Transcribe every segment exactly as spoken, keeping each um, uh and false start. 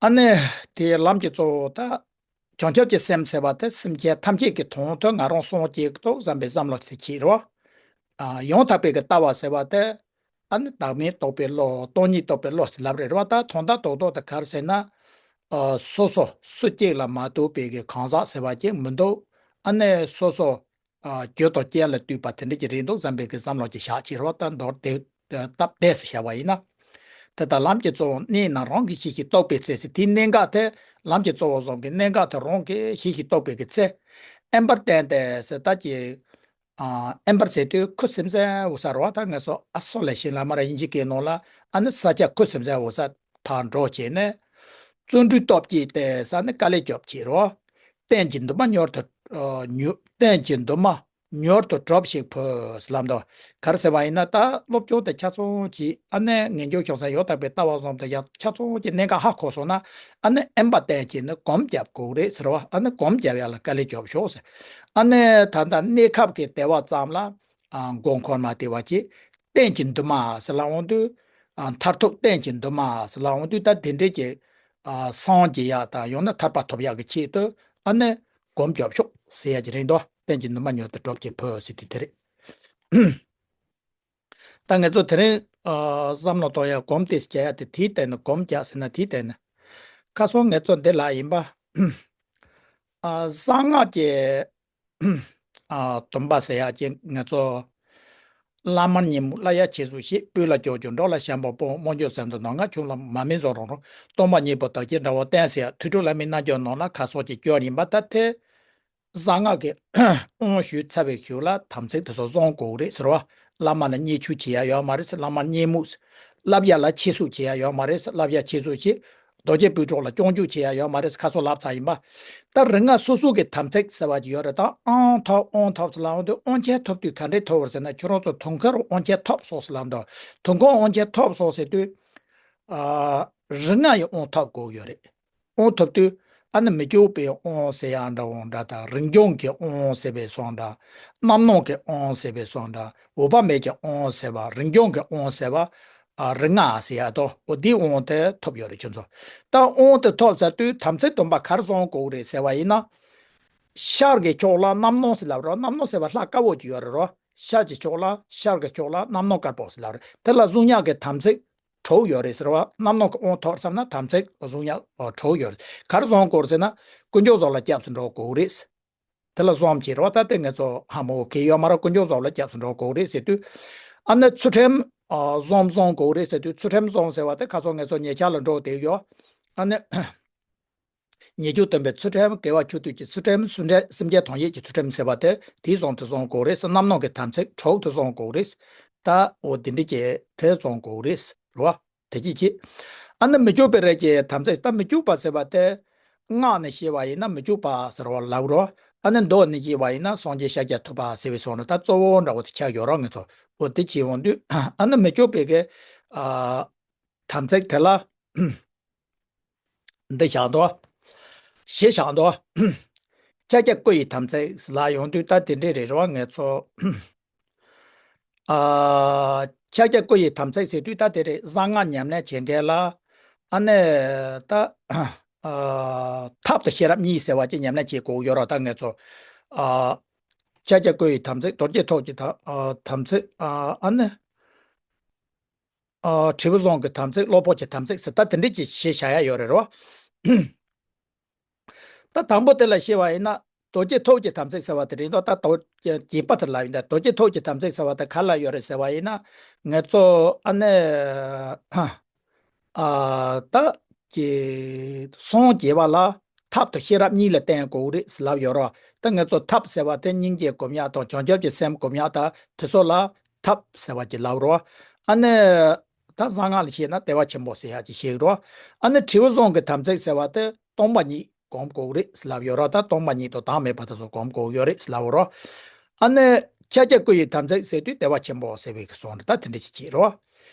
ཨ་ནི་དེའི་ལམ་གྱི་གཙོ་བོ་ད་བྱང་ཆུབ་ཀྱི་སེམས་ཟེར་བ་དེ་སེམས་ཅན་ཐམས་ཅད་ཀྱི་དོན་དུ་ང་རང་སྲོག་བཅད་དོ་བསམ་པའི་བསམ་བློ་དེ་བྱེད་རོགས། ཨ། ཡང་དག་པའི་གི་ལྟ་བ་ཟེར་བ་དེ་ཨ་ནི་བདག་མེད་རྟོགས་པའི་བློ། སྟོང་ཉིད་རྟོགས་པའི་བློ་ཟེར་ལབ་རེད་རོགས། ད་དོན་དག་རྡོག་རྡོག་དེ་ག་རེ་ཟེར་ན། ཨ། སོ་སོ་སུ་གཅིག་ལ་མ་ལྟོས་པའི་གི་གང་ཟག་ཟེར་བ་ཅིག་མི་འདུག་ཨ་ནི་སོ་སོ། ཨ། རྒྱུ་དང་རྐྱེན་ལ་ལྟོས་པ་དེ་འདྲ་ཅིག་རེད་འདུག་བསམ་པའི་གི་བསམ་བློ་ཅིག་བཞག་བྱེད་རོགས། ད་མདོར་དེ་སྟབས་བདེ་སེ་བྱ་བ་ཡིན་ན། དེ་ལྟར་ལམ་གྱི་གཙོ་བོ་གནས་རྣམས་རང་གིས་ཤེས་ཤིང་རྟོགས་པའི་ཚེ་ཟེར། དེའི་གནད་འགག་དེ་ལམ་གྱི་གཙོ་བོ་གསུམ་གྱི་གནད་འགག་དེ་རང་གིས་ཤེས་ཤིང་རྟོགས་པའི་གི་ཚེ། དབེན་པར་བསྟན་ཏེ་ཟེར་ད་ཀྱི། ཨ། དབེན་པར་ཟེར་དུས་ཁུ་སིམ་སིམ་འོ་ས་རོ། ད་ངས་སོ་ཨ་སོ་ལ་ཤིང་ལ་མ་ར་དབྱིན་ཇི་སྐད་ནང་ལ་ཨ་ནི་ས་ཆ་ཁུ་སིམ་སིམ་འོ་ས་ཐག་འགྲོ་བྱས་ནས། བརྩོན་འགྲུས་སྟོབས་བསྐྱེད་དེ་ས་ནི་དཀའ་ལས་སྐྱོབ་བྱེད་རོགས། གཏན་གྱི་འདུན་མ་མྱུར་དུ། ཨ། མྱུར། གཏན་གྱི་འདུན་མ་མྱུར་དུ་གྲུབ་ཞིག་ཕུལ་ལབ་འདུག་ག་རེ་ཟེར་བ་ཡིན་ན་ད་སློབ་སྦྱོང་དེ་ཆ་ཚང་གྱིས་ཨ་ནི་ངེས་འབྱུང་ཤོག་ས་ཡོད་དག་པའི་ལྟ་བ་བཟུང་དུ་ཡ་ཆ་ཚང་གྱི་གནད་འགག་ཧ་གོ་སོང་ན། ཨ་ནི་དབེན་པ་བསྟེན་གྱིས་ནི་གོམ་བརྒྱབ་དགོས་རེད་ཟེར་བ། ཨ་ནི་གོམ་བརྒྱབ་ཡ་ལ་དཀའ་ལས་རྒྱོབ་ཤོག་ཟེར། ཨ་ནི་ད་ལྟ་གནས་སྐབས་ཀྱི་བདེ་བ་ཙམ་ལ། ཨ། མགོ་འཁོར་མ་བདེ་བ་གྱིས། གཏན་གྱི་འདུན་མ་ཟེར་ལ་འོང་དུས། ཨ། མཐར་ཐུག་གཏན་གྱི་འདུན་མ་ཟེར་ལ་འོང་དུས་ད་དེ་འདྲས་ཀྱི། ཨ། སངས་རྒྱས་ཡག་དང་ཡང་ན་ཐར་པ་ཐོབ་ཡག་གི་ཆེད་དུ་ཨ་ནི་གོམ་རྒྱོབ་ཤོག་ཟེར་ཡ་གྱི་རེད་འདུག་གཏན་གྱི་འདུན་མ་མྱུར་དུ་གྲུབ་ཅིག་ཕུལ་ཟེར་དུས་དེ་རེད། ད་ངེད་ཚོ་དེ་རིང་། ཨ། བསམ་བློ་གཏོང་ཡ་གོམ་ཏེ་བྱ་ཡ་དེ་དེའི་སྟེང་ནས་གོམ་རྒྱག་ཟེར་ན་དེའི་སྟེང་ནས། ཁ་སང་ངེད་ཚོ་འདི་ལ་ཡིན་པ། ཨ། གསང་སྔགས་ཀྱི། ཨ། སྡོམ་པ་ཟེར་ཡ་ཅིག་ངེད་ཚོ། བླ་མ་སྙིང་པོ་བླ་ཡ་ཆེ་སུ་ཞིག་སྤུན་ལ་སྐྱོར་རྒྱུ་འགྲོ་ལ་བྱམས་པ་སྤོང་། སྨོན་འཇུག་གསན་དུ་ནོར་ང་ཆུང་ལ་མ་མི་བཟོ་རང་རང་། སྟོང་པ་ཉིད་པོ་བདག་གིས་འདྲ་བ་བསྟན་ཟེར་ཡ་ཐོས་གྲོལ་བླ་མའི་རྣལ་འབྱོར་ནང་ལ་ཁ་སོགས་ཀྱི་སྐྱོར་ཡིན་པ་ད་དེ། གསང་སྔགས་ཀྱི་དབང་ཞུས་ཚར་བའི་གཞུག་ལ་དམ་ཚིག་དེ་ཚོ་བཟུང་དགོས་རེད་ཟེར་བ། བླ་མ་ལ་བརྙས་བཅོས་བྱེད་ཡ་ཡོད་མ་རེད་ཟེར། བླ་མ་བརྙས་མུས་ཟེར། བསླབ་ཡ་ལ་ཆེ་སུ་བྱེད་ཡ་ཡོད་མ་རེད་ཟེར། བསླབ་ཡ་ཆེ་སུ་བྱེད། རྡོ་རྗེ་སྤུན་གྲོགས་ལ་སྐྱོན་འཇུག་བྱེད་ཡ་ཡོད་མ་རེད་ཟེར་ཁ་སོགས་ལབ་ཚར་ཡིན་པ། ད་རིག་སྔགས་སོ་སོ་གི་དམ་ཚིག་ཟེར་བ་ཅིག་ཡོད་རེད། ད་དབང་ཐོབ་དབང་ཐོབ་ཟེར་ལབ་འོང་དུས་དབང་ཆེན་ཐོབ་དུས་ག་འདྲས་ཐོབ་བར་ཟེར་ན་ཁྱོད་རང་ཚོ་དུང་དཀར་དབང་ཆེན་ཐོབ་སོང་ཟེར་ལབ་འདུག་དུང་དཀར་དབང་ཆེན་ཐོབ་སོང་ཟེར་དུས། ཨ། རིག་སྔགས་ཡི་དབང་ཐོབ་དགོས་ཡོད་རེད། དབང་ཐོབ་དུས་ཨ་ནི་མི་བསྐྱོད་པའི་དབང་ཟེར་ཡ་འདྲ་བོ་འདྲ་དང་རིག་འབྱུང་གི་དབང་ཟེར་བའི་སོང་འདྲ། རྣམ་སྣང་གི་དབང་ཟེར་བའི་སོང་འདྲ། འོད་དཔག་མེད་ཀྱི་དབང་ཟེར་བ། རིག་འབྱུང་གི་དབང་ཟེར་བ། ཨ། རིག་སྔགས་ཟེར་ཡ་དོ། འོ་དེའི་དབང་དེ་ཐོབ་ཡོད་རེད་ཁྱོད་ཚོ། ད་དབང་དེ་ཐོབ་ཚར་དུས་དམ་ཚིག་སྡོམ་པ་ག་རེ་བཟུང་དགོས་རེད་ཟེར་བ་ཡིན་ན། ཤར་གྱི་ཕྱོགས་ལ་རྣམ་སྣང་ཟེར་ལབ་རོ། རྣམ་སྣང་ཟེར་བ་ལྷ་དཀར་པོ་ཅིག་ཡོད་རེད་རོ། ཤར་གྱི་ཕྱོགས་ལ་ཤར་གྱི་ཕྱོགས་ལ་རྣམ་སྣང་དཀར་པོ་ཟེར་ལབ་རེད། དེ་ལ་བཟུང་ཡག་གི་དམ་ཚིག་དྲུག་ཡོད་རེད་ཟེར་བ། རྣམ་སྣང་གི་དབང་ཐོབ་བསམ་ན་དམ་ཚིག་བཟུང་ཡག་དྲུག་ཡོད་རེད། ག་རེ་བཟུང་དགོས་རེད་ཟེར་ན། དཀོན་མཆོག་གསུམ་ལ་སྐྱབས་སུ་འགྲོ་དགོས་རེད། དེ་ལ་བཟུང་བྱེད་རོགས། ད་ལྟ་ངེད་ཚོ་ཧ་མོ་གི་ཡོད་མ་རེད། དཀོན་མཆོག་གསུམ་ལ་སྐྱབས་སུ་འགྲོ་དགོས་རེད་ཟེར་དུས། ཨ་ནི་ཚུལ་ཁྲིམས་ཨ་བཟུང་བཟུང་དགོས་རེད་ཟེར་དུས། ཚུལ་ཁྲིམས་བཟུང་ཟེར་བ་དེ་ཁ་སང་ངེད་ཚོ་ཉེ་ཆར་ལ་འགྲོ་བསྡད་ཡོད། ཨ་ནི། ཉེས་སྤྱོད་སྟོན་པའི་ཚུལ་ཁྲིམས། དགེ་བ་ཆོས་སྡུད་ཀྱི་ཚུལ་ཁྲིམས། སེམས་ཅན་སེམས་ཅན་དོན་བྱེད་ཀྱི་ཚུལ་ཁྲིམས་ཟེར་བ་དེ་དེའི་བཟུང་དུ་བཟུང་དགོས་རེད་ཟེར། རྣམ་སྣང་གི་དམ་ཚིག་དྲུག་ཏུ་བཟུང་དགོས་རེད་ཟེར། ད་འོ་དེ་འདྲ་བྱས་དེ་བཟུང་དགོས་རེད་ཟེར་བ། དེ་གཅིག་བྱས། ཨ་ནི་མི་བསྐྱོད་པའི་རིགས་ཀྱི་དམ་ཚིག་ད་མི་བསྐྱོད་པ་ཟེར་བ་དེ། སྔགས་ནས་བཤད་པ་ཡིན་ན་མི་བསྐྱོད་པ་ཟེར་བ་ལབ་རོ། ཨ་ནི་མདོ་ནས་བཤད་པ་ཡིན་ན་སངས་རྒྱས་ཤཱཀྱ་ཐུབ་པ་ཟེར་བའི་སོང་ན་ད་གཙོ་བོ་འདྲ་བོ་དེ་ཆགས་ཡོད་རོགས་ངེད་ཚོ། འོ་དེ་བྱས་འོང་དུས་ཨ་ནི་མི་བསྐྱོད་པའི་གི། ཨ། དམ་ཚིག་དེ་ལ། འདི་བཞག་འདུག་བཞི་བཞག་འདུག་ཤཱཀྱ་སྐུ་ཡི་དམ་ཚིག་ལ་ཡོང་དུས་ད་དེ་འདྲས་རེད་རོགས་ངེད་ཚོ། ཨ། ཤཱཀྱ་སྐུ་ཡི་དམ་ཚིག་ཟེར་དུས་ད་དེ་རེད། གསང་སྔགས་ཉམས་ལེན་བྱེད་མཁན་ལ། ཨ་ནི། ད། ཨ། ཐབས་དང་ཤེས་རབ་གཉིས་ཟེར་བ་ཅིག་ཉམས་ལེན་བྱེད་དགོས་ཡོད་རོགས་ད་ངེད་ཚོ། ཨ། ཤཱཀྱ་སྐུ་ཡི་དམ་ཚིག་རྡོ་རྗེ་ཐོབ་ཀྱི་དམ། ཨ། དམ་ཚིག་ཨ། ཨ་ནི། ཨ། དྲིལ་བུ་བཟང་གི་དམ་ཚིག་སློབ་དཔོན་གྱི་དམ་ཚིག་ཟེར་ད་དེ་འདྲས་ཀྱི་ཞེས་བྱ་ཡ་ཡོད་རེད་རོ། ད་དང་པོ་དེ་ལ་བཤད་པ་ཡིན་ན་རྡོ་རྗེ་ཐོབ་ཀྱི་དམ་ཚིག་ཟེར་བ་དེ་རེད་འདུག་ད་རྡོ་རྗེ་པ་དེ་ལ་ཡིན་ད་རྡོ་རྗེ་ཐོབ་ཀྱི་དམ་ཚིག་ཟེར་བ་དེ་ག་ལ་ཡོད་རེད་ཟེར་བ་ཡིན་ན། ངེད་ཚོ་ཨ་ནི། ཨ། ད་ཀྱི་སངས་རྒྱས་པ་ལ་ཐབས་དང་ཤེས་རབ་གཉིས་ལ་བརྟེན་དགོས་རེད་ཟེར་ལབ་ཡོད་རོགས། ད་ངེད་ཚོ་ཐབས་ཟེར་བ་དེ་སྙིང་རྗེ་སྒོམ་ཡག་དང་བྱང་ཆུབ་ཀྱི་སེམས་སྒོམ་ཡག་ད་དེ་ཚོ་ལ་ཐབས་ཟེར་བ་ཅིག་ལབ་རོགས། ཨ་ནི། ད་གསང་སྔགས་ལ་བཤད་ན་བདེ་བ་ཆེན་པོ་ཟེར་ཡག་ཅིག་བཤད་རོགས། ཨ་ནི་དྲིལ་བུ་བཟང་གི་དམ་ཚིག་ཟེར་བ་དེ་སྟོང་པ་ཉིད་སྒོམ་དགོས་རེད་ཟེར་ལབ་ཡོད་རོགས། ད་སྟོང་པ་ཉིད་དང་བདག་མེད་པ་དེ་ཚོ་སྒོམ་དགོས་ཡོད་རེད་ཟེར་ལབ་རོགས། ཨ་ནི་ཤཱཀྱ་སྐུ་ཡི་དམ་ཚིག་ཟེར་དུས་བདེ་བ་ཆེན་པོ་ཟེར་བའི་གི་སོང་རེད། ད་དེ་འདྲ་ཞིག་བྱེད་རོགས།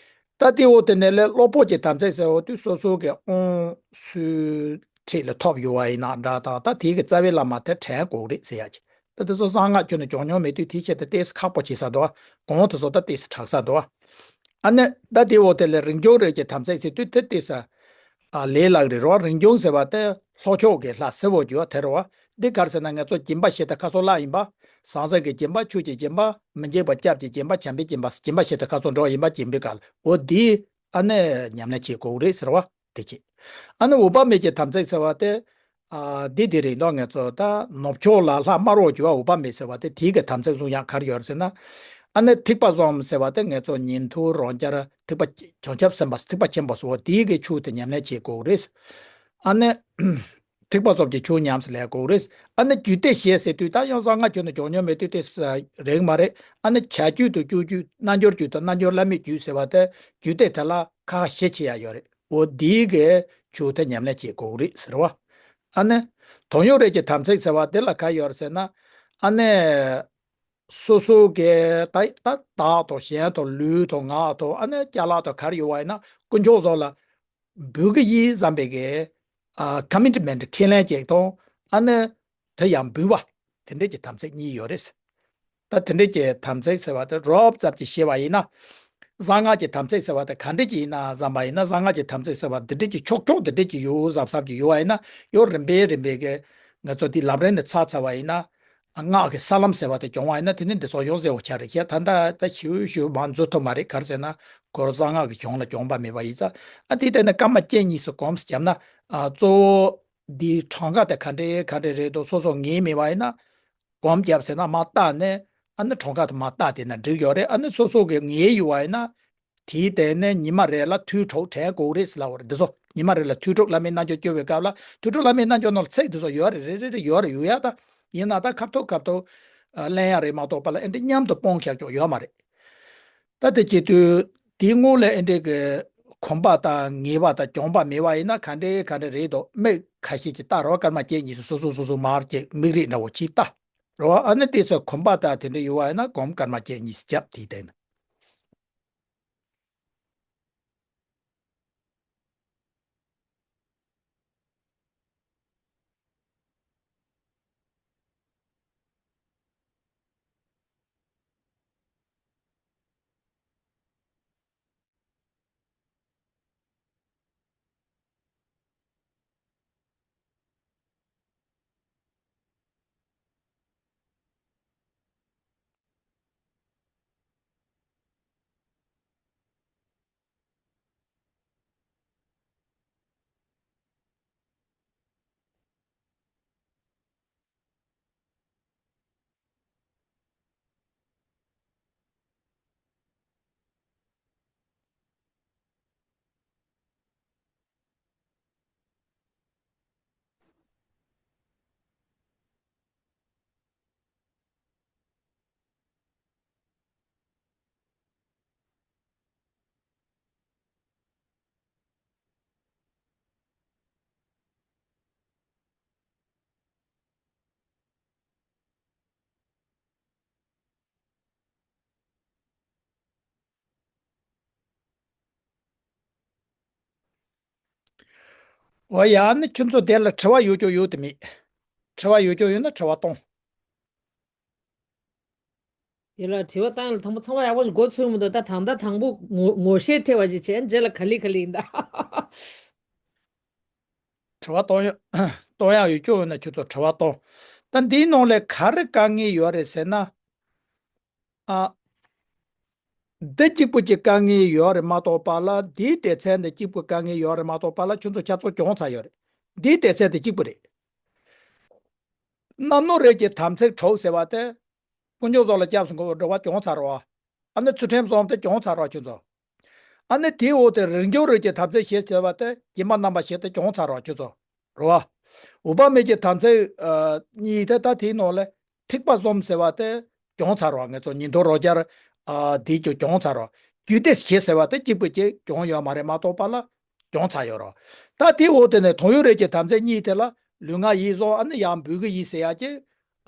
ད་དེ་འོ་དེ་ནས་ལས་སློབ་དཔོན་གྱི་དམ་ཚིག་ཟེར་འོ་དུས་སོ་སོ་གི་དབང་སུའི་ཁྲིད་ལ་ཐོབ་ཡོད་པ་ཡིན་ན་འདྲ་དང་ད་དེའི་གི་རྩ་བའི་བླ་མ་དེ་དྲན་དགོས་རེད་ཟེར་ཡག་ཅིག་ད་དེ་ཚོ་གསང་སྔགས་ཁྱོན་ནས་སྦྱོང་མྱོང་མེད་དུས་དེའི་ཆེད་དུ་ཏོག་ཙམ་ཁག་པོ་བྱེད་ས་འདུག་གོང་དེ་ཚོ་ད་ཏོག་ཙམ་དྲག་ས་འདུག་ཨ་ནི་ད་དེ་འོ་དེ་ལས་རིག་འབྱུང་རིག་གི་དམ་ཚིག་ཟེར་དུས་དེ་ཏོག་ཙམ། ཨ་ལས་ལག་རེད་རོ། རིང་སྦྱོང་ཟེར་བ་དེ་ལྷོ་ཕྱོགས་ཀྱི་ལྷ་སེར་པོ་རྒྱུ་བ་དེ་རེད་བ། འདི་ག་རེ་ཟེར་ན་ང་ཚོ་སྦྱིན་པ་བྱེད་དུས་ཁ་སོ་ལ་ཡིན་པ། ཟང་ཟིང་གི་སྦྱིན་པ། ཆོས་ཀྱི་སྦྱིན་པ། མི་འཇིགས་པ་སྐྱབས་ཀྱི་སྦྱིན་པ། བྱམས་པའི་སྦྱིན་པ། སྦྱིན་པ་བྱེད་དུས་ཁ་སོ་འགྲོ་ཡིན་པ་སྦྱིན་པའི་སྐབས་ལ། འོ་འདི་ཨ་ནི་ཉམས་ལེན་བྱེད་དགོས་རེད་ཟེར་བ་དེ་བྱེད། ཨ་ནི་འོད་དཔག་མེད་ཀྱི་དམ་ཚིག་ཟེར་བ་དེ། ཨ་འདི་དེ་རེད་འདུག་ང་ཚོ་ད་ནུབ་ཕྱོགས་ལ་ལྷ་དམར་པོ་རྒྱུ་བ་འོད་དཔག་མེད་ཟེར་བ་དེ། དེའི་གི་དམ་ཚིག་གསུང་ཡག་ག་རེ་ཡོད་རེད་ཟེར་ན། ཨ་ནི་ཐེག་པ་གསུམ་ཟེར་བ་དེ་ང་ཚོ་ཉན་ཐོས་རང་རྒྱལ། ཐེག་པ་བྱང་ཆུབ་སེམས་དཔའ། ཐེག་པ་ཆེན་པོ་སོགས་དེའི་གི་ཆོས་དེ་ཉམས་ལེན་བྱེད་དགོས་རེད། ཨ་ནི་ཐེག་པ་གསུམ་གྱི་ཆོས་ཉམས་སུ་ལེན་དགོས་རེད། ཨ་ནི་རྒྱུད་སྡེ་བཞི་ཟེར་དུས་ད་ཡང་གསང་སྔགས་ཆོས་ནི་སྦྱོང་མྱོང་མེད་དུས་དེ་རེད་མ་རེད། ཨ་ནི་བྱ་རྒྱུད་དང་སྤྱོད་རྒྱུད། རྣལ་འབྱོར་རྒྱུད་དང་རྣལ་འབྱོར་བླ་མེད་རྒྱུད་ཟེར་བ་དེ། རྒྱུད་སྡེ་དེ་ལ་ཁ་ཤས་ཆེ་ཡ་ཡོད་རེད། འོ་འདིའི་གི་ཆོས་དེ་ཉམས་ལེན་བྱེད་དགོས་རེད་ཟེར་བ། ཨ་ནི་དོན་ཡོད་རེད་ཀྱི་དམ་ཚིག་ཟེར་བ་དེ་ལ་ག་ཡོད་རེད་ཟེར་ན། ཨ་ནི་སོ་སོ་གི་ད་ད་བདག་དང་གཞན་དང་ལུས་དང་ངག་དང་ཨ་ནི་ཅ་ལག་དང་ག་རེ་ཡོད་པ་ཡིན་ན་དཀོན་མཆོག་གསུམ་ལ་འབུལ་གི་ཡིན་བསམ་པའི་གི་ཨ་ཀོ་མིཊ་མེན་ཊི་ཁས་ལེན་བྱེད་དང་། ཨ་ནི་དེ་ཡང་འབུལ་བ། དེ་འདྲས་ཀྱི་དམ་ཚིག་གཉིས་ཡོད་རེད། ད་དེ་འདྲས་ཀྱི་དམ་ཚིག་ཟེར་བ་དེ་རོབ་ཙམ་ཅིག་བཤད་པ་ཡིན་ན། གསང་སྔགས་ཀྱི་དམ་ཚིག་ཟེར་བ་དེ་ག་འདྲས་ཀྱི་ཡིན་ན་བསམ་པ་ཡིན་ན། གསང་སྔགས་ཀྱི་དམ་ཚིག་ཟེར་བ་འདི་འདྲས་ཀྱི་ཕྱོགས་ཕྱོགས་འདི་འདྲས་ཀྱི་ཡོད་བསམ་བསམ་ཀྱི་ཡོད་པ་ཡིན་ན། ཡང་རིམ་པས་རིམ་པས་ཀྱི་ང་ཚོ་འདི་ལམ་རིམ་ནས་ཚར་ཚར་བ་ཡིན་ན། སྔགས་ཀྱི་ས་ལམ་ཟེར་བ་དེ་སྦྱོང་བ་ཡིན་ན་དེ་ནི་འདི་ཚོ་ཡོང་ཟེར་བ་ཆགས་རེད་ཤག་ད་ལྟ་ད་ཞིབ་ཞིབ་མ་འཛུལ་ཐུབ་མ་རེད། ག་རེ་ཟེར་ན་ཁོ་རང་གསང་སྔགས་ཀྱི་གཞུང་ལ་སྦྱོང་བ་མེད་པ་ཡིན་ཙང་། ཨ་དེ་ལྟ་ན་སྐར་མ་བཅུ་གཉིས་སུ་གོམས་སུ་བརྒྱབ་ན། ཨ་གཙོ་བོ་འདིའི་གྲངས་ཀ་དེ་ག་འདྲས་ག་འདྲས་རེད་འདུག་སོ་སོ་ངེས་མེད་པ་ཡིན་ན། སྒོམ་བརྒྱབ་ཟེར་ན་མར་བལྟས་ནས། ཨ་ནི་གྲངས་ཀ་དེ་མར་བལྟས་བསྡད་ན་འགྲིག་ཡོད་རེད། ཨ་ནི་སོ་སོ་གི་ངེས་ཡོད་པ་ཡིན་ན། དེའི་སྟེང་ནས་ཉི་མ་རེ་ལ་དུས་དྲུག་དྲན་དགོས་རེད་ཟེར་ལབ་པ་རེད། འདི་ཚོ་ཉི་མ་རེ་ལ་དུས་དྲུག་བླ་མའི་རྣལ་འབྱོར་སྐྱོར་བའི་སྐབས་ལ། དུས་དྲུག་བླ་མའི་རྣལ་འབྱོར་ནང་ལ་ཚིག་འདི་ཚོ་ཡོད་རེད། རེད་རེད་རེད། ཡོད་རེད། ཡོད་ཡ། ད་ཡིན་ན་ད་ཁ་ཐུག་ཁ་ཐུག་ཨ་ལེན་ཡ་རེད་མ་གཏོགས་པ་ལ་ཨེ་འདྲ་མཉམ་དུ་སྤོང་བཞག་ཆོག་ཡོད་མ་རེད། ད་དེ་བྱེད་དུས་དེའི་སྔོན་ལ་ཨེ་འདྲའི་གི་གོམས་པ་དང་ངེས་པ་དང་སྦྱོང་བ་མེད་པ་ཡིན་ན་ག་འདྲའི་ག་འདྲ་རེད་འདུག་མིག་ཁ་ཤས་ཅིག་ལྟ་རོགས། སྐར་མ་བཅུ་གཉིས་སུ་སོ་སོ་སོ་སོ་མར་ཅིག་མིག་རིལ་འདྲ་བོ་ཅིག་ལྟ་རོགས། ཨ་ནི་དེ་ཚོ་གོམས་པ་དང་དེ་འདྲ་ཡོད་པ་ཡིན་ན་སྒོམ་སྐར་མ་བཅུ་གཉིས་སུ་བརྒྱབ། དེའི་སྟེང་ན། འོ་ཡ། ཨ་ནི་ཁྱོད་ཚོ་དེ་ལ་དྲི་བ་ཡོད་ཀྱོག་ཡོད་དེ་མེད། དྲི་བ་ཡོད་ཀྱོག་ཡོད་ན་དྲི་བ་གཏོང་། དེ་ལ་དྲི་བ་བཏང་ཡ་ལ་དང་པོ་ཚང་མ་ཡག་པོ་ཞིག་མགོ་ཚོས་མི་འདུག་ད་དང་ད་དང་པོ་ངོ་ངོ་ཤེས་འཕྲད་པ་ཞིག་བྱས། རྗེས་ལ་ག་ལེ་ག་ལེ་ཡིན་ད། དྲི་བ་གཏོང་ཡ་གཏོང་ཡ་ཡོད་ཀྱོག་ཡོད་ན་ཁྱོད་ཚོ་དྲི་བ་གཏོང་། ད་འདིའི་ནང་ལས་ག་རེ་དཀའ་ངལ་ཡོད་རེད་ཟེར་ན། ཨ། འདི་གཅིག་པུ་གྱི་དཀའ་ངལ་ཡོད་རེད་མ་གཏོགས་པ་ལ། འདིའི་སྡེ་ཚན་འདི་གཅིག་པུ་དཀའ་ངལ་ཡོད་རེད་མ་གཏོགས་པ་ལ། ཁྱོད་ཚོ་ཁྱབ་ཚོགས་སྦྱོང་ཚར་ཡོད་རེད། འདིའི་སྡེ་ཚན་འདི་གཅིག་པུ་རེད། རྣམ་རྣོ་རིགས་ཀྱི་དམ་ཚིག་དྲུག་ཟེར་བ་དེ། དཀོན་མཆོག་གསུམ་ལ་སྐྱབས་སུ་འགྲོ་བ་སྦྱོང་ཚར་བ། ཨ་ནི་ཚུལ་ཁྲིམས་གསུམ་དེ་སྦྱོང་ཚར་བ་ཁྱོད་ཚོ། ཨ་ནི་དེའི་འོག་ཏུ་རིང་སྦྱོར་རིགས་ཀྱི་དམ་ཚིག་བཞི་ཟེར་བ་དེ་སྦྱིན་པ་རྣམ་པ་བཞི་དེ་སྦྱོང་ཚར་བ་ཁྱོད་ཚོ། རེད་བ། འོད་དཔག་མེད་ཀྱི་དམ་ཚིག་ཨ་གཉིས་དེ། ད་དེའི་ནང་ལས་ཐེག་པ་གསུམ་ཟེར་བ་དེ་སྦྱོང་ཚར་བ། ང་ཚོ་ཉན་ཐོས་རང་རྒྱལ་ཨ་དེ་ཀྱང་སྦྱོང་ཚར་བ། རྒྱུད་སྡེ་བཞི་ཟེར་བ་དེ་གཅིག་པུ་གཅིག་སྦྱོང་ཡོད་མ་རེད་མ་གཏོགས་པ་ལ་སྦྱོང་ཚར་ཡོད་རེད། ད་དེའི་འོག་དེ་ནས་དོན་ཡོད་རིགས་ཀྱི་དམ་ཚིག་གཉིས་དེ་ལ་ལུས་ངག་ཡིད་གསུམ། ཨ་ནི་ཡང་འབུལ་གྱི་ཡིན་ཟེར་ཡ་གྱི་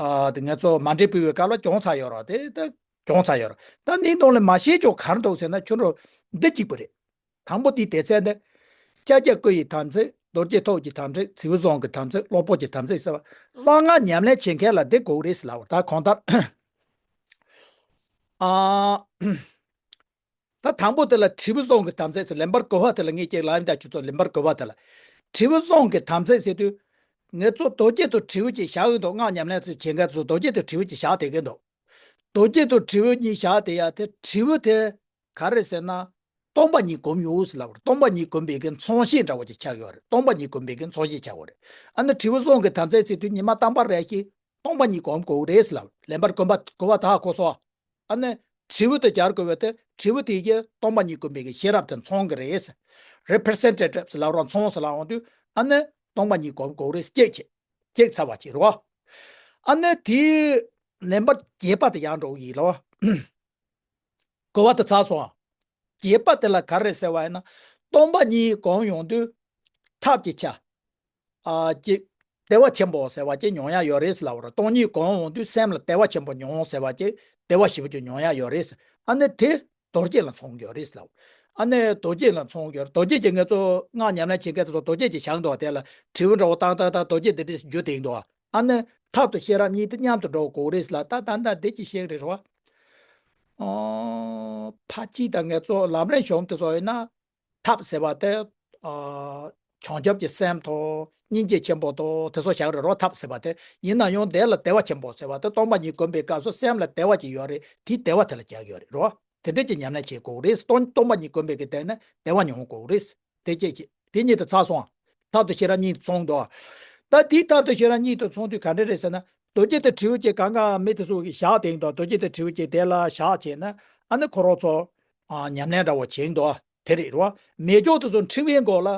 ཨ་དེ་ང་ཚོ་མཎྜལ་ཕུལ་བའི་སྐབས་ལ་སྦྱོང་ཚར་ཡོད་རེད། དེ་དེ་སྦྱོང་ཚར་ཡོད་རེད། ད་འདིའི་ནང་ལས་མ་ཤེས་ཀྱོག་ག་རེ་འདུག་ཟེར་ན། ཁྱོད་རང་འདི་གཅིག་པུ་རེད། དང་པོ་དེའི་སྡེ་ཚན་དེ། ཤཱཀྱ་སྐུ་ཡི་དམ་ཚིག་རྡོ་རྗེ་ཐོག་གི་དམ་ཚིག་རྫི་བོ་གསུམ་གྱི་དམ་ཚིག་སློབ་དཔོན་གྱི་དམ་ཚིག་ཟེར་བ། གསང་སྔགས་ཉམས་ལེན་བྱེད་མཁན་ལ་འདི་དགོས་རེད་ཟེར་ལབ་པ། ད་གང་ལྟར། ཨ། ད་དང་པོ་དེ་ལ་དྲིལ་བུ་གསུམ་གྱི་དམ་ཚིག་ཟེར། ལེན་པར་དགོས་པ་དེ་ལ་ངས་ཀྱང་ལབ་ཡིན། ད་ཁྱོད་ཚོ་ལེན་པར་དགོས་པ་དེ་ལ་དྲིལ་བུ་གསུམ་གྱི་དམ་ཚིག་ཟེར་དུས། ངེད་ཚོ་རྡོ་རྗེ་དང་དྲིལ་བུ་གཅིག་བཞག་ཡོད་འདུག་སྔགས་ཉམས་ལེན་ཚོ་བྱེད་མཁན་ཚོ་རྡོ་རྗེ་དང་དྲིལ་བུ་གཅིག་བཞག་བསྡད་ཀྱི་འདུག་རྡོ་རྗེ་དང་དྲིལ་བུ་གཉིས་བཞག་བསྡད་ཡ་དེ། དྲིལ་བུ་དེ་ག་རེ་ཟེར་ན། སྟོང་པ་ཉིད་སྒོམ་ཡོད་ཟེར་ལབ་པ་རེད། སྟོང་པ་ཉིད་སྒོམ་པའི་གི་མཚོན་བྱེད་འདྲ་བོ་ཅིག་ཆགས་ཡོད་རེད། སྟོང་པ་ཉིད་སྒོམ་པའི་གི་མཚོན་བྱེད་ཆགས་ཡོད་རེད། ཨ་ནི་དྲིལ་བུ་གསུམ་གྱི་དམ་ཚིག་ཟེར་དུས་ཉི་མ་རྟག་པར་རེ་ཞིག་སྟོང་པ་ཉིད་སྒོམ་དགོས་རེད་ཟེར་ལབ། ལེན་པར་དགོས་པ་དགོས་པ་ད་གོ་སོང་། ཨ་ནི་དྲིལ་བུ་དེ་སྦྱར་དགོས་པ་དེ། དྲིལ་བུ་དེ་གིས་སྟོང་པ་ཉིད་སྒོམ་པའི་གི་ཤེས་རབ་དེ་མཚོན་གྱི་རེད། རེ་པི་རི་སེན་ཊེ་ཊིབ་ཟེར་ལབ་རོགས། མཚོན་ཟེར་ལབ་འོང་དུས། ཨ་ནི་སྟོང་པ་ཉིད་སྒོམ་དགོས་རེད། གཅིག་བྱས། གཅིག་ཚར་བ་ཅིག་རེད་བ། ཨ་ནི་དེའི་ལེན་པར་བརྒྱད་པ་དེ་ཡང་འགྲོ་གི་ཡིན་ལོ། དགུ་པ་དེ་ཚར་སོང་། བརྒྱད་པ་དེ་ལ་ག་རེ་ཟེར་བ་ཡིན་ན། སྟོང་པ་ཉིད་སྒོམ་ཡོང་དུས་ཐབས་ཀྱི་ཆ། ཨ་ཅིག་བདེ་བ་ཆེན་པོ་ཟེར་བ་ཅིག་མྱོང་ཡ་ཡོད་རེད་ཟེར་ལབ་པ་རེད། སྟོང་ཉིད་སྒོམ་ཡོང་དུས་སེམས་ལ་བདེ་བ་ཆེན་པོ་མྱོང་ཟེར་བ་ཅིག་བདེ་བ་ཞེ་པོ་ཅིག་མྱོང་ཡ་ཡོད་རེད་ཟེར། ཨ་ནི་དེ་རྡོ་རྗེ་ལ་མཚོན་གྱི་ཡོད་རེད་ཟེར་ལབ། ཨ་ནི་རྡོ་རྗེ་ལ་མཚོན་གྱི་ཡོད་རེད། རྡོ་རྗེ་ཅིག་ངེད་ཚོ་སྔགས་ཉམས་ལེན་བྱེད་མཁན་ཚོ་རྡོ་རྗེ་ཅིག་བཞག་འདུག་དེ་ལ་དྲིལ་བུ་འདྲ་བོ་བཏང་བཏང་བཏང་རྡོ་རྗེ་དེ་འདྲས་འཇུ་བསྡད་འདུག་ཨ་ནི་ཐབས་དང་ཤེས་རབ་གཉིས་དེ་མཉམ་དུ་འགྲོ་དགོས་རེད་ཟེར་ལ། ད་ད་ད་འདི་ཅི་ཤེས་རེད་རོ། ཨོ། ཕ་གཅིག་དང་ངེད་ཚོ་ལམ་རིམ་གཞུང་དེ་ཚོ་ཡིན་ན། ཐབས་ཟེར་བ་དེ། ཨོ། བྱང་ཆུབ་ཀྱི་སེམས་དང་སྙིང་རྗེ་ཆེན་པོ་དང་དེ་ཚོ་བཞག་རེད་རོ། ཐབས་ཟེར་བ་དེ་ཡིན་ན་ཡང་དེ་ལ་བདེ་བ་ཆེན་པོ་ཟེར་བ་དེ། སྟོང་པ་ཉིད་སྒོམ་པའི་སྐབས་སུ་སེམས་ལ་བདེ་བ་ཅིག་ཡོད་རེད། དེའི་བདེ་བ་དེ་ལ་རྒྱག་ཡོད་རེད་རོ། དེ་འདྲ་ཅིག་ཉམས་ལེན་བྱེད་དགོས་རེད། སྟོང་སྟོང་པ་ཉིད་སྒོམ་པའི་གི་སྟེང་ནས་བདེ་བ་མྱོང་དགོས་རེད། དེ་སྐད་ཅིག་དེ་གཉིས་དེ་ཚར་སོང་། ཐབས་དང་ཤེས་རབ་གཉིས་མཚོན་འདུག་ད་དེའི་ཐབས་དང་ཤེས་རབ་གཉིས་དེ་མཚོན་དུས་ག་འདྲ་རེད་ཟེར་ན། རྡོ་རྗེ་དང་དྲིལ་བུ་ཅིག་གང་ག་མི་དེ་ཚོ་གིས་བཞག་བསྡད་འདུག་རྡོ་རྗེ་དང་དྲིལ་བུ་ཅིག་དེ་ལ་བཞག་བྱས་ན། ཨ་ནི་ཁོ་རང་ཚོ་ཨ་ཉམས་ལེན་འདྲ་བོ་བྱེད་འདུག་དེ་རེད་རོ། མེ་སྒྱོགས་དེ་ཚོ་ཕྲེང་བའི་མགོ་ལ་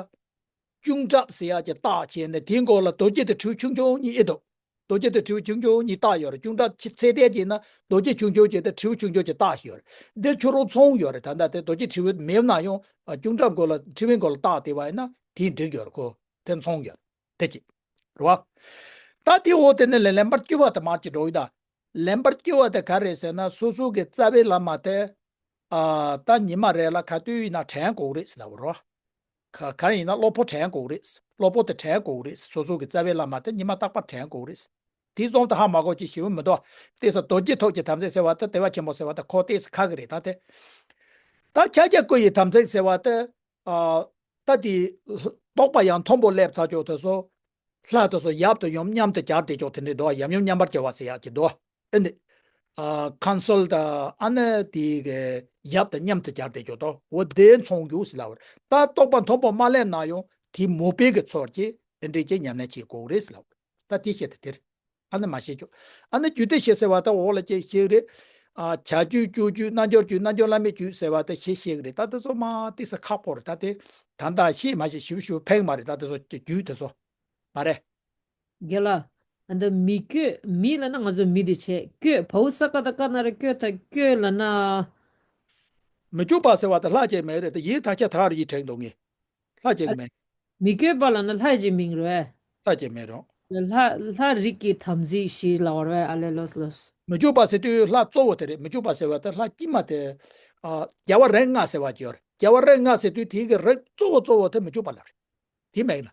ཅུང་ཀྲབ་ཟེར་ཡག་ཅིག་བཏགས་བྱས་ནས། དེའི་མགོ་ལ་རྡོ་རྗེ་དང་དྲིལ་བུ་ཆུང་ཆུང་གཉིས་ཨེ་འདུག་རྡོ་རྗེ་དང་དྲིལ་བུ་ཆུང་ཆུང་གཉིས་བཏགས་ཡོད་རེད། ཅུང་ཀྲབ་ཚད་ལྡན་བྱས་ན་རྡོ་རྗེ་ཆུང་ཆུང་ཅིག་དང་དྲིལ་བུ་ཆུང་ཆུང་ཅིག་བཏགས་ཡོད་རེད། འདིར་ཁྱོད་རང་མཚོན་ཡོད་རེད། ད་ལྟ་དེ་རྡོ་རྗེ་དྲིལ་བུ་མེད་ན་ཡང་ཅུང་ཀྲབ་མགོ་ལ་ཕྲེང་བའི་མགོ་ལ་བཏགས་བསྡད་པ་ཡིན་ན་དེས་འགྲིག་ཡོད་རེད། ཁོ་དེ་མཚོན་ཡོད་རེད། དེ་གཅིག་རེད་བ། ད་དེ་འོ་དེ་ནས་ལན་ལེན་པར་བཅུ་པ་དེ་མར་གྱི་འགྲོ་ཡི་ད། ལེན་པར་བཅུ་པ་དེ་ག་རེད་ཟེར་ན། སོ་སོ་གི་རྩ་བའི་བླ་མ་དེ། ཨ་ད་ཉི་མ་རེ་ལ་ག་དུས་ཡིན་ན་དྲན་དགོས་རེད་ཟེར་ལབ་པ་རེད་བ། ག་ག་ཡིན་ན་སློབ་དཔོན་དྲན་དགོས་རེད། སློབ་དཔོན་དེ་དྲན་དགོས་རེད། སོ་སོ་གི་རྩ་བའི་བླ་མ་དེ་ཉི་མ་རྟག་པར་དྲན་དགོས་རེད། དེ་ཙམ་དུ་ཧ་མ་གོ་ཅིག་ཞེ་པོ་མི་འདུག་ཏོག་ཙམ་རྡོ་རྗེ་ཐོབ་ཀྱི་དམ་ཚིག་ཟེར་བ་དེ་བདེ་བ་ཆེན་པོ་ཟེར་བ་དེ་ཁོ་ཏོག་ཙམ་ཁག་གི་རེད། ད་དེ། ད་ཕྱག་རྒྱ་བསྐུལ་བའི་དམ་ཚིག་ཟེར་བ་དེ། ཨ་ད་དེ་རྟོག་པ་ཡང་མཐོན་པོ་སླེབས་ཚར་ཀྱོག་དེ་ཚོ། ལྷ་དེ་ཚོ་ཡབ་དང་ཡུམ་མཉམ་དུ་སྦྱར་བསྡད་ཀྱོག་དེ་འདྲས་འདུག་ཡབ་ཡུམ་མཉམ་པར་སྦྱར་བ་ཟེར་ཡག་ཅིག་འདུག་ཨེ་འདི། ཨ་ཀོན་སོལ་དང་ཨ་ནི་དེ་གི་ཡབ་དང་མཉམ་དུ་སྦྱར་བསྡད་ཀྱོག་དོ། འོ་དེ་མཚོན་རྒྱུ་ཟེར་ལབ་པ་རེད། ད་རྟོག་པ་མཐོན་པོ་མ་སླེབས་ན་ཡང་དེ་མོས་པའི་གི་ཚོར་གྱིས་དེ་འདྲས་ཅིག་ཉམས་ལེན་བྱེད་དགོས་རེད་ཟེར་ལབ་པ་རེད། ད་དེ་བཤད་དེ་དེ་རེད། ཨ་ནི་མ་བཤད་ཀྱོག་ཨ་ནི་རྒྱུད་སྡེ་བཞི་ཟེར་བ་ད་འོག་ལ་ཅིག་བཤད་རེད། ཨ་བྱ་རྒྱུད་སྤྱོད་རྒྱུད་རྣལ་འབྱོར་རྒྱུད་རྣལ་འབྱོར་བླ་མེད་རྒྱུད་ཟེར་བ་ད་བཞི་བཤད་ཀྱི་རེད། ད་དེ་ཚོ་མ་ཏོག་ཙམ་ཁག་པོ་རེད། ད་དེ་ད་ལྟ་ཤེས་མ་ཤེས་ཞིབ་ཞིབ་ཕན་གྱི་མ་རེད། ད་དེ་ཚོ་རྒྱུད་དེ་ཚོ་མ་རེད། རྒན་ལགས། ཨ་འདི་མི་བསྐྱོད། མི་ལབ་ན་ང་ཚོ་མི་དེ་བྱས། བསྐྱོད། བའོ་ས་ཀ་བཏགས་སྐ་ན་རོ་བསྐྱོད། ད་བསྐྱོད་ལབ་ན། མི་བསྐྱོད་པ་ཟེར་བ་དེ་ལྷ་ཅིག་མེད་རེད། དེ་ཡིད་ཐ་ཆད་ཐག་རིང་ཡིད་དྲན་འདུག་ངས། ལྷ་ཅིག་མེད། མི་བསྐྱོད་པ་ལབ་ན་ལྷ་ཅིག་མིན་རེད། ལྷ་ཅིག་མེད་རུང་། ལྷ་ལྷ་རིགས་ཀྱི་དམ་ཚིག་ཞེས་ལབ་པ་རེད། ཨ་ལས་ལོས་ལོས། མི་བསྐྱོད་པ་ཟེར་དུས་ལྷ་གཙོ་བོ་དེ་རེད། མི་བསྐྱོད་པ་ཟེར་བ་དེ་ལྷ་དཀྱིལ་མ་དེ། ཨ་རྒྱལ་བ་རིགས་ལྔ་ཟེར་བ་ཅིག་ཡོད་རེད། རྒྱལ་བ་རིགས་ལྔ་ཟེར་དུས་དེའི་གི་རིགས་གཙོ་བོ་གཙོ་བོ་དེ་མི་བསྐྱོད་པ་ལ་རེད། དེ་མིང་ལ།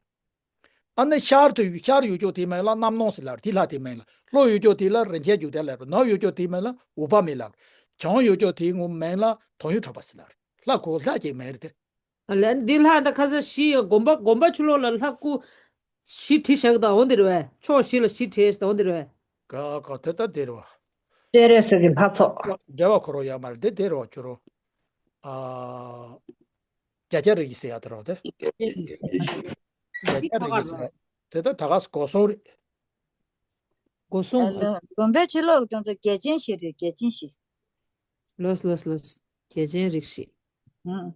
ཨ་ནི་ཤར་དུ་ཤར་ཡོད་ཀྱོག་དེའི་མིང་ལ་རྣམ་སྣང་ཟེར་ལབ་རེད། དེ་ལྷ་དེའི་མིང་ལ། ལྷོ་ཡོད་ཀྱོག་དེ་ལ་རིན་ཆེན་འབྱུང་ལྡན་ལབ་རེད། ནུབ་ཡོད་ཀྱོག་དེའི་མིང་ལ་འོད་དཔག་མེད་ལབ་རེད། བྱང་ཡོད་ཀྱོག་དེའི་ངོ་མིང་ལ་དོན་ཡོད་གྲུབ་པ་ཟེར་ལབ་རེད། ལྷ་ཁོ་ལྷ་ཅིག་མིང་རེད་དེ། ཨ་ལས་འདི་ལྷ་ད་ཁ་ས་བཞི་ཡོད། དགོན་པ་དགོན་པ་ཕྱི་ལོགས་ལ་ལྷ་སྐུ་བཞི་བྲིས་བཞག་གི་འདུག་འོ་འདི་རེད་པས། ཕྱོགས་བཞི་ལ་བཞི་བྲིས་ཟེར་འོ་འདི་རེད་པས། ག་ག་དེ་ད་དེ་རེད་པ། སྤྱན་རས་གཟིགས་ཀྱི་ལྷ་ཚོགས། འབྲེལ་བ་ཁོ་རང་ཡོད་མ་རེད། དེ་དེ་རེད་པ། ཁྱོད་རང་། ཨ། རྒྱ་རྒྱ་རིགས་ཀྱི་ཟེར་ཡག་དེ་རེད་པ། དེ། རྒྱ་རྒྱ་རིགས་ཀྱི་ཟེར་ཡག་དེ་ད་ད་ག་སྒོ་གསུམ་རེད། སྒོ་གསུམ། ཨ་ལ་དགོན་པའི་ཕྱི་ལོགས་ཀྱི་ཁྱོད་ཚོ་རྒྱལ་ཆེན་བཞི་རེད། རྒྱལ་ཆེན་བཞི། ལོས་ལོས་ལོས། རྒྱལ་ཆེན་རིགས་བཞི། ཨང་།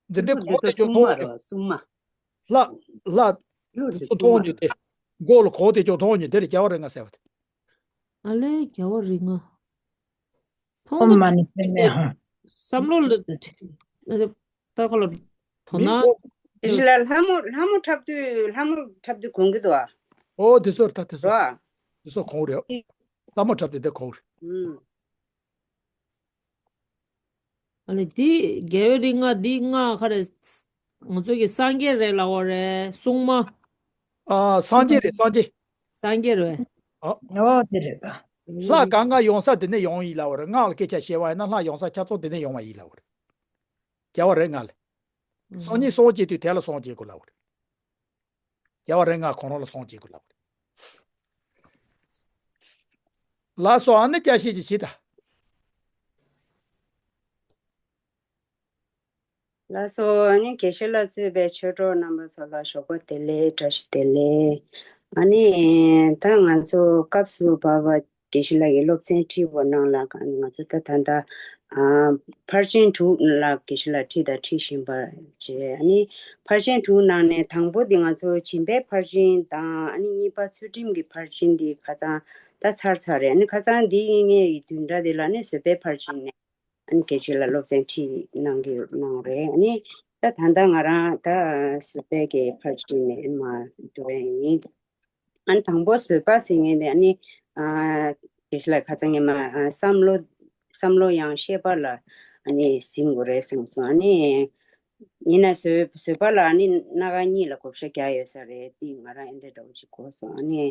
འདི་འདྲའི་འདི་གོ་དེ་ཚོ་ཅུང་སྲུང་མ་མཐོང་རེད་མྱོང་། པ། སྲུང་མ། ལྷ། ལྷ། ལུགས་དེ་དེ་ཚོ་སྲུང་མཐོང་མ་མྱོང་རེད། དེ། མགོ་ལ་གོ་དེ་ཅུང་མཐོང་མྱོང་། དེ་ལ་རྒྱལ་བ་རིགས་ལྔ་ཟེར་བ་དེ། ཨ་ལས་རྒྱལ་བ་རིགས་ལྔ། མཐོང་ཨོཾ་མ་ཎི་པདྨེ་ཧཱུྃ། བསམ་བློ་ལ་ད་ཁོ་ལ་དོ་མི་སྣང་གོ། ལ་ལྷ་མོ་ལྷ་མོ་འཁྲབ་དུས་ལྷ་མོ་འཁྲབ་དུས་གོན་གི་འདུག་ཨ། ཨོ་དེ་ཚོ་ད་དེ་ཚོ། རོ། དེ་ཚོ་གོན་རེད། ལྷ་མོ་འཁྲབ་དུས་དེ་གོན་རེད། ཨུམ། ཨ་ལས་འདི་རྒྱལ་བའི་རིགས་ལྔ་འདི་ལྔ་ག་རེ། ང་ཚོ་གི་སངས་རྒྱས་རེད་ལབ་པ་རེད། སྲུང་མ། ཨ་སངས་རྒྱས་རེད། སངས་རྒྱས། སངས་རྒྱས་རེད། ཨ། ཨོ་དེ་རེད་ད། ལྷ་གང་ག་ཡོང་ས་དེ་ནས་ཡོང་ཡིན་ལབ་པ་རེད། སྔགས་ལ་སྐད་ཆ་བཤད་པ་ཡིན་ན་ལྷ་ཡོང་ས་ཆ་ཚང་དེ་ནས་ཡོང་བ་ཡིན་ལབ་པ་རེད། རྒྱལ་བ་རིགས་ལྔ་ལས། སང་ཉིན་སངས་རྒྱས་དུས་དེ་ལ་སངས་རྒྱས་དགོས་ལབ་པ་རེད། རྒྱལ་བ་རིགས་ལྔ་ཁོང་རང་ལ་སངས་རྒྱས་དགོས་ལབ་པ་རེད། ལགས་སོ། ཨ་ནི་བསྐྱར་བཤད་ཅིག་བྱེད་ད། ལགས་སོ། ཨ་ནི་དགེ་བཤེས་ལགས་གཙོས་པའི་ཆོས་གྲོགས་རྣམ་པ་ཚོ་ལ་ཞོགས་པ་བདེ་ལེགས། བཀྲ་ཤིས་བདེ་ལེགས། ཨ་ནི་ད་ང་ཚོ་སྐབས་སུ་བབས་པ་དགེ་བཤེས་ལགས་ཀྱིས་སློབ་ཚན་ཁྲིད་པ་གནང་ལ། ང་ཚོ་ད་ད་ལྟ་ཨ་ཕར་ཕྱིན་དྲུག་ལ་དགེ་བཤེས་ལགས་ཁྲིད་དང་ཁྲིད་བཞིན་པ་བྱས། ཨ་ནི་ཕར་ཕྱིན་དྲུག་ནང་ནས་དང་པོ་འདི་ང་ཚོ་སྦྱིན་པའི་ཕར་ཕྱིན་དང་། ཨ་ནི་གཉིས་པ་ཚུལ་ཁྲིམས་ཀྱི་ཕར་ཕྱིན་འདི་ཁ་སང་ད་ཚར་ཚར་རེད། ཨ་ནི་ཁ་སང་འདི་ངའི་བདུན་ཕྲག་འདི་ལ་ནི་བཟོད་པའི་ཕར་ཕྱིན་ནས། ཨ་ནི་དགེ་བཤེས་ལགས་སློབ་ཚན་ཁྲིད་གནང་གི་གནང་རེད། ཨ་ནི་ད་ད་ལྟ་ང་རང་ད་བཟོད་པའི་གི་ཕར་ཕྱིན་ནས་མར་འགྲོ་ཡ་ཡིན། ཨ་ནི་དང་པོ་བཟོད་པ་ཟེར་མཁན་དེ་ཨ་ནི་ཨ་དགེ་བཤེས་ལགས་ཁ་སང་ཉི་མ་ཨ་བསམ་བློ་བསམ་བློ་ཡང་ཤེས་པ་ལ་ཨ་ནི་ཟིན་དགོས་རེད་གསུངས་སོང་། ཨ་ནི་ཡིན་ན་བཟོད་བཟོད་པ་ལ་ཨ་ནི་སྣ་ཁ་གཉིས་ལ་བགོ་བཤའ་རྒྱག་ཡོད་ས་རེད། དེ་ང་རང་ཨེ་འདྲ་འདྲ་བོ་ཅིག་གོ་སོང་། ཨ་ནི་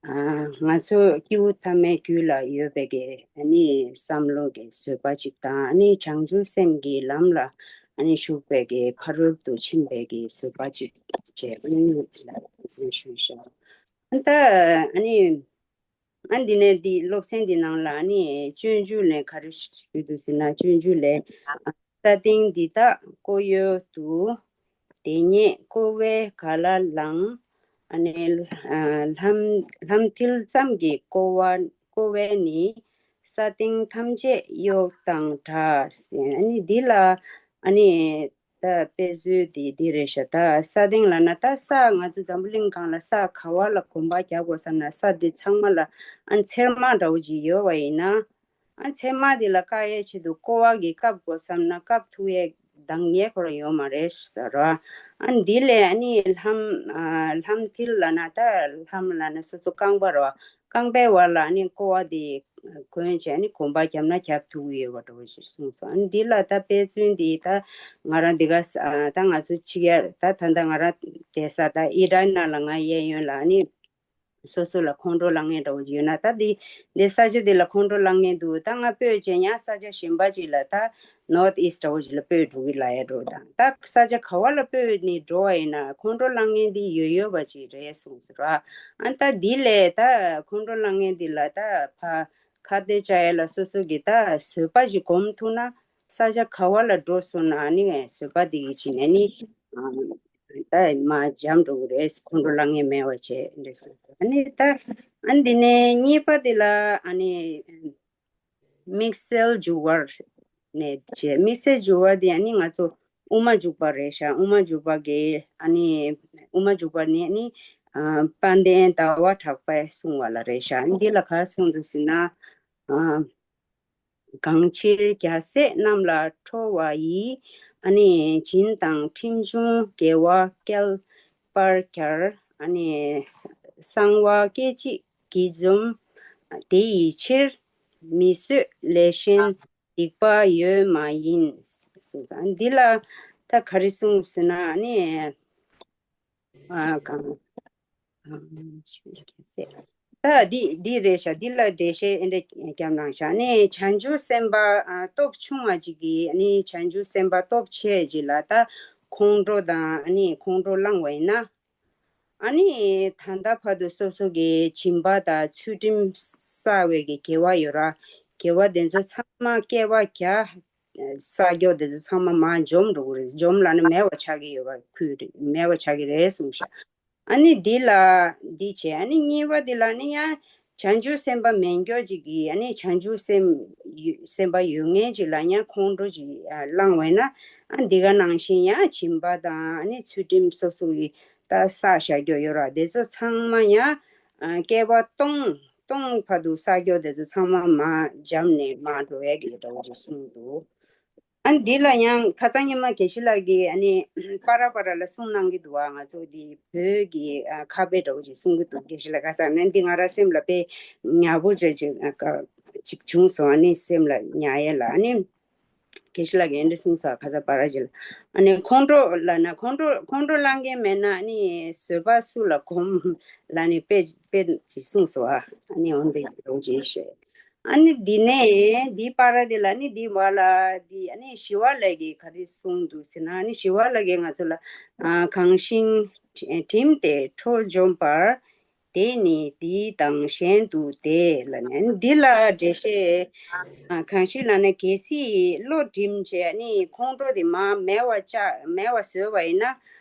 ཨ་ང་ཚོ་སྐྱེས་བུ་ཐ་མའི་རྒྱུད་ལ་ཡོད་པའི་གི་ཨ་ནི་བསམ་བློ་གི་བཟོད་པ་ཅིག་དང་། ཨ་ནི་བྱང་ཆུབ་སེམས་ཀྱི་ལམ་ལ་ཨ་ནི་ཞུགས་པའི་གི་ཕ་རོལ་ཏུ་ཕྱིན་པའི་གི་བཟོད་པ་ཅིག་བྱས། ཨ་ནི་ལ་ཞུ་ཤག་ཨ་ད་ཨ་ནི་ཨ་འདི་ནས་འདི་སློབ་ཚན་འདི་ནང་ལ་ཨ་ནི་སྤྱོད་འཇུག་ལས་ག་རེ་ཞུས་འདུག་ཟེར་ན། སྤྱོད་འཇུག་ལས་ས་སྟེང་འདི་དག་ཀོ་གཡོ་དུ། དེ་ཉིད་ཀོ་བས་ག་ལ་ལང་། ཨ་ནི་ལྷམ་ལྷམ་མཐིལ་ཙམ་གྱི་ཀོ་བ་ཀོ་བས་ནི། ས་སྟེང་ཐམས་ཅད་གཡོ་དང་འདྲ། ཨ་ནི་འདི་ལ་ཨ་ནི་ད་དཔེ་མཛོད་འདི་འདི་རེད་ཤག་ད་ས་སྟེང་ལབ་ན་ད་ས་ང་ཚོ་འཛམ་བུ་གླིང་སྒང་ལ་ས་ག་བ་ལ་གོམ་པ་རྒྱག་དགོས་བསམ་ན་ས་འདི་ཚང་མ་ལ་ཨ་ནི་ཚེར་མ་འདྲ་བོ་ཅིག་ཡོད་པ་ཡིན་ན། ཨ་ཚེར་མ་འདི་ལ་བཀག་ཡའི་ཆེད་དུ་ཀོ་བ་གིས་བཀབ་དགོས་བསམ་ན་བཀབ་ཐུབ་ཡའི་འདང་ངེས་ཁོ་རང་ཡོད་མ་རེད་ཟེར་རོ། ཨ་འདི་ལས་ཨ་ནི་ལྷམ་ཨ་ལྷམ་མཐིལ་ལབ་ན་ད་ལྷམ་ལབ་ན་སོ་སོ་རྐང་པ་རོ། རྐང་པའི་བར་ལ་ཨ་ནི་ཀོ་བ་འདི་གོན་བྱས་ཨ་ནི་གོམ་པ་བརྒྱབ་ན་རྒྱབ་ཐུབ་ཀྱི་ཡོད་པ་འདྲ་བོ་ཞིག་གསུངས་སོང་། ཨ་ནི་འདི་ལ་ད་དཔེ་མཚོན་འདི་ད་ང་རང་འདི་ག་ས་ད་ང་ཚོ་ཕྱི་རྒྱལ་ད་ད་ལྟ་ང་རང་བསྡད་ས་ད་ཨི་རན་ནང་ལ་ང་གཡས་གཡོན་ལ་ཨ་ནི། སོ་སོ་ལ་ཁོང་ཁྲོ་ལངས་མཁན་འདྲ་བོ་ཡོད་ན། ད་འདི་འདི་ས་ཆ་འདི་ལ་ཁོང་ཁྲོ་ལངས་མཁན་འདུག་ད་ང་སྤོས་བྱས་ཡང་ས་ཆ་གཞན་པ་ཅིག་ལ་ད་North East འདྲ་བོ་ཅིག་ལ་སྤོས་འགྲོ་གི་ལབ་ཡ་འགྲོ་དང་། ད་ས་ཆ་ག་བ་ལ་སྤོས་ནས་འགྲོ་བ་ཡིན་ན་ཁོང་ཁྲོ་ལངས་མཁན་འདི་ཡོད་ཡོད་པ་ཅིག་རེད་གསུངས་ཟེར་བ། ཨ་ད་འདི་ལས་ད་ཁོང་ཁྲོ་ལངས་མཁན་འདི་ལ་ད་ཕ་ཁ་གཏད་བཅག་ཡ་ལ་སོ་སོ་གི་ད་བཟོད་པ་ཞིག་སྒོམ་ཐུབ་ན། ས་ཆ་ག་བ་ལ་འགྲོ་སོང་ན་ཨ་ནི་བཟོད་པ་འདི་གི་བྱིན་ནས་ནི་ཨ་ད་མར་འཇམ་འགྲོ་གི་རེད། ཁོང་ཁྲོ་ལངས་མཁན་མེད་པ་བྱས་འདྲ་སོང་། ཨ་ནི་ད་ཨ་འདི་ནས་གཉིས་པ་འདི་ལ་ཨ་ནི་དམིགས་བསལ་འཇུག་པ་ནས་བྱས། དམིགས་བསལ་འཇུག་པ་འདི་ཨ་ནི་ང་ཚོ་དབུ་མ་འཇུག་པ་རེད་ཤག་དབུ་མ་འཇུག་པ་གི་ཨ་ནི་དབུ་མ་འཇུག་པ་ནི་ཨ་ནི་ཨ་དཔལ་ལྡན་ཟླ་བ་གྲགས་པས་གསུངས་པ་ལ་རེད་ཤག་འདི་ལ་ག་གསུངས་འདུག་ཟེར་ན། ཨ། གང་ཕྱིར་རྒྱལ་སྲས་རྣམས་ལ་ཁྲོ་བ་ཡིས། ཨ་ནི་བྱིན་དང་ཁྲིམས་གཞུང་དགེ་བ་བསྐལ་པར་གྱར། ཨ་ནི་གསང་བ་སྐད་ཅིག་གིས་འཇོམས། དེ་ཡི་ཕྱིར་མི་བཟོད་ལས་གཞན་སྡིག་པ་ཡོད་མ་ཡིན། འདི་ལ་ད་ག་རེ་གསུངས་ཟེར་ན་ཨ་ནི། ཨ་གང་། ཨ་ད་འདི་འདི་རེད་ཤག་འདི་ལ་འགྲེལ་བཤད་ཨེ་འདྲ་བརྒྱབ་གནང་ཤག་ནི་བྱང་ཆུབ་སེམས་དཔའ་ཨ་སྟོབས་ཆུང་བ་ཅིག་གིས་ནི་བྱང་ཆུབ་སེམས་དཔའ་སྟོབས་ཆེ་ཅིག་ལ་ད་ཁོང་ཁྲོ་དང་ཨ་ནི་ཁོང་ཁྲོ་བསླངས་པ་ཡིན་ན། ཨ་ནི་ད་ལྟ་བར་དུ་སོ་སོ་གི་སྦྱིན་པ་དང་ཚུལ་ཁྲིམས་བསགས་པའི་གི་དགེ་བ་ཡོད་ར། དགེ་བ་དེ་ཚོ་ཚང་མ་བསྐལ་པ་བརྒྱ། ས་སྐྱོ་དེ་ཚོ་ཚང་མ་མར་འཇོམས་འགྲོ་གི་རེད། འཇོམས་ལབ་ན་མེད་པ་ཆགས་ཀྱི་ཡོད་པ་ཁུལ་རེད། མེད་པ་ཆགས་ཀྱི་རེད་གསུངས་ཤག་ཨ་ནི་འདི་ལ་འདི་བྱས། ཨ་ནི་གཉིས་པ་འདི་ལ་ནི་ཡང་བྱང་ཆུབ་སེམས་དཔའ་མེད་མཁན་ཅིག་གིས་ཨ་ནི་བྱང་ཆུབ་སེམས་ཡོད་སེམས་དཔའ་ཡོད་མཁན་ཅིག་ལ་ཡང་ཁོང་ཁྲོ་ཅིག་བསླངས་པ་ཡིན་ན། ཨ་འདི་ག་ནང་བཞིན་ཡང་སྦྱིན་པ་དང་ཨ་ནི་ཚུལ་ཁྲིམས་སོ་སོ་ཡི་ད་བསགས་བཞག་རྒྱུ་ཡོད་ར། དེ་ཚོ་ཚང་མ་ཡང་བསྐལ་པ་སྟོང་སྟོང་བར་དུ་ས་སྐྱོ་དེ་ཚོ་ཚང་མ་མར་འཇམ་ནས་མར་འགྲོ་ཡས་ཀྱི་འདྲ་བོ་ཅིག་གསུངས་འདུག་ཨ་འདི་ལ་ཡང་ཁ་སང་ཉི་མ་དགེ་བཤེས་ལགས་ཀྱིས་ཨ་ནི་པ་ར་པ་ར་ལ་གསུང་གནང་གི་འདུག་བ། ང་ཚོ་འདི་བོད་ཀྱི་ཨ་ཁ་དཔེ་འདྲ་བོ་ཅིག་གསུང་གི་འདུག་དགེ་བཤེས་ལགས་ཁ་སང་ནས་འདི་ང་རང་སེམས་ལ་དཔེ་ཉག་པོ་ཅིག་ཅིག་ཅིག་བྱུང་སོང་། ཨ་ནི་སེམས་ལ་ཉར་ཡས་ལ་ཨ་ནི། དགེ་བཤེས་ལགས་ཀྱིས་འདི་གསུངས་སོང་། ཁ་ས་པ་ར་ཇི་ལ། ཨ་ནི་ཁོང་ཁྲོ་ལབ་ན་ཁོང་ཁྲོ་ཁོང་ཁྲོ་ལངས་མཁན་མེད་ན་ཨ་ནི་བཟོད་པ་སུ་ལ་སྒོམ་ལབ་ནས་དཔེ་དཔེ་ཅིག་གསུངས་སོང་། ཨ་ནི་འོན་ཏེ་ལོ་ཅིག་བཤད། ཨ་ནི་འདི་ནས་འདི་པར་འདི་ལ་ནི་འདི་བ་ལ་འདི་ཨ་ནི་ཞི་བ་ལྷ་གིས་ག་རེ་གསུངས་འདུག་ཟེར་ན། ཨ་ནི་ཞི་བ་ལྷ་གིས་ང་ཚོ་ལ་ཨ་གང་ཞིག་བྲིམས་ཏེ་འཕྲོ་འཇོམས་པར། དེ་ནི་འདི་དང་གཞན་དུ་འདས་ལ་ནི། འདི་ལ་འགྲེལ་བཤད། ཨ་གང་ཞིག་ལ་ནི་གལ་སྲིད་བློ་བྲིམས་བྱས་ནི་ཁོང་ཁྲོ་དེ་མར་མེད་པ་བཅག་མེད་པ་བཟོས་པ་ཡིན་ན།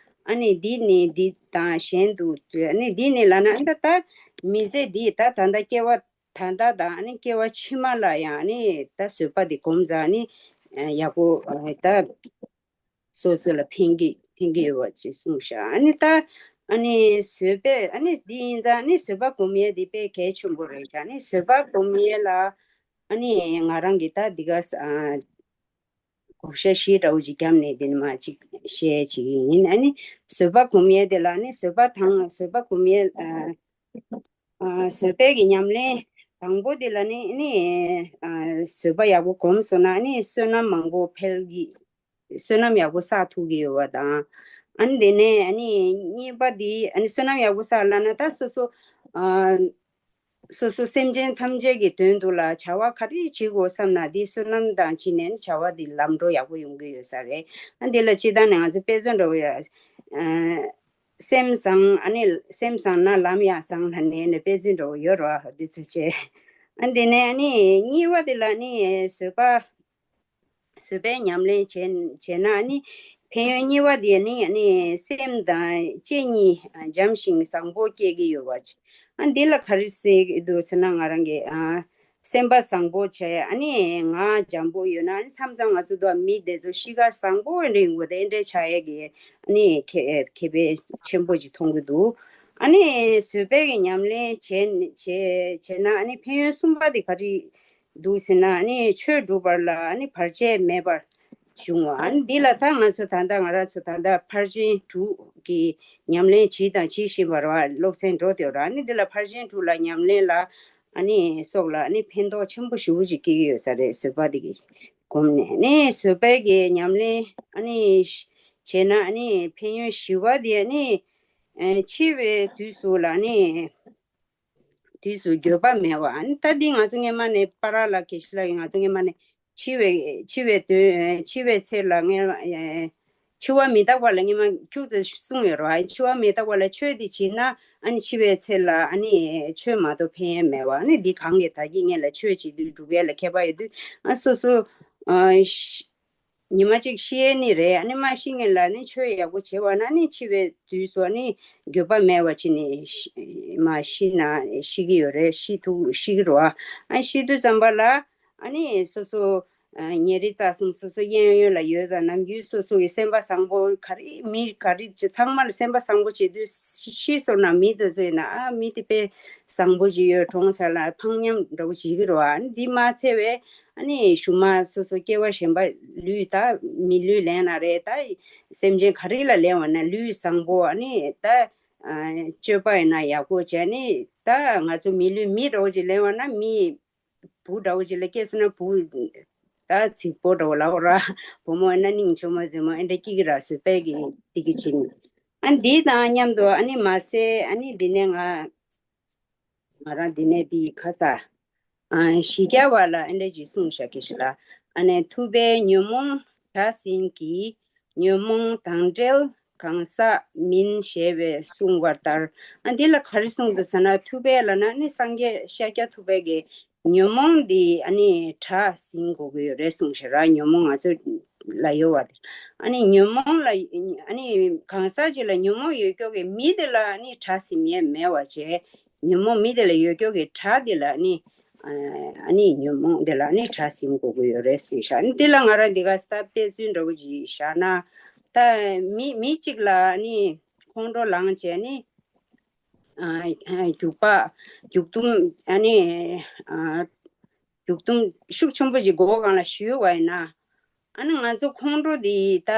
ཨ་ནི་འདི་ནི་འདི་དང་གཞན་དུ་འདས། ཨ་ནི་འདི་ནི་ལ་ན་ཨ་ད་ད་མི་ཚེ་འདི་ད་ད་ལྟ་སྐྱེ་བ་ད་ལྟ་དང་ཨ་ནི་སྐྱེ་བ་ཕྱི་མ་ལ་ཡང་ཨ་ནི་ད་བཟོད་པ་འདི་སྒོམ་ཙང་ཨ་ནི་ཡག་པོ་ད་སོ་སོ་ལ་ཕན་གི་ཕན་གི་ཡོད་པ་ཅིག་གསུངས་ཤག་ཨ་ནི་ད་ཨ་ནི་བཟོད་པས་ཨ་ནི་འདི་ཡིན་ཙང་ཨ་ནི་བཟོད་པ་སྒོམ་ཡས་འདི་དཔེ་གལ་ཆེན་པོ་རེད་ཤག་ཨ་ནི་བཟོད་པ་སྒོམ་ཡས་ལ་ཨ་ནི་ང་རང་གི་ད་འདི་ག་ས་ཨ་བགོ་བཤའ་བཞི་འདྲ་བོ་ཅིག་བརྒྱབ་ནས་འདི་ནས་མར་ཅིག་བཤད་ཅིག་ཡིན། ཨ་ནི་བཟོད་པ་སྒོམ་ཡས་དེ་ལ་ནི་བཟོད་པ་དང་བཟོད་པ་སྒོམ་ཡས་ཨ་ཨ་བཟོད་པའི་གི་ཉམས་ལེན་དང་པོ་དེ་ལ་ནི་ནི་ཨ་བཟོད་པ་ཡག་པོ་སྒོམ་སོང་ན་ནི་བསོད་ནམས་མང་པོ་འཕེལ་གི་བསོད་ནམས་ཡག་པོ་བསགས་ཐུབ་ཀྱི་ཡོད་པ་དང་། ཨ་ནི་དེ་ནས་ཨ་ནི་གཉིས་པ་དེ་ཨ་ནི་བསོད་ནམས་ཡག་པོ་བསགས་ལབ་ན་ད་སོ་སོ་ཨ་སོ་སོ་སེམས་ཅན་ཐམས་ཅད་ཀྱི་དོན་དུ་ལ་བྱ་བ་ག་རེ་བྱེད་དགོས་བསམ་ན་དེ་བསོད་ནམས་དང་བྱས་ནས་བྱ་བ་དེ་ལམ་འགྲོ་ཡག་པོ་ཡོང་གི་ཡོད་ས་རེད། ཨ་འདི་ལ་སྤྱིར་བཏང་ནས་ང་ཚོ་དཔེ་མཚོན་འདྲ་བོ་ཡ་ཨ་སེམས་བཟང་ཨ་ནི་སེམས་བཟང་ན་ལམ་ཡང་བཟང་ལབ་ནས་ནི་དཔེ་མཚོན་འདྲ་བོ་ཡོད་རེད་བ། དེ་ཚོ་བྱས། ཨ་འདི་ནས་ཨ་ནི་གཉིས་པ་དེ་ལ་ནི་བཟོད་པ། བཟོད་པའི་ཉམས་ལེན་བྱས་བྱས་ན་ནི་ཕན་ཡོན་གཉིས་པ་དེ་ནི་ནི་སེམས་དང་ལྕེ་གཉིས་འཇམ་ཞིང་བཟང་པོ་སྐྱེ་གི་ཡོད་པ་ཅིག་ཨ་འདི་ལ་ག་རེ་ཟེར་གི་འདུག་ཟེར་ན་ང་རང་གི་ཨ་སེམས་པ་བཟང་པོ་བྱས་ཨ་ནི་ངག་འཇམ་པོ་ཡོད་ན་ཨ་ནི་མཚམས་མཚམས་ང་ཚོ་དུ་མི་དེ་ཚོ་གཤིས་ཀ་བཟང་པོ་རེད་འོ་དེ་འདྲའི་ཆགས་ཡས་ཀྱི་ཨ་ནི་ཁེ་ཁེ་ཕན་ཆེན་པོ་ཅིག་མཐོང་གི་འདུག་ཨ་ནི་བཟོད་པའི་གི་ཉམས་ལེན་བྱས་བྱས་བྱས་ན་ཨ་ནི་ཕན་ཡོན་གསུམ་པ་དེ་ག་རེ་འདུག་ཟེར་ན་ཨ་ནི་ཆོས་སྒྲུབ་པར་ལ་ཨ་ནི་བར་ཆད་མེད་པར་འབྱུང་བ། ཨ་ནི་འདི་ལ་ད་ང་ཚོ་ད་ལྟ་ང་རང་ཚོ་ད་ལྟ་ཕར་ཕྱིན་དྲུག་གི་ཉམས་ལེན་བྱེད་དང་བྱེད་བཞིན་པ་རེད་བ། སློབ་ཚན་འགྲོ་བསྡད་ཡོད་རེད། ཨ་ནི་འདི་ལ་ཕར་ཕྱིན་དྲུག་ལ་ཉམས་ལེན་ལ་ཨ་ནི་སོགས་ལ་ཨ་ནི་ཕན་ཐོགས་ཆེན་པོ་ཞེ་པོ་ཅིག་སྐྱེ་གི་ཡོད་ས་རེད། བཟོད་པ་འདི་གི་སྒོམ་ནས་ཨ་ནི་བཟོད་པའི་གི་ཉམས་ལེན་ཨ་ནི་བྱས་ན་ཨ་ནི་ཕན་ཡོན་བཞི་པ་འདི་ཨ་ནི་ཨ་འཆི་བའི་དུས་སུ་ལ་ཨ་ནི། དུས་སུ་འགྱོད་པ་མེད་པ། ཨ་ནི་ད་འདི་ང་ཚོ་སྔས་མ་ནས་པ་ར་ལ་གེ་ཤི་ལ་ཡིན། ང་ཚོ་སྔས་མ་ནས་འཆི་བའི་འཆི་བའི་དུས་འཆི་བའི་ཚེ་ལ་སྔས་མ་ཨེ་འཆི་བ་མི་རྟག་པ་ལ་སྔས་མ་ཁྱུག་ཙམ་གསུངས་ཡོད་རེད་བ། འཆི་བ་མི་རྟག་པ་ལ་ཆོས་འདི་བྱེད་ན་ཨ་ནི་འཆི་བའི་ཚེ་ལ་ཨ་ནི་ཆོས་མ་གཏོགས་ཕན་ཡས་མེད་པ། ཨ་ནི་འདི་གང་གིས་ད་གིན་ངེད་ལ་ཆོས་བྱེད་དུས་སྒྲུབ་ཡས་ལ་མཁས་པ་ཡོད་དུས་ཨ་སོ་སོ་ཨ་ཤི་ཉི་མ་གཅིག་ཤི་ཡས་ནི་རེད། ཨ་ནི་མ་ཤི་སྔོན་ལ་ནི་ཆོས་ཡག་པོ་བྱེད་པ་ན་ནི་འཆི་བའི་དུས་སུ་ནི་འགྱོད་པ་མེད་པ་བྱས་ནས་ཤི་མ་ཤི་ན་ཤི་གི་ཡོད་རེད། ཤི་ཐུབ་ཤི་གི་རེད་བ། ཨ་ཤི་དུས་ཙམ་པ་ལ་ཨ་ནི་སོ་སོ་ཨ་ཉེ་རིང་རྩ་གསུམ་སོ་སོ་གཡས་གཡོན་ལ་ཡོད་ཙང་ནམ་རྒྱུན་སོ་སོ་གི་སེམས་པ་བཟང་པོ་ག་རེ་མི་ག་རེ་ཚང་མ་ལ་སེམས་པ་བཟང་པོ་བྱེད་དུས་ཤི་སོང་ན་མི་དེ་ཚོ་ཡིན་ན་ཨ་མི་དེ་དཔེ་བཟང་པོ་ཞིག་ཡོད་གྲོངས་ཚར་ལ་ཕངས་ཉམས་འདྲ་བོ་བྱེད་ཀྱི་རེད་བ། ཨ་ནི་འདི་མ་ཚད་པའི་ཨ་ནི་གཞུག་མ་སོ་སོ་སྐྱེ་བ་གཞན་པ་ལུས་ད་མི་ལུས་ལེན་ན་རེད། ད་སེམས་ཅན་ག་རེ་ལ་ལེན་པ་ན་ལུས་བཟང་པོ་ཨ་ནི་ད་ཨ་སྤྱོད་པ་ཡིན་ན་ཡག་པོ་བྱས་ནི་ད་ང་ཚོ་མི་ལུས་མི་འདྲ་བོ་ཅིག་ལེན་པ་ན་མི་བུ་འདྲ་བོ་ཅིག་ལ་སྐྱེས་སོང་ན་བུ་ད་རྫིག་པོ་འདྲ་བོ་ལབ་ར་བུ་མོ་ཨ་ན་སྙིང་ཆུང་མ་རྫིག་མོ་ཨེ་འདྲ་སྐྱེ་གི་ར་བཟོད་པའི་གི་དེ་གི་ཕྱིན། ཨ་འདི་དང་མཉམ་དུ་ཨ་ནི་མ་ཟད་ཨ་ནི་འདི་ནས་ང་ང་རང་འདི་ནས་འདི་ཁ་ས་ཨ་ཞི་རྒྱ་བ་ལ་ཨེ་འདྲ་ཅིག་གསུངས་བཞག་གི་ཞིག་ལ། ཨ་ནི་ཐུབ་པས་ཉོན་མོངས་དགྲ་ཟིན་གྱིས། ཉོན་མོངས་དང་བྲལ་གང་ཟག་མིན་ཞེས་པས་གསུངས་པ་ལྟར། ཨ་འདི་ལ་ག་རེ་གསུངས་འདུག་ཟེར་ན་ཐུབ་པས་ལབ་ན་ནི་སངས་རྒྱས་ཤཱཀྱ་ཐུབ་པའི་གི་ཉོན་མོངས་འདི་ཨ་ནི་དགྲ་ཟིན་དགོས་ཀྱི་ཡོད་རེད་གསུངས་ཤག་ར། ཉོན་མོངས་ང་ཚོ་ལ་ཡོད་པ་དེ་ཨ་ནི་ཉོན་མོངས་ལ་ཨ་ནི་གང་ཟག་ཅིག་ལ་ཉོན་མོངས་ཡོད་ཀྱོག་གི་མི་དེ་ལ་ཨ་ནི་དགྲ་ཟིན་ཡས་མེད་པ་བྱས། ཉོན་མོངས་མི་དེ་ལ་ཡོད་ཀྱོག་གི་དགྲ་དེ་ལ་ནི་ཨ་ནི་ཉོན་མོངས་དེ་ལ་ནི་དགྲ་ཟིན་དགོས་ཀྱི་ཡོད་རེད་གསུངས་ཤག་ཨ་ནི་དེ་ལ་ང་རང་འདི་ག་སྟབས་བདེ་ཚུལ་འདྲ་བོ་ཅིག་བཞག་ན་ད་མི་མི་གཅིག་ལ་ནི་ཁོང་ཁྲོ་ལངས་བྱས་ནི། ཨ་ཨ་རྒྱུག་པ་རྒྱུག་དུམ་ཨ་ནི་ཨ་རྒྱུག་དུམ་ཤུགས་ཆེན་པོ་ཅིག་སྒོ་སྒང་ལ་གཞུས་པ་ཡིན་ན། ཨ་ནི་ང་ཚོ་ཁོང་ཁྲོ་འདི་ད་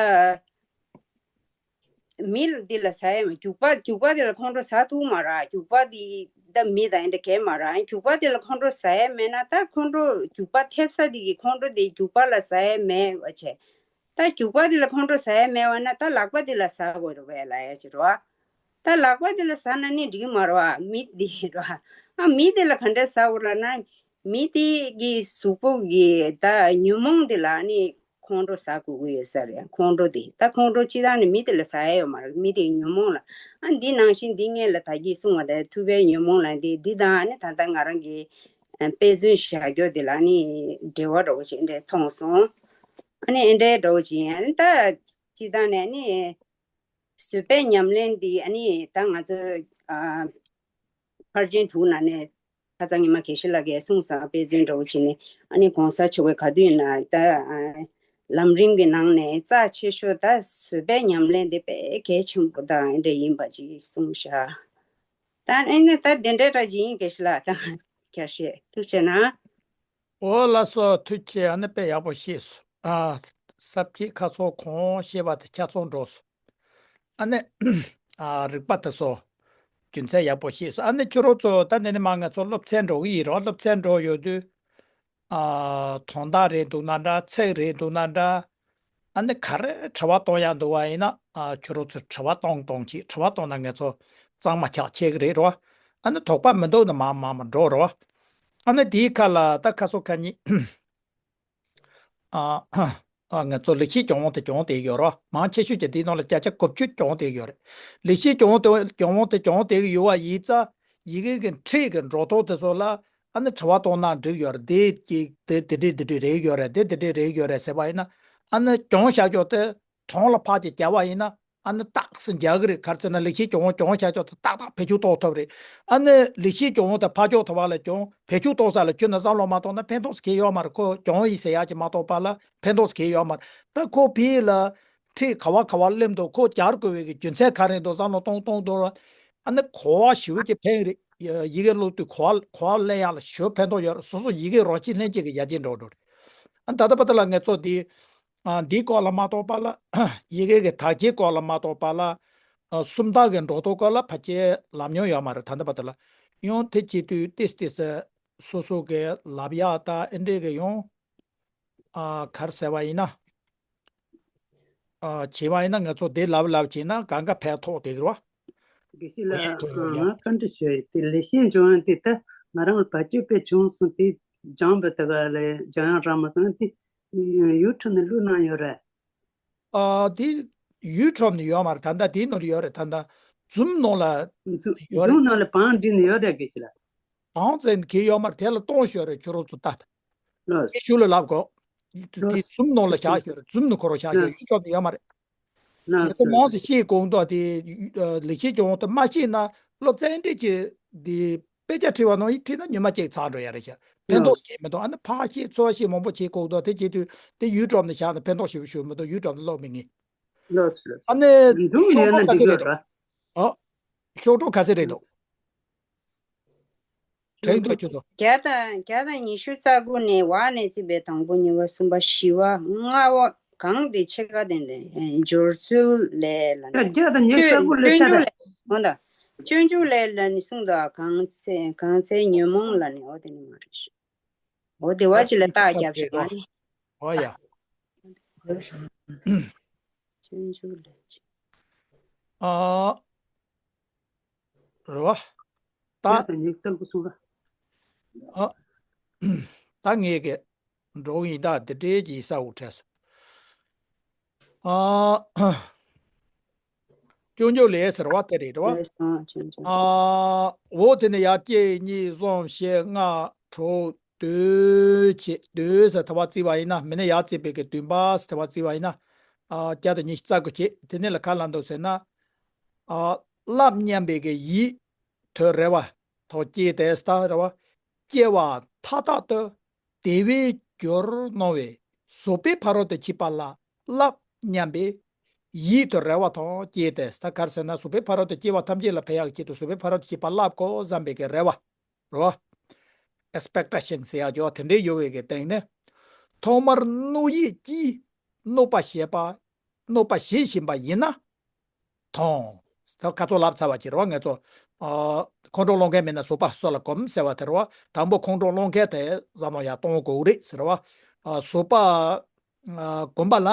མི་ལ་འདི་ལ་ཟ་ཡས་མ་རྒྱུག་པ་རྒྱུག་པ་འདི་ལ་ཁོང་ཁྲོ་ཟ་ཐུབ་མ་རེད། རྒྱུག་པ་འདི་ད་མི་དང་འདྲ་གས་མ་རེད། རྒྱུག་པ་འདི་ལ་ཁོང་ཁྲོ་ཟ་ཡས་མེད་ན་ད་ཁོང་ཁྲོ་རྒྱུག་པ་ཐེབས་ས་འདི་གི་ཁོང་ཁྲོ་འདི་རྒྱུག་པ་ལ་ཟ་ཡས་མེད་པ་བྱས། ད་རྒྱུག་པ་འདི་ལ་ཁོང་ཁྲོ་ཟ་ཡས་མེད་པ་ན་ད་ལག་པ་འདི་ལ་ཟ་དགོས་རེད་པས་ལབ་ཡ་ཅིག་རེད་བ། ད་ལག་པ་འདི་ལ་ཟ་ན་ནི་འགྲིག་མ་རེད་བ། མི་འདི་རེད་བ། ཨ་མི་འདི་ལ་ག་འདྲས་ཟ་དགོས་ལབ་ན། མི་དེ་གི་གཟུགས་པོ་གི་ད་ཉོན་མོངས་དེ་ལ་ནི་ཁོང་ཁྲོ་ཟ་དགོས་ཀྱི་ཡོད་ས་རེད། ཁོང་ཁྲོ་དེ་ད་ཁོང་ཁྲོ་སྤྱི་བཏང་ནི་མི་དེ་ལ་ཟ་ཡ་ཡོད་མ་རེད། མི་དེའི་ཉོན་མོངས་ལ། ཨ་འདི་ནང་བཞིན་འདི་སྔོན་ལ་ད་གིན་གསུངས་པ་དང་ཐུབ་པའི་ཉོན་མོངས་ལ་འདི་འདི་དང་ནི་ད་ལྟ་ང་རང་གི་དཔེ་མཚོན་བཞག་རྒྱུ་དེ་ལ་ནི་འབྲེལ་བ་འདྲ་བོ་ཞིག་འདྲ་མཐོང་སོང་། ཨ་ནི་ཨེ་འདྲའི་འདྲ་བོ་ཞིག་ཡིན། ཨ་ནི་ད་སྤྱི་བཏང་ནས་ནི་བཟོད་པའི་ཉམས་ལེན་འདི་ཨ་ནི་ད་ང་ཚོ་ཨ་ཕར་ཕྱིན་དྲུག་ནང་ནས་ཁ་སང་ཉི་མ་དགེ་བཤེས་ལགས་ཀྱིས་གསུངས་སོང་། དཔེ་མཚོན་འདྲ་བོ་བྱས་ནས་ཨ་ནི་གོང་ས་མཆོག་གིས་ག་དུས་ཡིན་ན་ད་ཨ་ལམ་རིམ་གྱི་ནང་ནས་རྩ་ཆེ་ཤོས་ད་བཟོད་པའི་ཉམས་ལེན་དེ་དཔེ་གལ་ཆེན་པོ་དང་འདྲ་ཡིན་པ་ཅིག་གསུངས་ཤག་ད་ཨ་ནི་ད་དེ་འདྲའི་འདྲ་ཅིག་ཡིན། དགེ་བཤེས་ལགས་ད་ཁྱེད་ཤེས་ཐུགས་རྗེ་གནང་། འོ་ལགས་སོ། ཐུགས་རྗེ་ཆེ། ཨ་ནི་དཔེ་ཡག་པོ་ཤེས་སོང་། ཨ་ས་བཅད་ཁ་སོ་གོང་བཤད་པ་དེ་ཆ་ཚང་འགྲོ་སོང་། ཨ་ནི་ཨ་རིག་པ་དེ་ཚོ་རྒྱུ་མཚན་ཡག་པོ་ཤེས་སོང་། ཨ་ནི་ཁྱོད་རང་ཚོ་ད་འདི་ནས་མར་ང་ཚོ་སློབ་ཚན་འགྲོ་གི་ཡིན་རོགས། སློབ་ཚན་འགྲོ་ཡོང་དུས་ཨ་དོན་དག་རེད་འདུག་ན་འདྲ། ཚིག་རེད་འདུག་ན་འདྲ། ཨ་ནི་ག་རེ་དྲི་བ་གཏོང་ཡག་འདུག་པ་ཡིན་ན་ཨ་ཁྱོད་རང་ཚོས་དྲི་བ་གཏོང་གཏོང་གྱིས། དྲི་བ་གཏོང་ན་ང་ཚོ་གཙང་མ་ཆགས་ཆེ་གི་རེད་རོ། ཨ་ནི་དོགས་པ་མི་འདུག་ན་མར་མར་མར་འགྲོ་རོ། ཨ་ནི་དེའི་ཁ་ལ་ད་ཁ་སོ་ཁ་ཉིན་ཨ་ཨ་ང་ཚོ་ལེགས་བཤད་ལྗོན་དབང་དེ་སྦྱོང་བསྡད་ཡོད་རོ། མང་ཆེ་ཤོས་ཀྱིས་དེའི་ནང་ལ་བརྒྱ་ཆ་དགུ་བཅུ་སྦྱོང་བསྡད་ཡོད་རེད། ལེགས་བཤད་ལྗོན་དབང་དེ་སྦྱོང་བསྡད་ཡོད་པ་ཡིན་ཙང་ཡི་གེ་གི་ཕྲད་ཀྱི་འགྲོ་སྟངས་དེ་ཚོ་ལ་ཨ་ནི་དྲི་བ་གཏོང་ན་འགྲིག་ཡོད་རེད། དེ་ཅིག་དེ་དེ་འདྲས་དེ་འདྲས་རེད་ཡོད་རེད། དེ་དེ་འདྲས་རེད་ཡོད་རེད་ཟེར་བ་ཡིན་ན་ཨ་ནི་སྦྱོང་བྱ་ཆོག་དེ། གྲངས་ལ་ཕར་ཅིག་བརྒྱབ་པ་ཡིན་ན་ཨ་ནི་རྟགས་སུ་འཇགས་ཀྱི་རེད། ག་རེ་ཟེར་ན་ལེགས་བཤད་ལྗོན་དབང་སྦྱོང་བྱ་ཆོག་དེ་ཏག་ཏག་བེད་སྤྱོད་གཏོང་ཐུབ་རེད། ཨ་ནི་ལེགས་བཤད་ལྗོན་དབང་དེ་ཕར་ཕྱོགས་ཐུབ་པ་ལ་སྦྱོང་བེད་སྤྱོད་གཏོང་ས་ལ་ཁྱོད་ནི་བསམ་བློ་མ་གཏོང་ན་ཕན་ཐོགས་སུ་གང་ཡོད་མ་རེད། ཁོ་སྦྱོང་ཡིན་ཟེར་ཡག་ཅིག་མ་གཏོགས་པ་ལ་ཕན་ཐོགས་སུ་གང་ཡོད་མ་རེད། ད་ཁོ་ཕི་ལ་ཁྲིད་ག་བ་ག་བ་སླེབས་འདུག་ཁོ་སྦྱར་དགོས་པའི་གི་རྒྱུ་མཚན་ག་རེ་འདུག་བསམ་བློ་གཏོང་གཏོང་གཏོང་། ཨ་ནི་གོ་བ་ཞེ་པོ་ཅིག་ཕན་གི་རེད། ཡི་གེ་ཀློག་དུས་གོ་བ་གོ་བ་ལེན་ཡག་ལ་ཞེ་པོ་ཕན་ཐོགས་ཡོད་རེད། སོ་སོ་ཡི་གེ་རང་བཞིན་ལྷན་སྐྱེས་ཀྱི་ཡར་རྒྱས་འགྲོ་འགྲོ་རེད། ཨ་ད་ལྟ་བར་དུ་ལ་ངེད་ཚོ་འདི་ཨ་འདིའི་སྐོར་ལ་མ་གཏོགས་པ་ལ་ཡི་གེ་གི་དག་ཆའི་སྐོར་ལ་མ་གཏོགས་པ་ལ་ཨ་སུམ་རྟགས་ཀྱི་འགྲོ་སྟངས་སྐོར་ལ་ཕལ་ཆེར་ལབ་མྱོང་ཡོད་མ་རེད། ད་ལྟ་བར་དུ་ལ་ཡང་དེ་བྱེད་དུས་ཏིས་ཏིས་སོ་སོ་གི་ལབ་ཡག་ད་ཨེ་འདྲས་གི་ཡང་ཨ་ག་རེ་ཟེར་བ་ཡིན་ན། ཨ་བྱས་པ་ཡིན་ན་ང་ཚོ་དེ་ལབ་ལབ་བྱས་ན་གང་ག་ཕན་ཐོགས་དེ་རེད་བ། དགེ་བཤེས་ལགས། ཡིན་ཐུབ་ཡོད་ཡ། ང་བཀའ་འདྲི་ཞུ་ཡ་དེ་ལེགས་བཤད་ལྗོན་དབང་དེ་ད་ང་རང་ལ་བར་སྐྱོད་དཔེ་བྱུང་སོང་། དེ་སྦྱངས་པ་དེ་ག་ལས་སྦྱང་ཡག་རག་མ་སོང་། དེ་ཡུ་ཊུབ་ནས་བླུགས་གནང་ཡོད་རེད། ཨ་དེ་ཡུ་ཊུབ་ནས་ཡོད་མ་རེད། ད་ལྟ་དེའི་ནང་ལ་ཡོད་རེད། ད་ལྟ་ཛུམ་ནང་ལ་ཛུམ་ཡོད་རེད། ཛུམ་ནང་ལ་བང་བསྒྲིགས་ནས་ཡོད་རེད་དགེ་བཤེས་ལགས། བང་བཙན་གྱི་ཡོད་མ་རེད། དེ་ལ་གཏོང་ཤོག་རེད། ཁྱོད་རང་ཚོ་ལྟ། ལོས། དེ་ཤུ་ལ་ལབ་གོ། དེ་ལོས། ཛུམ་ནང་ལ་བཞག་ཤོག་རེད། ཛུམ་ནང་ཁོ་རང་བཞག་ཤོག་ལོས། ཡུ་ཊུབ་ནང་ཡོད་མ་རེད། ལོས། ང་ཚོ་མང་སེ་ཤེས་དགོས་འདུག་དེ་ལེགས་བཤད་ལྗོན་དབང་དེ་མ་ཤེས་ན་སློབ་ཚན་འདྲས་ཀྱི་དེ་དཔེ་ཆ་ཁྲིད་པ་ནང་ཡིག་ཁྲིད་ན་ཉི་མ་གཅིག་ཚར་འགྲོ་ཡ་རེད་ཤག་ཕན་ཐོགས་ལོས། ཤེས་མི་འདུག་ཨ་ནི་ཕར་ཤེས་ཚུར་ཤེས་མང་པོ་བྱེད་དགོས་འདུག་དེ་བྱེད་དུས་དེ་ཡུ་ཊུབ་ནང་བཞག་ན་ཕན་ཐོགས་ཞེ་པོ་ཞིག་མི་འདུག་ཡུ་ཊུབ་ནང་ཀློག་མི་ཉན། ལོས་ལོས། ཨ་ནི་ཛུམ་ཤོག་ཡོད་ན་གྲངས་ག་འགྲིག་ཚད་གི་རེད་འགྲོ། འདུག་ཨ། ཤོག་གྲངས་ག་ཚད་རེད་འདུག་དྲན་འདུག་ཁྱོད་ཚོ། བརྒྱ་དང་བརྒྱ་དང་ཉི་ཤུ་རྩ་དགུ་ནས་འོག་ནས་བརྩིས་པའི་དང་པོ་གཉིས་པ་གསུམ་པ་བཞི་པ་ལྔ་པ་གང་དེ་ཕྱེད་ཀ་དེ་ནས་སྦྱོར་ཚུལ་ལས་ལ་ནི། བརྒྱ་དང་ཉི་ཤུ་རྩ་དགུ་ལས་སྤྱོད་ཚར་འཇུག་རེད། ལས་འོ་ད། སྤྱོད་འཇུག་ལས་ལ་ནི་གསུངས་འདུག་གང་ཚེ་གང་ཚེ་ཉོན་མོངས་ལ་ནི་འོ་དེ་ནི་མ་རེད། འོ་དེ་བ་ཅི་ལ་རྟགས་རྒྱབ་ཤིག་མ་ནི། འོ་ཡ། སྤྱོད་འཇུག་ལས། ཨ། རེད་བ། ད། ད་ངས་ཀྱི་འགྲོ་ཡིན་ད་དེ་འདྲའི་ཀྱི་ས་འུ་ཁྲས་སོ། ཨ། སྐྱོན་བརྗོད་ལས་ཟེར་བ་དེ་རེད་བ། ཨ། འོ་དེ་ནས་ཡར་གཅིག་གཉིས་གསུམ་བཞི་ལྔ་དྲུག་བདུན་བྱས་བདུན་ཟེར་ཐ་བ་བརྩིས་པ་ཡིན་ན་མི་ནས་ཡར་བརྩིས་པའི་གི་བདུན་པ་ཟེར་ཐ་བ་བརྩིས་པ་ཡིན་ན། ཨ། བརྒྱ་དང་ཉི་ཤུ་རྩ་དགུ་བྱས་དེ་ནས་ལ་ཁ་ལ་འདུག་ཟེར་ན། ཨ། བསླབ་སྙམ་པའི་གི་ཡིད་དུ་རེ་བ་ཐོག་སྐྱེས་ཏེ་ས་རེ་བ་སྐྱེ་བ་མཐའ་དག་ཏུ་དེ་བས་འགྱུར་སྣང་བས་བཟོད་པའི་ཕ་རོལ་ཏུ་ཕྱིན་པ་ལ་བསླབ་སྙམ་པའི་ཡིད་དུ་རེ་བ་ཐོག་སྐྱེས་ཏེ་ས་ག་རེ་ཟེར་ན་བཟོད་པའི་ཕ་རོལ་ཏུ་སྐྱེ་བ་ཐམས་ཅད་ལ་ཕན་ཡག་གི་ཆེད་དུ་བཟོད་པའི་ཕ་རོལ་ཏུ་ཕྱིན་པ་བསླབ་དགོས་བསམ་པའི་གི་རེ་བ་རོ། ཨེགསི་པེག་ཊེ་ཤན་ཟེར་ཡག་ཅོ་དེ་འདྲའི་ཡོད་པའི་གི་སྟེང་ནས་ཐོག་མར་བསྔོ་ཡིད་ཀྱིས་གནོད་པ་བྱེད་པ་གནོད་པ་བྱེད་བཞིན་པ་ཡིན་ན། དང་། ད་ཁ་ཚོ་ལབ་ཚར་བ་ཅིག་རེད་བ་ངེད་ཚོ། ཨ། ཁོང་ཁྲོ་སློང་མཁན་མེད་ན་བཟོད་པ་སོ་ལ་གོམས་ཟེར་བ་དེ་རེད་བ། དང་པོ་ཁོང་ཁྲོ་སློང་མཁན་དེ་བསམ་བློ་ཡར་གཏོང་དགོས་རེད་ཟེར་བ། ཨ། བཟོད་པ། ཨ། གོམས་པ་ལ་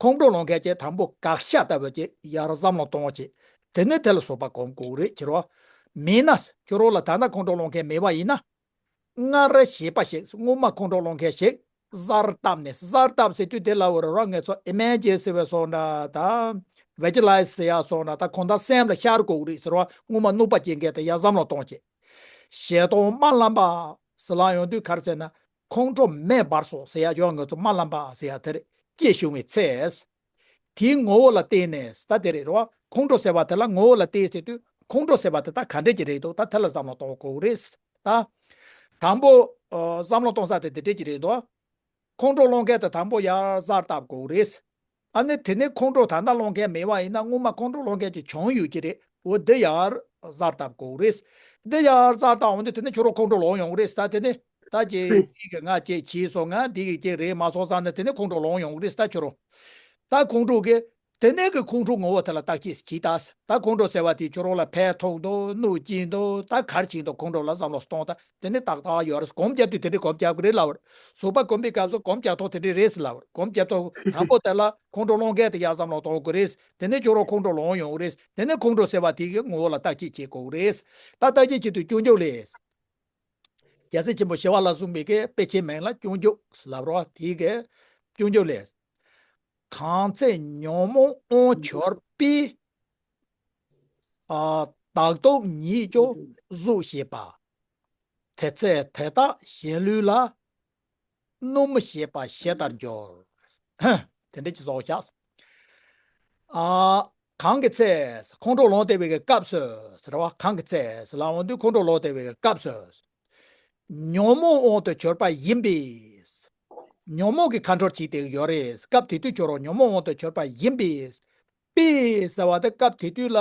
ཁོང་ཁྲོ་སློང་མཁན་གྱི་དང་པོ་དགག་བྱ་ལྟ་བུ་ཅིག་ཡར་བསམ་བློ་གཏོང་བ་ཅིག་དེ་ནས་དེ་ལ་བཟོད་པ་གོམས་དགོས་རེད་ཟེར་བ། མེད་ན་ཁྱོད་རང་ལ་ད་ལྟ་ཁོང་ཁྲོ་སློང་མཁན་མེད་པ་ཡིན་ན། སྔར་ཞེས་པ་ཞིག་སྔོན་མ་ཁོང་ཁྲོ་སློང་མཁན་ཞིག་གཟར་བཏབ་ནས། གཟར་བཏབ་ཟེར་དུས་དེ་ལ་འོ་ར་ང་ཚོ་ཨི་མེ་ཇིན་ཟེར་བའི་སོགས་འདྲ་དང་། བི་ཇུ་ལའི་ཟི་ཟེར་ཡ་སོགས་འདྲ་དང་། གང་ལྟར་སེམས་ལ་ཤར་དགོས་རེད་ཟེར་བ། སྔོན་མ་གནོད་པ་སྐྱེལ་མཁན་དེ་ཡར་བསམ་བློ་གཏོང་བྱེད། ཞེ་སྡང་དམར་ལམ་པ་ཟེར་ལ་ཡོང་དུས་ག་རེ་ཟེར་ན། ཁོང་ཁྲོ་མེ་འབར་སོང་ཟེར་ཡ། ཡང་ང་ཚོ་དམར་ལམ་པ་ཟེར་ཡ་དེ་རེད། སྐྱེས་བྱུང་བའི་ཚེ། དེའི་ངོ་བོ་ལ་བལྟས་ནས། ད་དེ་རེད་རོ། ཁོང་ཁྲོ་ཟེར་བ་དེ་ལ་ངོ་བོ་ལ་བལྟས་ཟེར་དུས། ཁོང་ཁྲོ་ཟེར་བ་དེ་ད་ག་འདྲ་ཅིག་རེད་འདུག་ད་དེ་ལ་བསམ་བློ་གཏོང་དགོས་རེད། ད་དང་པོ་ཨ་བསམ་བློ་གཏོང་ས་དེ་དེ་འདྲ་ཅིག་རེད་འདུག་ཁོང་ཁྲོ་སློང་མཁན་དེ་དང་པོ་ཡར་གཟར་བཏབ་དགོས་རེད། ཨ་ནི་དེ་ནས་ཁོང་ཁྲོ་ད་ལྟ་སློང་མཁན་མེད་པ་ཡིན་ན། སྔོན་མ་ཁོང་ཁྲོ་སློང་མཁན་ཅིག་བྱུང་ཡོད་ཀྱི་རེད། འོ་འདི་ཡར་གཟར་བཏབ་དགོས་རེད། འདི་ཡར་གཟར་བཏབ་འོང་དུས་དེ་ནས་ཁྱོད་རང་ཁོང་ཁྲོ་ལངས་ཡོང་གི་རེད། ད་དེ་ནས་ད་ཅིག་འདི་གི་ང་ཅིག་བྱས་སོང་། ང་འདི་གི་ཅིག་རེད་མ་སོང་བསམ་ནས་དེ་ནས་ཁོང་ཁྲོ་ལངས་ཡོང་གི་རེད། ད་ཁྱོད་རང་ད་ཁོང་ཁྲོ་གི་དེ་ནས་གི་ཁོང་ཁྲོ་ངོ་བོ་དེ་ལ་བརྟག་དཔྱད་བྱེད་ད། ད་ཁོང་ཁྲོ་ཟེར་བ་དེ་ཁྱོད་རང་ལ་ཕན་ཐོགས་འདུག་གནོད་སྐྱེལ་འདུག་ད་ག་རེ་བྱེད་འདུག་ཁོང་ཁྲོ་ལ་བསམ་བློ་གཏོང་ད། དེ་ནས་ཏག་ཏག་ཡོད་རེད། སྒོམ་རྒྱབ་དུས་དེ་འདྲའི་སྒོམ་རྒྱབ་གི་རེད་ལབ་པ་རེད། གཟུགས་པོ་སྒོམ་པའི་སྐབས་སུ་སྒོམ་རྒྱག་ཐོག་དེ་འདྲའི་རེད་ཟེར་ལབ་པ་རེད། སྒོམ་རྒྱབ་ཐོག་དང་པོ་དེ་ལ་ཁོང་ཁྲོ་སློང་མཁན་དེ་ཡར་བསམ་བློ་གཏོང་དགོས་རེད། དེ་ནས་ཁྱོད་རང་ཁོང་ཁྲོ་ལངས་ཡོང་གི་རེད། དེ་ནས་ཁོང་ཁྲོ་ཟེར་བ་དེ་གི་ངོ་བོ་ལ་བརྟག་དཔྱད་བྱེད་དགོས་རེད། ད་བརྟག་དཔྱད་བྱེད་དུས་སྐྱོན་བརྗོད་ལས། རྒྱལ་སྲས་ཆེན་པོ་ཞི་བ་ལྷ་གསུངས་པའི་གི་དཔེ་ཆའི་མིང་ལ་སྐྱོན་བརྗོད་ཟེར་ལབ་པ་རེད། དེ་གི་སྐྱོན་བརྗོད་ལས། གང་ཚེ་ཉོན་མོངས་དབང་གྱུར་པས། ཨ། བདག་སྡུག་ཉིད་ཀྱང་གཟུགས་ཞེས་པ། དེ་ཚེ་དེ་དག་གཞན་ལུས་ལ། གནོད་མི་ཤེས་པ་ཞེས་པར་འགྱུར། དེ་འདྲ་ཅིག་བཟོ་བཞག་ཨ། གང་གི་ཚེ། ཁོང་ཁྲོ་ལངས་བསྡད་པའི་གི་སྐབས་སུ་ཟེར་བ། གང་གི་ཚེ་ཟེར་ལབ་འོང་དུས་ཁོང་ཁྲོ་ལངས་བསྡད་པའི་གི་སྐབས་སུ། ཉོན་མོངས་དབང་དུ་གྱུར་པ་ཡིན་པས། ཉོན་མོངས་ཀྱི་ཁ་འཕྲོར་བྱས་ཏེ་ཡོད་རེད། སྐབས་དེ་དུས་ཁྱོད་རང་ཉོན་མོངས་དབང་དུ་གྱུར་པ་ཡིན་པས། པས་ཟེར་བ་དེ་སྐབས་དེ་དུས་ལ་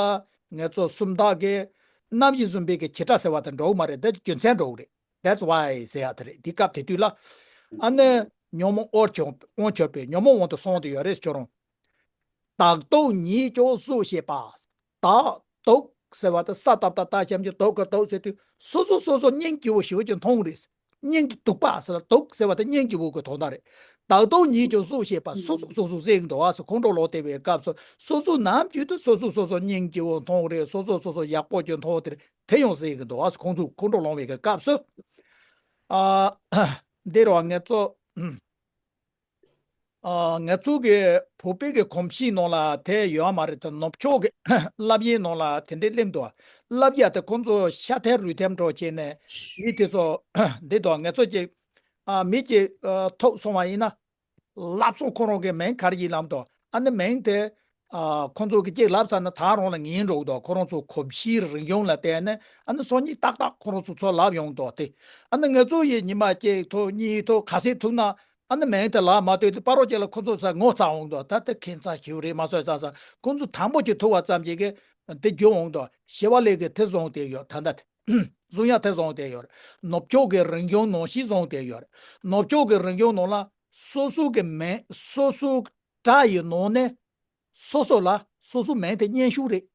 ང་ཚོ་སུམ་རྟགས་ཀྱི་རྣམ་དབྱེ་བཟུང་བའི་གི་བྱེ་བྲག་ཟེར་བ་དེ་འགྲོ་གི་མ་རེད། དེ་རྒྱུ་མཚན་འགྲོ་གི་རེད། That's why ཟེར་ཡ་དེ་རེད། དེ་སྐབས་དེ་དུས་ལ། ཨ་ནི་ཉོན་མོངས་དབང་གྱུར། དབང་གྱུར་པས། ཉོན་མོངས་དབང་དུ་སོང་སྟེ་ཡོད་རེད་ཁྱོད་རང་། བདག་སྡུག་ཉིད་ཀྱང་གཟུགས་ཞེས་པ། བདག་སྡུག་ཟེར་བ་དེ་ས་བཏབ་བཏབ་བཏགས་ཞབས་ཀྱུ་སྡུག་གི་སྡུག་ཟེར་དུས་སོ་སོ་སོ་སོ་སྙིང་རྗེ་བོ་ཞེ་པོ་ཅིག་མཐོང་རེད། སྙིང་གི་སྡུག་པ་ཟེར་ལ་སྡུག་ཟེར་བ་དེ་སྙིང་རྗེ་བོ་གི་དོན་དག་རེད། བདག་སྡུག་ཉིད་ཀྱང་གཟུགས་ཞེས་པ། སོ་སོ་སོ་སོ་ཟེར་གི་འདུག་ཨ་སོ། ཁོང་ཁྲོ་ལངས་བསྡད་པའི་སྐབས་སུ་སོ་སོ་ནམ་རྒྱུན་དུ་སོ་སོ་སོ་སོ་སྙིང་རྗེ་བོ་མཐོང་རེད། སོ་སོ་སོ་སོ་ཡག་པོ་ཅིག་མཐོང་དེ་རེད། དེ་ཡང་ཟེར་གི་འདུག་ཨ་སོ། ཁོང་ཚོ་ཁོང་ཁྲོ་ལངས་པའི་གི་སྐབས་སུ། ཨ། འདི་རུ་ང་ཚོ། ཨ། ང་ཚོ་གི་བོད་པའི་གི་གོམས་གཤིས་ནང་ལ་དེ་ཡོད་མ་རེད་དེ། ནུབ་ཕྱོགས་ཀྱི་བསླབ་གཞིའི་ནང་ལ་དེ་འདྲའི་སླེབས་འདུག་བསླབ་གཞི་དེ་ཁོང་ཚོ་ཤ་ཐལ་རུས་ཐལ་འགྲོ་བྱས་ནས་མི་དེ་ཚོ་འདི་དང་ང་ཚོ་གཅིག་ཨ། མི་གཅིག་ཨ། ཐུག་སོང་བ་ཡིན་ན། ལབ་སོང་། ཁོ་རང་གི་མིང་ག་རེ་ཡིན་ལབ་དང་། ཨ་ནི་མིང་དེ། ཨ། ཁོང་ཚོ་གི་གཅིག་ལབ་ཚར་ན་ད་རུང་ལ་ངེས་འགྲོ་གི་འདུག་ཁོ་རང་ཚོ་གོམས་གཤིས་རིག་གཞུང་ལ་བལྟས་ནས་ཨ་ནི་སང་ཉིན་ཏག་ཏག་ཁོ་རང་ཚོ་ཚུར་ལབ་ཡོང་གི་འདུག་དེ། ཨ་ནི་ང་ཚོ་ཡི་ཉི་མ་གཅིག་ཐུག་གཉིས་ཐུག་ག་ཚོད་ཐུག་ན། ཨ་ནི་མིང་དེ་ལབ་མ་ཐུབ་དུས་ཕར་རོགས་གཅིག་ལ་ཁོ་ཚོ་ས་ངོ་ཚ་འོང་གི་འདུག་ད་དེ་ཁྱད་མཚར་ཞེ་པོ་རེད་མ་སོང་ཙང་ཙང་། ཁོ་ཚོ་དང་པོ་གཅིག་ཐུག་པ་ཙམ་གྱིས་གི་དེ་འགྱུར་འོང་གི་འདུག་ཞི་བ་ལྷས་ཀྱིས་དེ་བཟུང་བསྡད་ཡོད། ད་ལྟ་དེ་བཟུང་ཡ་དེ་བཟུང་བསྡད་ཡོད་རེད། ནུབ་ཕྱོགས་ཀྱི་རིག་གཞུང་ནང་བཞིན་བཟུང་བསྡད་ཡོད་རེད། ནུབ་ཕྱོགས་ཀྱི་རིག་གཞུང་ནང་ལ་སོ་སོ་གི་མིང་། སོ་སོ་སྒྲ་ཡི་ནང་ནས་སོ་སོ་ལ་སོ་སོའི་མིང་དེ་སྙན་ཞུ་རེད་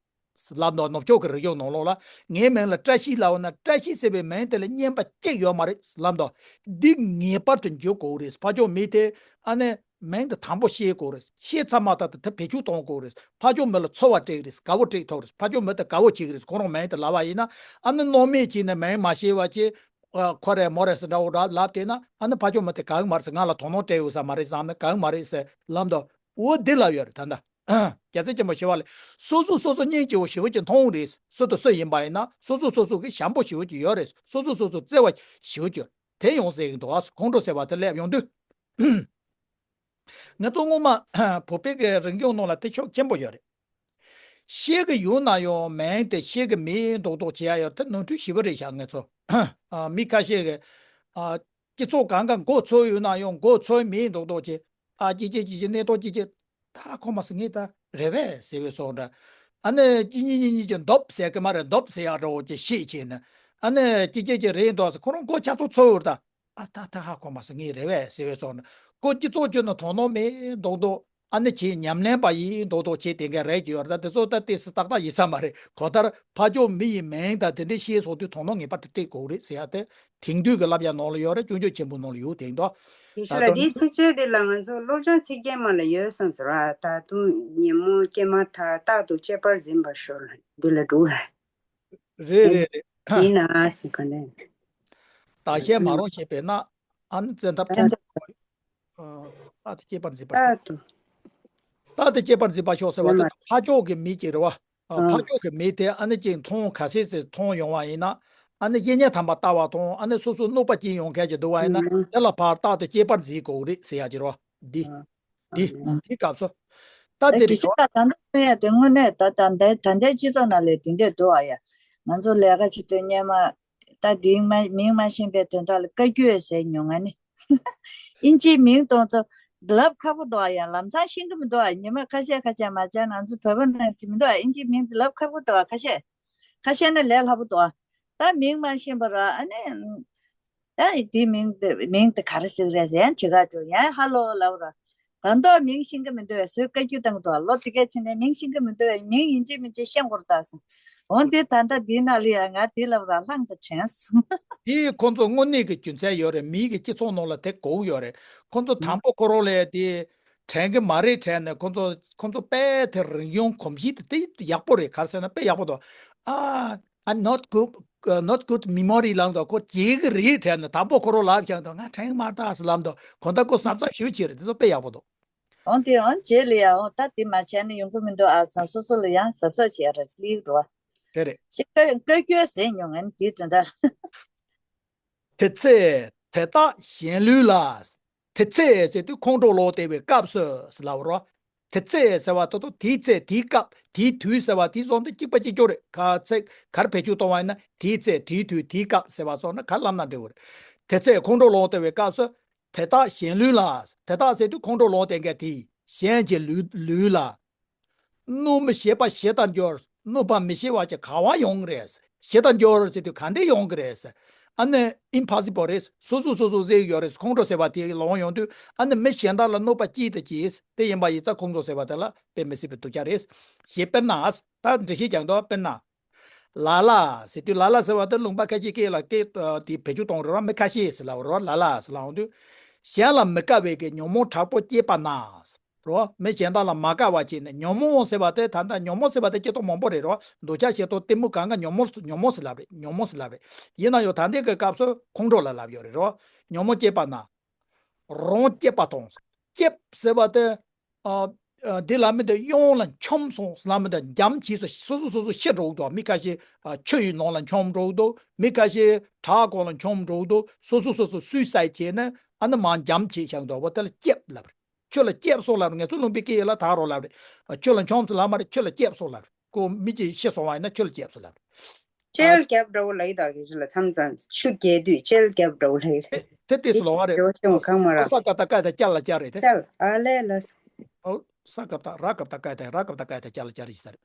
ལབ་འདུག་ནུབ་ཕྱོགས་ཀྱི་རིག་གཞུང་ནང་ལོགས་ལ་ངའི་མིང་ལ་བཀྲ་ཤིས་ལབ་ན། བཀྲ་ཤིས་ཟེར་བའི་མིང་དེ་ལ་སྙན་པ་གཅིག་ཡོད་མ་རེད་ལབ་འདུག་འདི་ངེས་པར་དུ་འགྱུར་དགོས་རེད། ཕར་ཕྱོགས་མི་དེ་ཨ་ནི་མིང་དེ་དང་པོ་ཤེས་དགོས་རེད། ཤེས་ཚར་མ་ཐག་ཏུ་དེ་བེད་སྤྱོད་གཏོང་དགོས་རེད། ཕར་ཕྱོགས་མི་ལ་ཚོར་བ་སྤྲད་རེད། དགའ་བོ་སྤྲད་ཐུབ་རེད། ཕར་ཕྱོགས་མི་དེ་དགའ་བོ་བྱེད་ཀྱི་རེད། ཁོ་རང་མིང་དེ་ལབ་པ་ཡིན་ན། ཨ་ནི་སྣང་མེད་བྱས་ནས་མིང་མ་ཤེས་པ་བྱས། ཨ། ཁོ་རེད་མོ་རེད་ཟེར་འདྲ་བོ་འདྲ་ལབ་བསྡད་ན། ཨ་ནི་ཕར་ཕྱོགས་མི་དེ་དགའ་གི་མ་རེད་ཟེར། ང་ལ་དོ་སྣང་སྤྲད་ཡོད་ས་མ་རེད་བསམ་ནས་དགའ་གི་མ་རེད་ཟེར་ལབ་འདུག་འོ་འདི་ལབ་ཡོད་རེད། ད་ལྟ་རྒྱལ་སྲས་ཆེན་པོ་ཞི་བ་ལྷས། སོ་སོ་སོ་སོ་སྙིང་རྗེ་བོ་ཞེ་པོ་ཅིག་མཐོང་རེད། སུ་དང་སུ་ཡིན་པ་ཡིན་ན་སོ་སོ་སོ་སོ་གི་བྱམས་པོ་ཞེ་པོ་ཅིག་ཡོད་རེད། སོ་སོ་སོ་སོ་བརྩེ་བ་ཞེ་པོ་ཅིག་ཡོད། དེ་ཡང་ཟེར་གི་འདུག་ཨ། ཁོང་ཁྲོ་ཟེར་བ་དེ་སླེབས་ཡོང་དུས། ང་ཚོ་སྔོན་མ་བོད་པའི་གི་རིག་གཞུང་ནང་ལ་དེ་ཤུགས་ཆེན་པོ་ཡོད་རེད། ཤེས་ཀྱི་ཡོད་ན་ཡང་མིང་དེ་ཤེས་ཀྱི་མེད་མདོག་མདོག་བྱེད་ཡ་ཡོད་རེད། དེ་ནོར་འཁྲུལ་ཞེ་པོ་རེད་ཤག་ང་ཚོ། ཨ། མི་ཁ་ཤས་ཀྱིས། ཨ། སྤྱི་ཚོགས་གང་ག་མགོ་ཚོས་ཡོད་ན་ཡང་མགོ་ཚོས་མེད་མདོག་མདོག་བྱེད། ཨ། ཅི་ཅི་ཅི་ཅི་གནས་སྟངས་ཅི་ཅི། ད་ཁོ་མ་ཟེར་ངས་ད་རེད་པས་ཟེར་བའི་སོགས་འདྲ། ཨ་ནི་གཅིག་གཉིས་གཉིས་གཉིས་ཀྱིས་འདུག་ཟེར་གི་མ་རེད། འདུག་ཟེར་ཡག་འདྲ་བོ་ཅིག་ཤེས་བྱས་ནས། ཨ་ནི་གཅིག་གཅིག་གིས་རེད་འདུག་ཟེར། ཁོ་རང་མགོ་ཆ་ཚང་ཚོས་ཡོད་རེད་ད། ཨ། ད་ད་ཧ་གོ་མ་སོང་ངས་རེད་པས་ཟེར་བའི་སོགས་ནས། ཁོ་སྤྱི་ཚོགས་ཁྱོན་ནས་དོ་སྣང་མེད་མདོག་མདོག་ཨ་ནི་ཁྱེད་ཉམས་ལེན་པ་ཡིན་མདོག་མདོག་བྱེད་བསྡད་མཁན་རེད་ཀྱི་ཡོད་རེད། ད་དེ་ཚོ་ད་ཏོག་ཙམ་ཏག་ཏག་ཡིན་ས་མ་རེད། གང་ལྟར་ཕར་ཕྱོགས་མི་ཡི་མིང་དང་དེ་འདྲ་ཤེས་སོང་དུས་དོ་སྣང་ངེས་པར་དུ་སྤྲད་དགོས་རེད་ཟེར་ཡ་དེ་དེང་དུས་ཀྱི་བསླབ་བྱ་ནང་ལ་ཡོད་རེད། སྐྱོན་བརྗོད་ཆེན་པོ་ནང་ལ་ཡོད་དེ་འདུག་ཡེ་ཤེས་ལགས། དེའི་ཚིགས་བཅད་འདི་ལ་ང་ཚོ་སློབ་སྦྱོང་ཚིག་རྒྱན་མ་ལ་ཡོད་བསམ་ཟེར་བ། ད་དུང་ཉོན་མོངས་སྐྱེས་མ་ཐག། རྟག་ཏུ་གཅེས་པར་འཛིན་པར་ཤོག་ལ་འདི་ལ་འགྲོ་བ། རེད་རེད་རེད། ཡིན་ན་ཟེར་ག་ནས། བདག་གཞན་མ་རུངས་ཞེས་པས་ན། ཨ་ནི་བཙན་ཐབས་ཀྱིས། རྟག་ཏུ་སྐྱེས་པར་འཛིན་པར་ཤོག། རྟག་ཏུ་སྐྱེས་པར་འཛིན་པར་ཤོག་ཟེར་བ་དེ་ཕར་ཕྱོགས་ཀྱི་མི་གཅིག་རེད་བ། ཨ། ཕར་ཕྱོགས་ཀྱི་མི་དེ་ཨ་ནི་གཅིག་མཐོང་ག་ཚད་ཅིག་མཐོང་ཡོང་བ་ཡིན་ན། ཨ་ནི་གཡས་བརྙན་ཐམ་པ་ལྟ་བ་དང་ཨ་ནི་སོ་སོ་གནོད་པ་སྐྱེལ་ཡོང་མཁན་ཅིག་འདུག་བ་ཡིན་ན། དེ་ལ་ཕར་རྟག་ཏུ་སྐྱེས་པར་འཛིན་དགོས་རེད་ཟེར་ཡ་ཅིག་རེད་བ། འདི། འདི། འདི་སྐབས་སུ། ད་དེ་རེད་བ། ད་ལྟ་ཡ་དེ་དངོས་གནས་ད་ད་ལྟའི་ད་ལྟའི་སྤྱི་ཚོགས་ནང་ལས་དེ་འདྲས་འདུག་ཨ་ཡ། ང་ཚོ་ལས་ཀ་བྱེད་དུས་སྔོན་མ། ད་དེའི་མ་མིང་མ་ཤེས་པའི་དོན་དག་ལ་བཀའ་བཀྱོན་ཟེར་མྱོང་ང་ནི། ཨིན་ཇིའི་མིང་གཏོང་ཚོ་ལབ་ཁག་པོ་འདུག་ཨ་ཡ། ལམ་སང་ཤེས་ཀྱི་མི་འདུག་ཨ། ཉི་མ་ཁ་ཤས་ཁ་ཤས་མ་བྱས་ང་ཚོ་བོད་པ་ནང་ཅི་མི་འདུག་ཨ། ཨིན་ཇིའི་མིང་དེ་ལབ་ཁག་པོ་འདུག་ཨ། ཁ་ཤས། ཁ་ཤས་ནི་ལས་སླ་པོ་འདུག་ཨ། ད་མིང་མ་ཤེས་པ་ར་ཨ་ནི། ཨ་དེའི་མིང་དེ་མིང་དེ་ག་རེ་ཟེར་གི་རེད་ཟེར་ཡང་དྲི་ག་འགྲོ་ཡང་ཧ་ལོ་ལབ་ར། ད་མདོག་མིང་ཤེས་ཀྱི་མི་འདུག་བས་བཟོས་བཀའ་བཀྱོན་བཏང་འདུག་ལོ་དེ་གས་ཕྱིན་ནས་མིང་ཤེས་ཀྱི་མི་འདུག་བས་མིང་ཡིན་གཅིག་མིན་གཅིག་ཤེས་དགོས་རེད་ད་ཟེར། འོན་ཏེ་ད་ལྟ་འདིའི་ནང་ལ་ཡང་ང་དེ་ལབ་ར་ལྷང་དུ་དྲན་སོང་། དེ་ཁོང་ཚོ་དངོས་གནས་ཀྱི་རྒྱུ་མཚན་ཡོད་རེད། མིའི་གི་སྤྱི་ཚོགས་ནང་ལ་དེ་དགོས་ཡོད་རེད། ཁོང་ཚོ་དང་པོ་ཁོ་རང་ལ་དེ་དྲན་གི་མ་རེད་དྲན་ནས་ཁོང་ཚོ་ཁོང་ཚོ་དཔེ་དེ་རིག་གཞུང་གོམས་གཤིས་དེ་དེ་ཡག་པོ་རེད། ག་རེ་ཟེར་ན་དཔེ་ཡག་པོ་འདུག་ཨ། ཨ། not good, uh, not good memory ལབ་འདུག་ཁོ་བརྗེད་གི་རེད་དྲན་ནས་དང་པོ་ཁོ་རང་ལབ་བཞག་འདུག་ང་དྲན་གི་མ་རེད་ད་ཟེར་ལབ་འདུག་གོ་ད་ཁོ་གཟབ་གཟབ་ཞེ་པོ་བྱས་རེད། དེ་ཚོ་དཔེ་ཡག་པོ་འདུག་འོང་དེ་འོང་རྗེས་ལ་ཡང་འོང་ད་དེ་མ་བྱས་ན་ཡོང་གི་མི་འདུག་ཨ་ཚང་སོ་སོ་ལ་ཡང་གཟབ་གཟབ་བྱས་ར་སླེབས་འགྲོ་བ། དེ་རེད། ཞེས་བཀའ་བཀའ་བཀྱོན་ཟེར་མྱོང་ངན་དེའི་དོན་དག་དེ་ཚེ་དེ་དག་གཞན་ལུས་ལ། དེ་ཚེ་ཟེར་དུས་ཁོང་ཁྲོ་ལངས་བསྡད་པའི་སྐབས་སུ་ཟེར་ལབ་རོ། དེ་ཚེ་ཟེར་བ་ད་དུང་དེའི་ཚེ་དེའི་སྐབས་དེའི་དུས་ཟེར་བ་དེ་སོང་དུ་གཅིག་པ་གཅིག་རྐྱང་རེད། ག་ཚེ་གར་བེད་སྤྱོད་གཏོང་བ་ཡིན་ན་དེའི་ཚེ་དེའི་དུས་དེའི་སྐབས་ཟེར་བ་སོང་ན་གར་ལབ་ན་འགྲིག་གི་རེད། དེ་ཚེ་ཁོང་ཁྲོ་ལངས་བསྡད་པའི་སྐབས་སུ། དེ་དག་གཞན་ལུས་ལ། དེ་དག་ཟེར་དུས་ཁོང་ཁྲོ་ལངས་བསྡད་མཁན་དེ་གཞན་གྱི་ལུས་ལུས་ལ། གནོད་མི་ཤེས་པ་ཞི་དང་འགྱུར། གནོད་པ་མི་ཤེས་པ་ཅིག་ག་བ་ཡོང་གི་རེད། ཞི་དང་འགྱུར་ཟེར་དུས་ག་འདྲས་ཡོང་གི་རེད། ཨ་ནི་ཨིམ་པོ་སི་བལ་རེད། སོ་སོ་སོ་སོ་ཟེར་གི་ཡོད་རེད། ཁོང་ཁྲོ་ཟེར་བ་དེ་ལངས་ཡོང་དུས་ཨ་ནི་མི་གཞན་དག་ལ་གནོད་པ་ཅི་དང་ཅི། དེ་ཡིན་པ་ཡིན་ཙང་ཁོང་ཁྲོ་ཟེར་བ་དེ་ལ་དཔེ་མི་སྲིད་པའི་སྡུག་ཅག་རེད། ཞེས་དཔེར་ན། ད་འགྲེལ་བཤད་རྒྱག་འདུག་དཔེར་ན། ལ་ལ་ཟེར་དུས་ལ་ལ་ཟེར་བ་དེ་ལུང་པ་ཁ་ཤས་སྐད་ལ་སྐད་དེ་བེད་སྤྱོད་གཏོང་རེད་བ། མི་ཁ་ཤས་ཟེར་ལབ་རེད་བ། ལ་ལ་ཟེར་ལབ་འོང་དུས། གཞན་ལ་མི་དགའ་བའི་གི་ཉོན་མོངས་དྲག་པོ་སྐྱེས་པ་ན། རོ། མི་གཞན་དག་ལ་མ་དགའ་བ་བྱས་ནས། ཉོན་མོངས་ཟེར་བ་དེ་ད་ལྟ་ཉོན་མོངས་ཟེར་བ་དེ་སྐྱེ་སྟོབས་མང་པོ་རེད་རོ། འདོད་ཆགས་ཞེ་སྡང་གཏི་མུག་གང་ག་ཉོན་མོངས་ཉོན་མོངས་ཟེར་ལབ་རེད། ཉོན་མོངས་ཟེར་ལབ་རེད། ཡིན་ན་ཡང་ད་ལྟའི་གི་སྐབས་སུ་ཁོང་ཁྲོ་ལ་ལབ་ཡོད་རེད་རོ། ཉོན་མོངས་སྐྱེས་པ་ན། རང་སྐྱེས་པ་དང་། སྐྱེས་ཟེར་བ་དེ། ཨ། ཨ། འདི་ལ་མི་འདི་གཡང་ལ་འཁྱོམ་སོང་ལ་མི་འདི་འཇམ་བྱས་སོ། སོ་སོ་སོ་སོ་ཤི་འགྲོ་གི་འདུག་མི་ཁ་ཤས་ཨ་ཆུ་ཡི་ནང་ལ་འཁྱོམ་འགྲོ་གི་འདུག་མི་ཁ་ཤས་བྲག་གོང་ལ་འཁྱོམ་འགྲོ་གི་འདུག་སོ་སོ་སོ་སོ་སུའི་སའི་ཌི་བྱས་ནས་ཨ་ནི་མར་འཇམ་བྱས་བཞག་འདུག་བ། དེ་ལ་སྐྱེས་ལབ་རེད། ཆུ་ལ་སྐྱེས་སོང་ལབ་རེད། ང་ཚོ་ལུང་པའི་སྐད་ཡིག་ལ་ད་རོ་ལབ་རེད། ཨ་ཆུ་ལ་འཁྱོམ་སོང་ལབ་མ་རེད། ཆུ་ལ་སྐྱེས་སོང་ལབ་རེད། ཁོ་མི་གཅིག་ཤི་སོང་བ་ཡིན་ན་ཆུ་ལ་སྐྱེས་སོང་ལབ་རེད། ཨ། ཅེལ་རྒྱབ་འདྲ་བོ་ལ་ཡི་དྭགས་ཀྱི་ཆུ་ལ་མཚམས་མཚམས་ཆུ་རྒྱས་དུས་ཅེལ་རྒྱབ་འདྲ་བོ་ལ་ཡི་དེ་དེ་དེ་སུ་ལོ་བ་རེད། འདྲ་བོ་ཤོང་གང་མ་རག་ས་ཀ་ཏ་ཀ་ཏ་ཅ་ལ་ཅ་རེད་དེ། ཅལ་ཨ་ལེ་ལ་ས། ཨོ། ས་ཀ་ཏ་ར་ཀ་ཏ་ཀ་ཏ་ར་ཀ་ཏ་ཀ་ཏ་ཅ་ལ་ཅ་རེད་ས་རེད།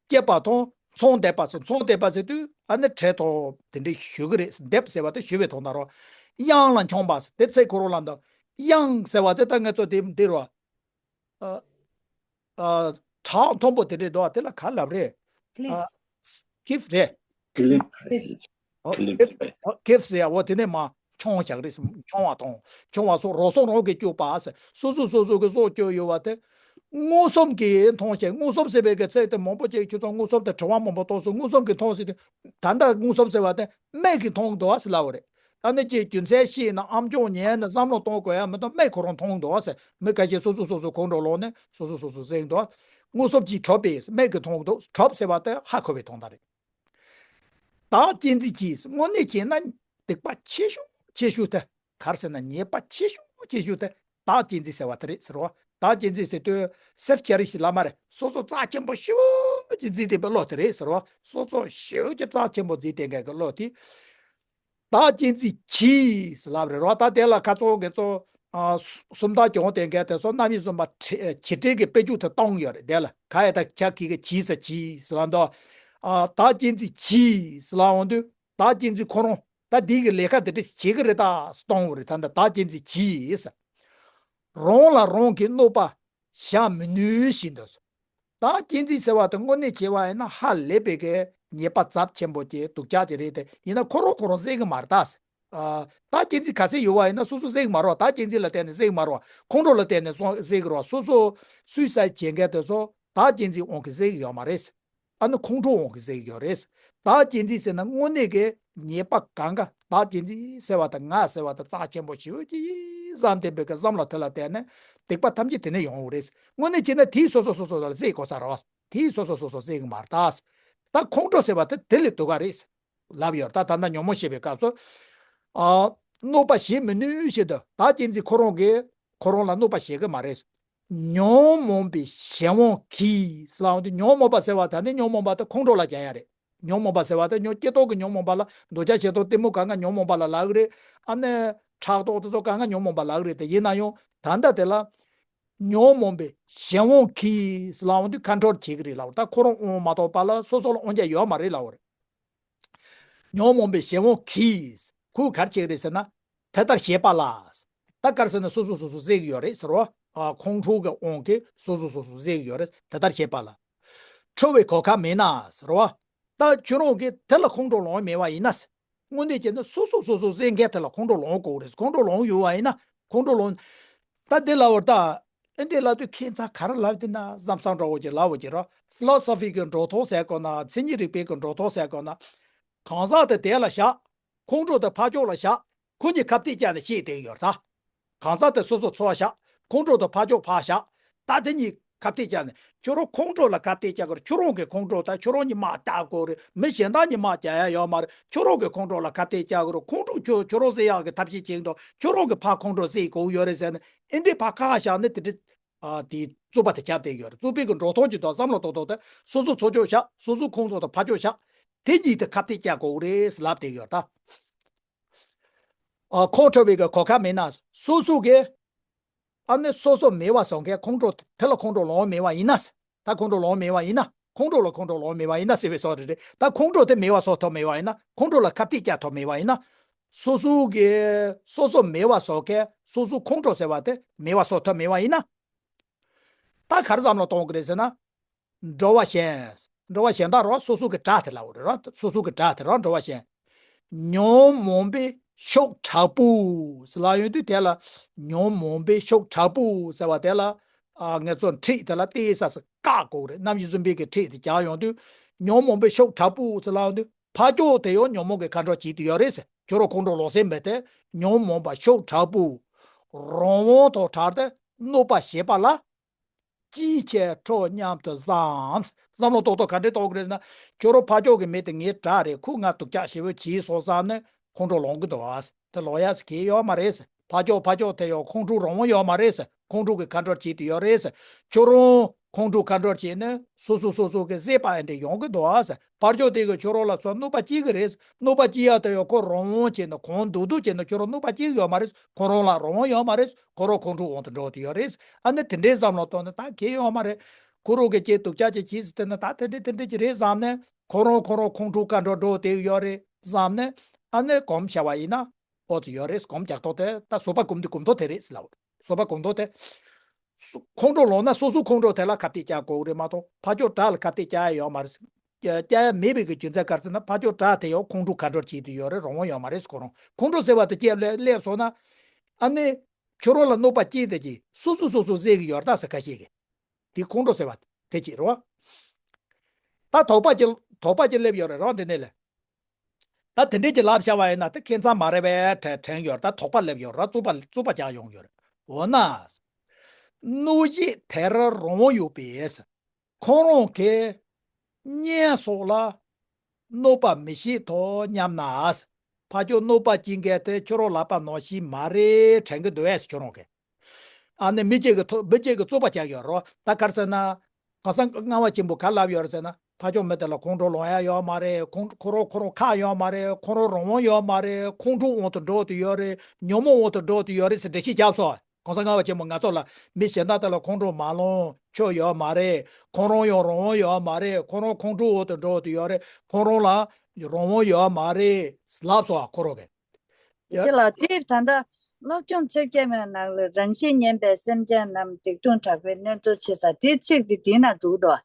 སྐྱེས་པ་དང་ཚོང་འདེབས་པ་སོགས། ཚོང་འདེབས་པ་ཟེར་དུས་ཨ་ནི་ཁྲལ་དང་དེ་འདྲའི་ཞུ་གི་རེད། འདེབས་ཟེར་བ་དེ་ཞུ་བའི་དོན་དག་རོ། གཡང་ལ་འཁྱོམ་པ་དེ་ཚེ་ཁོ་རང་ལ་འདུག་གཡང་ཟེར་བ་དེ་ད་ང་ཚོ་དེ་འདི་རོ། ཨ། ཨ། བྲག་མཐོན་པོ་དེ་འདྲས་འདུག་དེ་ལ་ག་ལབ་རེད། ཨ། ཀིབ་རེད། ཀི་ལིབ། ཨོ། ཀི་ལིབ། ཀིབ། ཨོ། ཀིབ་ཟེར་ཡ། འོ་དེ་ནས་མར་མཆོང་བཞག་རེད། མཆོང་བ་དང་མཆོང་བ་སོགས་རོ་སོགས་རང་གིས་བཅུག་པ་ཟེར། སོ་སོ་སོ་སོ་གི་སྲོག་བཅད་ཡོད་པ་དེ། མངོན་སུམ་གྱིས་མཐོང་ཞིང་། མངོན་སུམ་ཟེར་བའི་གི་ཚིག་དེ་མང་པོ་ཅིག་ཁྱོད་ཚོ་མངོན་སུམ་དེ་དྲི་བ་མང་པོ་གཏོང་སོང་། མངོན་སུམ་གྱིས་མཐོང་ཟེར་དུས་ད་ལྟ་མངོན་སུམ་ཟེར་བ་དེ་སྨན་གྱིས་མཐོང་འདུག་བ་ཟེར་ལབ་པ་རེད། ཨ་ནི་ཅིག་རྒྱུ་མཚན་ཤེས་ན་ཨམ་ཅོག་ཉན་ན་བསམ་བློ་གཏོང་དགོས་ཡ་མི་འདུག་སྨན་ཁོ་རང་མཐོང་འདུག་བ་ཟེར། མི་ཁ་ཤས་སོ་སོ་སོ་སོ་ཁོང་ཁྲོ་ལངས་ནས་སོ་སོ་སོ་སོ་ཟེར་འདུག་མངོན་སུམ་གྱིས་གྲོལ་པས་སྨན་གྱིས་མཐོང་འདུག་གྲོལ་ཟེར་བ་དེ་ཧ་གོ་བའི་དོན་དག་རེད། བདག་གཅེས་འཛིན་གྱིས། དངོས་གནས་བྱས་ན་སྡིག་པ་ཆེ་ཤོས་ཆེ་ཤོས་དེ་ག་རེ་ཟེར་ན་ཉེས་པ་ཆེ་ཤོས་ཆེ་ཤོས་དེ་བདག་གཅེས་འཛིན་ཟེར་བ་དེ་རེད་ཟེར་བ། བདག་གཅེས་འཛིན་ཟེར་དུས་སེལཕ་ཅེ་ལེ་སི་ལབ་མ་རེད། སོ་སོ་རྩ་ཆེན་པོ་ཞེ་པོ་ཅིག་བརྩིས་བསྡད་པའི་བློ་དེ་རེད་ཟེར་བ། སོ་སོ་ཞེ་པོ་ཅིག་རྩ་ཆེན་པོ་བརྩིས་བསྡད་མཁན་གྱི་བློ་དེ། བདག་གཅེས་འཛིན་གྱིས་ལབ་རེད་རོ། ད་དེ་ལ་ཁ་ཚོ་གི་ཚོ། ཨ། སུམ་རྟགས་གྱོང་དེ་འགལ་དེ་སོ་རྣམ་དབྱེ་གསུམ་པ་ཁྲི་བྱེད་འབྲེལ་གྱི་དཔེ་འཇུག་དེ་གཏོང་གི་ཡོད་རེད། དེ་ལ་ག་ཡ་ད་ཁྱ་གི་གི་གྱིས་ས་གྱིས་ལ་འདུག་ཨ། བདག་གཅེས་འཛིན་གྱིས་ལ་འོང་དུས་བདག་གཅེས་འཛིན་ཁོ་རང་ད་འདི་གི་ལས་ཀ་དེ་འདྲ་བྱེད་གི་རེད་ད་གཏོང་བ་རེད། ད་ད་བདག་གཅེས་འཛིན་གྱིས། རང་ལ་རང་གིས་གནོད་པ་བྱ་མི་ནུས་བཞིན་དུ། བདག་གཅེས་འཛིན་ཟེར་བ་དེ་དངོས་གནས་བྱས་པ་ཡིན་ན་ཧ་ལས་པའི་གི་ཉེས་པ་ཚབས་ཆེན་པོ་དེ་སྡུག་ཅག་དེ་རེད་དེ། ཡིན་ན་ཁོ་རང་ཁོ་རང་ཟེར་གི་མ་རེད་ད། ཨ། བདག་གཅེས་འཛིན་ག་ཚད་ཡོད་པ་ཡིན་ན་སོ་སོ་ཟེར་གི་མ་རེད་བ། བདག་གཅེས་འཛིན་ལ་བརྟེན་ནས་ཟེར་གི་མ་རེད་བ། ཁོང་ཁྲོ་ལ་བརྟེན་ནས་སོ་ཟེར་གི་རེད་བ། སོ་སོ་སུའི་སའི་ཌི་བྱེད་མཁན་དེ་ཚོ་བདག་གཅེས་འཛིན་དབང་གིས་ཟེར་གི་ཡོད་མ་རེད། ཨ་ནི་ཁོང་ཁྲོ་དབང་གིས་ཟེར་གི་ཡོད་རེད། བདག་གཅེས་འཛིན་ཟེར་ན་དངོས་གནས་ཀྱི་ ཉེས་པ་གང་ག་བདག་གཅེས་འཛིན་ཟེར་བ་དང་ང་ཟེར་བ་དང་རྩ་ཆེན་པོ་ཞེ་པོ་ཅིག་བསམ་བསྡད་པའི་གི་བསམ་བློ་དེ་ལ་བརྟེན་ནས་སྡིག་པ་ཐམས་ཅད་དེ་ནས་ཡོང་བ་རེད། དངོས་གནས་བྱས་ན་དེའི་སོ་སོ་སོ་སོ་ལ་གཟིགས་དགོས་ས་རེད་བ། དེའི་སོ་སོ་སོ་སོ་གཟིགས་གི་མ་རེད་ད། ད་ཁོང་ཁྲོ་ཟེར་བ་དེ་དེ་ལས་སྡུག་ག་རེད། ལབ་ཡོད། ད་ད་ལྟ་ཉོན་མོངས་ཞེས་པའི་སྐབས་སུ། ཨ། གནོད་པ་བྱེད་མི་ནུས་ཞེས་དུ་བདག་གཅེས་འཛིན་ཁོ་རང་གིས་ཁོ་རང་ལ་གནོད་པ་བྱེད་ཀྱི་མ་རེད། ཉོན་མོངས་པའི་གཞན་དབང་གིས་ལབ་འོང་དུས་ཉོན་མོངས་པ་ཟེར་བ་ད་ནི་ཉོན་མོངས་པ་དེ་ཁོང་ཁྲོ་ལ་རྒྱག་ཡ་རེད། ཉོན་མོངས་པ་ཟེར་བ་དེ་ཉོན་སྐྱེ་རྟོག་གི་ཉོན་མོངས་པ་ལ་འདོད་ཆགས་ཞེ་སྡང་གཏི་མུག་གང་ག་ཉོན་མོངས་པ་ལ་ལབ་ཀྱི་རེད། ཨ་ནི་ཕྲག་དོག་དེ་ཚོ་གང་ག་ཉོན་མོངས་པ་ལབ་ཀྱི་རེད། དེ་ཡིན་ན་ཡང་ད་ལྟ་དེ་ལ་ཉོན་མོངས་པའི་གཞན་དབང་གིས་ལབ་འོང་དུས་ཁོང་ཁྲོ་བྱེད་ཀྱི་རེད་ལབ། ད་ཁོ་རང་དབང་མ་གཏོགས་པ་ལ་སོ་སོ་ལ་དབང་ཆ་ཡོད་མ་རེད་ལབ་པ་རེད། ཉོན་མོངས་པའི་གཞན་དབང་གིས་ཁོས་ག་རེ་བྱེད་ཀྱི་རེད་ཟེར་ན། དེ་ལྟར་བྱེད་པ་ལ། ད་ག་རེ་ཟེར་ན་སོ་སོ་སོ་སོ་གཟིགས་ཀྱི་ཡོད་རེད་ཟེར་བ། ཨ། ཁོང་ཁྲོ་གི་དབང་གིས་སོ་སོ་སོ་སོ་གཟིགས་ཀྱི་ཡོད་རེད། དེ་ལྟར་བྱེད་པ་ལ། ཁྲོ་བའི་གོ་སྐབས་མེད་ན་ཟེར་བ། ད་ཁྱོད་རང་གིས་དེ་ལ་ཁོང་ཁྲོ་ལངས་མེད་པ་ཡིན་ན། དངོས་གནས་བྱས་ན་སོ་སོ་སོ་སོ་གཟིགས་མཁན་དེ་ལ་ཁོང་ཁྲོ་ལངས་དགོས་རེད། ཁོང་ཁྲོ་ལངས་ཡོད་པ་ཡིན་ན་ཁོང་ཁྲོ་ལངས། ད་འདི་ལབ་པ་ད། ཨེ་འདྲས་ལབ་དུས་ཁྱད་མཚར་ག་རེ་ལབ་དེ་ན་བསམ་བསམ་འདྲ་བོ་ཅིག་ལབ་པ་ཅིག་ར། ཕི་ལོ་སོ་ཕི་གི་འགྲོ་སྟངས་ཟེར་དགོས་ན། མཚན་ཉིད་རིག་པའི་གི་འགྲོ་སྟངས་ཟེར་དགོས་ན། གང་ཟག་དེ་དེ་ལ་བཞག་ཁོང་ཁྲོ་དེ་ཕར་ཕྱོགས་ལ་བཞག་ཁོ་གཉིས་ཁ་གཏད་བཅག་ནས་བཤད་བསྡད་ཡོད་རེད་ད། གང་ཟག་དེ་སོ་སོ་ཚུར་བཞག་ཁོང་ཁྲོ་དེ་ཕར་ཕྱོགས་ཕར་བཞག་ད་དེ་གཉིས་ཁ་གཏད་བཅག་ནས་ཁྱོད་རང་ཁོང་ཁྲོ་ལ་ཁ་གཏད་བཅག་གི་རེད། ཁྱོད་རང་གི་ཁོང་ཁྲོ་ད་ཁྱོད་རང་གཉིས་དམག་རྒྱག་དགོས་རེད། མི་གཞན་དག་གཉིས་དམག་རྒྱག་ཡ་ཡོད་མ་རེད། ཁྱོད་རང་གི་ཁོང་ཁྲོ་ལ་ཁ་གཏད་བཅག་གི་རེད། ཁོང་ཁྲོ་ཁྱོད་ཁྱོད་རང་སེལ་ཡག་གི་ཐབས་ཤེས་བྱེད་ཀྱི་འདུག་ཁྱོད་རང་གི་ཕར་ཁོང་ཁྲོ་སེལ་དགོས་ཡོད་རེད་ཟེར་ནས་ཨེ་འདྲས་ཕར་ཁ་ཁ་བཞག་ནས་དེ་འདྲས། ཨ། དེའི་རྩོད་པ་དེ་རྒྱབ་བསྡད་ཡོད་རེད། རྩོད་པའི་གི་འགྲོ་སྟངས་ཀྱི་ཐོག་བསམ་བློ་ཏོག་ཏོག་དེ་སོ་སོ་ཚུར་ཕྱོགས་བཞག་སོ་སོ་ཁོང་ཚོ་དང་ཕར་ཕྱོགས་བཞག་དེ་གཉིས་དེ་ཁ་གཏད་བཅག་དགོས་རེད་ལབ་བསྡད་ཡོད་རེད་ད། ཨ། ཁོང་ཁྲོ་བའི་གི་གོ་སྐབས་མེད་ན་སོ་སོ་གི། ཨ་ནི་སོ་སོ་མེད་པ་བཟོ་མཁན་ཁོང་ཁྲོ་དེ་ལ་ཁོང་ཁྲོ་ལངས་མེད་པ་ཡིན་ན། ད་ཁོང་ཁྲོ་ལངས་མེད་པ་ཡིན་ན། ཁོང་ཁྲོ་ལ་ཁོང་ཁྲོ་ལངས་མེད་པ་ཡིན་ན་ཟེར་བའི་བཟོ་རེད་རེད། ད་ཁོང་ཁྲོ་དེ་མེད་པ་བཟོ་ཐུབ་མེད་པ་ཡིན་ན། ཁོང་ཁྲོ་ལ་ཁ་གཏད་བཅག་ཐུབ་མེད་པ་ཡིན་ན། སོ་སོ་གི་སོ་སོ་མེད་པ་བཟོ་མཁན་སོ་སོ་ཁོང་ཁྲོ་ཟེར་བ་དེ་མེད་པ་བཟོ་ཐུབ་མེད་པ་ཡིན་ན། ད་ག་རེ་བསམ་བློ་གཏོང་གི་རེད་ཟེར་ན། འགྲོ་བ་གཞན། འགྲོ་བ་གཞན་དག་རོ་སོ་སོ་གི་དགྲ་དེ་ལ་འོ་རེད་རོ། སོ་སོ་གི་དགྲ་དེ་རོ་འགྲོ་བ་གཞན། ཉོན་མོངས་པའི་ཤུགས་དྲག་པོས་ལབ་ཡོང་དུས་དེ་ལ་ཉོན་མོངས་པའི་ཤུགས་དྲག་པོས་ཟེར་བ་དེ་ལ། ཨ། ངེད་ཚོ་འཁྲིད་དེ་ལ་ཏེ་ས་སི་བཀག་དགོས་རེད། རྣམ་དབྱེ་གསུམ་པའི་གི་འཁྲིད་དེ་རྒྱག་ཡོང་དུས་ཉོན་མོངས་པའི་ཤུགས་དྲག་པོས་ལབ་ཡོང་དུས་ཕར་ཕྱོགས་དེ་ཡང་ཉོན་མོངས་ཀྱི་ཁ་འགྲོ་བྱེད་དུ་ཡོད་རེད་ཟེར། ཁྱོད་རང་ཁོང་ཁྲོ་ལོག་སེ་མེད་དེ་ཉོན་མོངས་པ་ཤུགས་དྲག་པོས་རང་དབང་ཐོག་དྲག་སྟེ་གནོད་པ་བྱེད་པ་ལ། ཅིའི་ཕྱིར་ཁྲོ་སྙམ་དུ་བསམ། བསམ་བློ་ཏོག་ཏོག་ག་འདྲས་གཏོང་གི་རེད་ཟེར་ན། ཁྱོད་རང་ཕར་ཕྱོགས་ཀྱི་མི་དེ་ངའི་དགྲ་རེད། ཁོས་ང་སྡུག་ཅག་ཞེ་པོ་བྱས་སོང་བསམ་ནས་ཁོང་ཁྲོ་ལངས་ཀྱི་འདུག་ཨ། དེ་ལོག་ཡ་ཟེར་གྱི་ཡོད་མ་རེད་ཟེར། ཕར་ཕྱོགས་ཕར་ཕྱོགས་དེ་ཡང་ཁོང་ཁྲོ་རང་དབང་ཡོད་མ་རེད་ཟེར། ཁོང་ཁྲོ་གི་ཁ་འགྲོར་བྱེད་དུ་ཡོད་རེད་ཟེར། ཁྱོད་རང་ཁོང་ཁྲོ་ཁ་འགྲོར་བྱེད་ནས་སོ་སོ་སོ་སོ་གི་བཟོད་པ་ཨེ་འདྲས་ཡོང་གི་འདུག་ཨ་ཟེར། ཕར་ཕྱོགས་དེ་གི་ཁྱོད་རང་ལ་ཚོ་གནོད་པ་སྐྱེལ་གི་རེད་ཟེར། གནོད་པ་སྐྱེལ་ཡ་དེ་ཡང་ཁོ་རང་དབང་བྱས་ནས་ཁོང་སྡུག་སྡུག་བྱས་ནས་ཁྱོད་རང་གནོད་པ་སྐྱེལ་གི་ཡོད་མ་རེད། ཁོ་རང་ལ་རང་དབང་ཡོད་མ་རེད། ཁོ་རང་ཁོང་ཁྲོའི་དབང་དུ་འགྲོ་དུ་ཡོད་རེད། ཨ་ནི་དེ་འདྲའི་བསམ་བློ་གཏོང་ནས་ད་གལ་ཡོད་མ་རེད། ཁོ་རང་གི་ཅིག་སྡུག་ཅག་ཅིག་བྱས་ཟེར་དེ་ནི་ད་དེ་འདྲ་དེ་འདྲ་ཅིག་རེད་བསམ་ནས་ཁོ་རང་ཁོ་རང་ཁོང་ཁྲོའི་ཁ་འགྲོ་འགྲོ་དེ་ཡོད་རེད་བསམ་ནས། ཨ་ནི་གོམས་བྱ་བ་ཡིན་ན་ཨོ་ཙི་ཡོད་རེད། གོམས་རྒྱག་ཐོག་དེ་ད་བཟོད་པ་སྒོམ་དུས་གོམས་ཐོག་དེ་རེད་ཟེར་ལབ། བཟོད་པ་སྒོམ་ཐོག་དེ། སོ་ཁོང་ཁྲོ་ལངས་ན་སོ་སོ་ཁོང་ཁྲོ་དེ་ལ་ཁ་གཏད་བཅག་དགོས་རེད་མ་གཏོགས་ཕར་ཕྱོགས་དགྲ་ལ་ཁ་གཏད་བཅག་ཡ་ཡོད་མ་རེད། བཅའ་ཡ་མེད་པའི་གི་རྒྱུ་མཚན་ག་རེ་ཟེར་ན་ཕར་ཕྱོགས་དགྲ་དེ་ཡང་ཁོང་ཁྲོ་ཁ་འགྲོར་བྱེད་དུ་ཡོད་རེད། རང་དབང་ཡོད་མ་རེད་ཁོ་རང་། ཁོང་ཁྲོ་ཟེར་བ་དེ་སྐྱེས་སླེབས་སླེབས་སོང་ན། ཨ་ནི། ཁྱོད་རང་ལ་གནོད་པ་སྐྱེལ་དེ་ཅི་སོ་སོ་སོ་སོ་ཟེར་གི་ཡོད་རེད་ད་ཟེར་ཁ་ཤས་ཀྱིས། དེ་ཁོང་ཁྲོ་ཟེར་བ་དེ་ཅི་རེད་བ། ད་དོགས་པ་ཅི་དོགས་པ་ཅི་སླེབས་ཡོད་རེད་རང་དེ་ནས་ལས། ད་དེ་འདྲས་ཀྱི་ལབ་བྱ་བ་ཡིན་ན་དེ་ཁྱད་མཚར་མ་རེད་པས་དྲན་དྲན་ཡོད་རེད། ད་དོགས་པ་སླེབས་ཡོད་རེད། རྩོད་པ་རྩོད་པ་རྒྱག་ཡོང་ཡོད་རེད། འོ་ན། གནོད་བྱེད་དེར་རང་དབང་ཡོད་པས། ཁོང་རང་གིས་གཉེན་སོགས་ལ་གནོད་པ་མི་བྱེད་དོ་སྙམ་ན། ཕར་ཕྱོགས་གནོད་པ་སྐྱེལ་མཁན་དེ་ཁྱོད་རང་ལབ་པ་ནང་བཞིན་མ་རེད་དྲན་གྱི་འདུག་ཨེ་ཁྱོད་རང་གིས། ཨ་ནི་མི་གཅིག་གི་ཐོ་མི་གཅིག་གི་རྩོད་པ་རྒྱག་ཡོད་རོ། ད་ག་རེ་ཟེར་ན། གང་ཟག་ལྔ་པ་ཆེན་པོ་ག་ལབ་ཡོད་རེད་ཟེར་ན། ཕར་ཕྱོགས་མི་དེ་ལ་ཁོང་ཁྲོ་ལངས་ཡ་ཡོད་མ་རེད། ཁོང་ཁོ་རང་ཁོ་རང་ཁག་ཡོད་མ་རེད། ཁོ་རང་རང་དབང་ཡོད་མ་རེད། ཁོང་ཁྲོའི་དབང་དུ་འགྲོ་དུ་ཡོད་རེད། ཉོན་མོངས་དབང་དུ་འགྲོ་དུ་ཡོད་རེད་ཟེར་འགྲེལ་བཤད་བརྒྱབ་སོང་། གང་ཟག་ལྔ་པ་ཆེན་པོ་ང་ཚོ་ལ་མི་གཞན་དག་དེ་ལ་ཁོང་ཁྲོ་མ་ལངས་ཆོག་ཡོད་མ་རེད། ཁོང་རང་ཡང་རང་དབང་ཡོད་མ་རེད། ཁོང་རང་ཁོང་ཁྲོའི་འོག་ཏུ་འགྲོ་དུ་ཡོད་རེད། ཁོང་རང་ལ་རང་དབང་ཡོད་མ་རེད་ལབ་སོང་ཨ་ཁོ་རང་གིས། ཡ། ཞེས་ལ་དེ་ད་ལྟ་སློབ་སྦྱོང་ཚིག་བརྒྱད་མའི་ནང་ལ་རང་བཞིན་ངན་པའི་སེམས་ཅན་རྣམས་སྡིག་ལྟུང་དྲག་པོའི་གནོད་འཚེ་ཆེ་ས་དེ་ཚིག་དེ་དེའི་ནང་འདུག་དོ།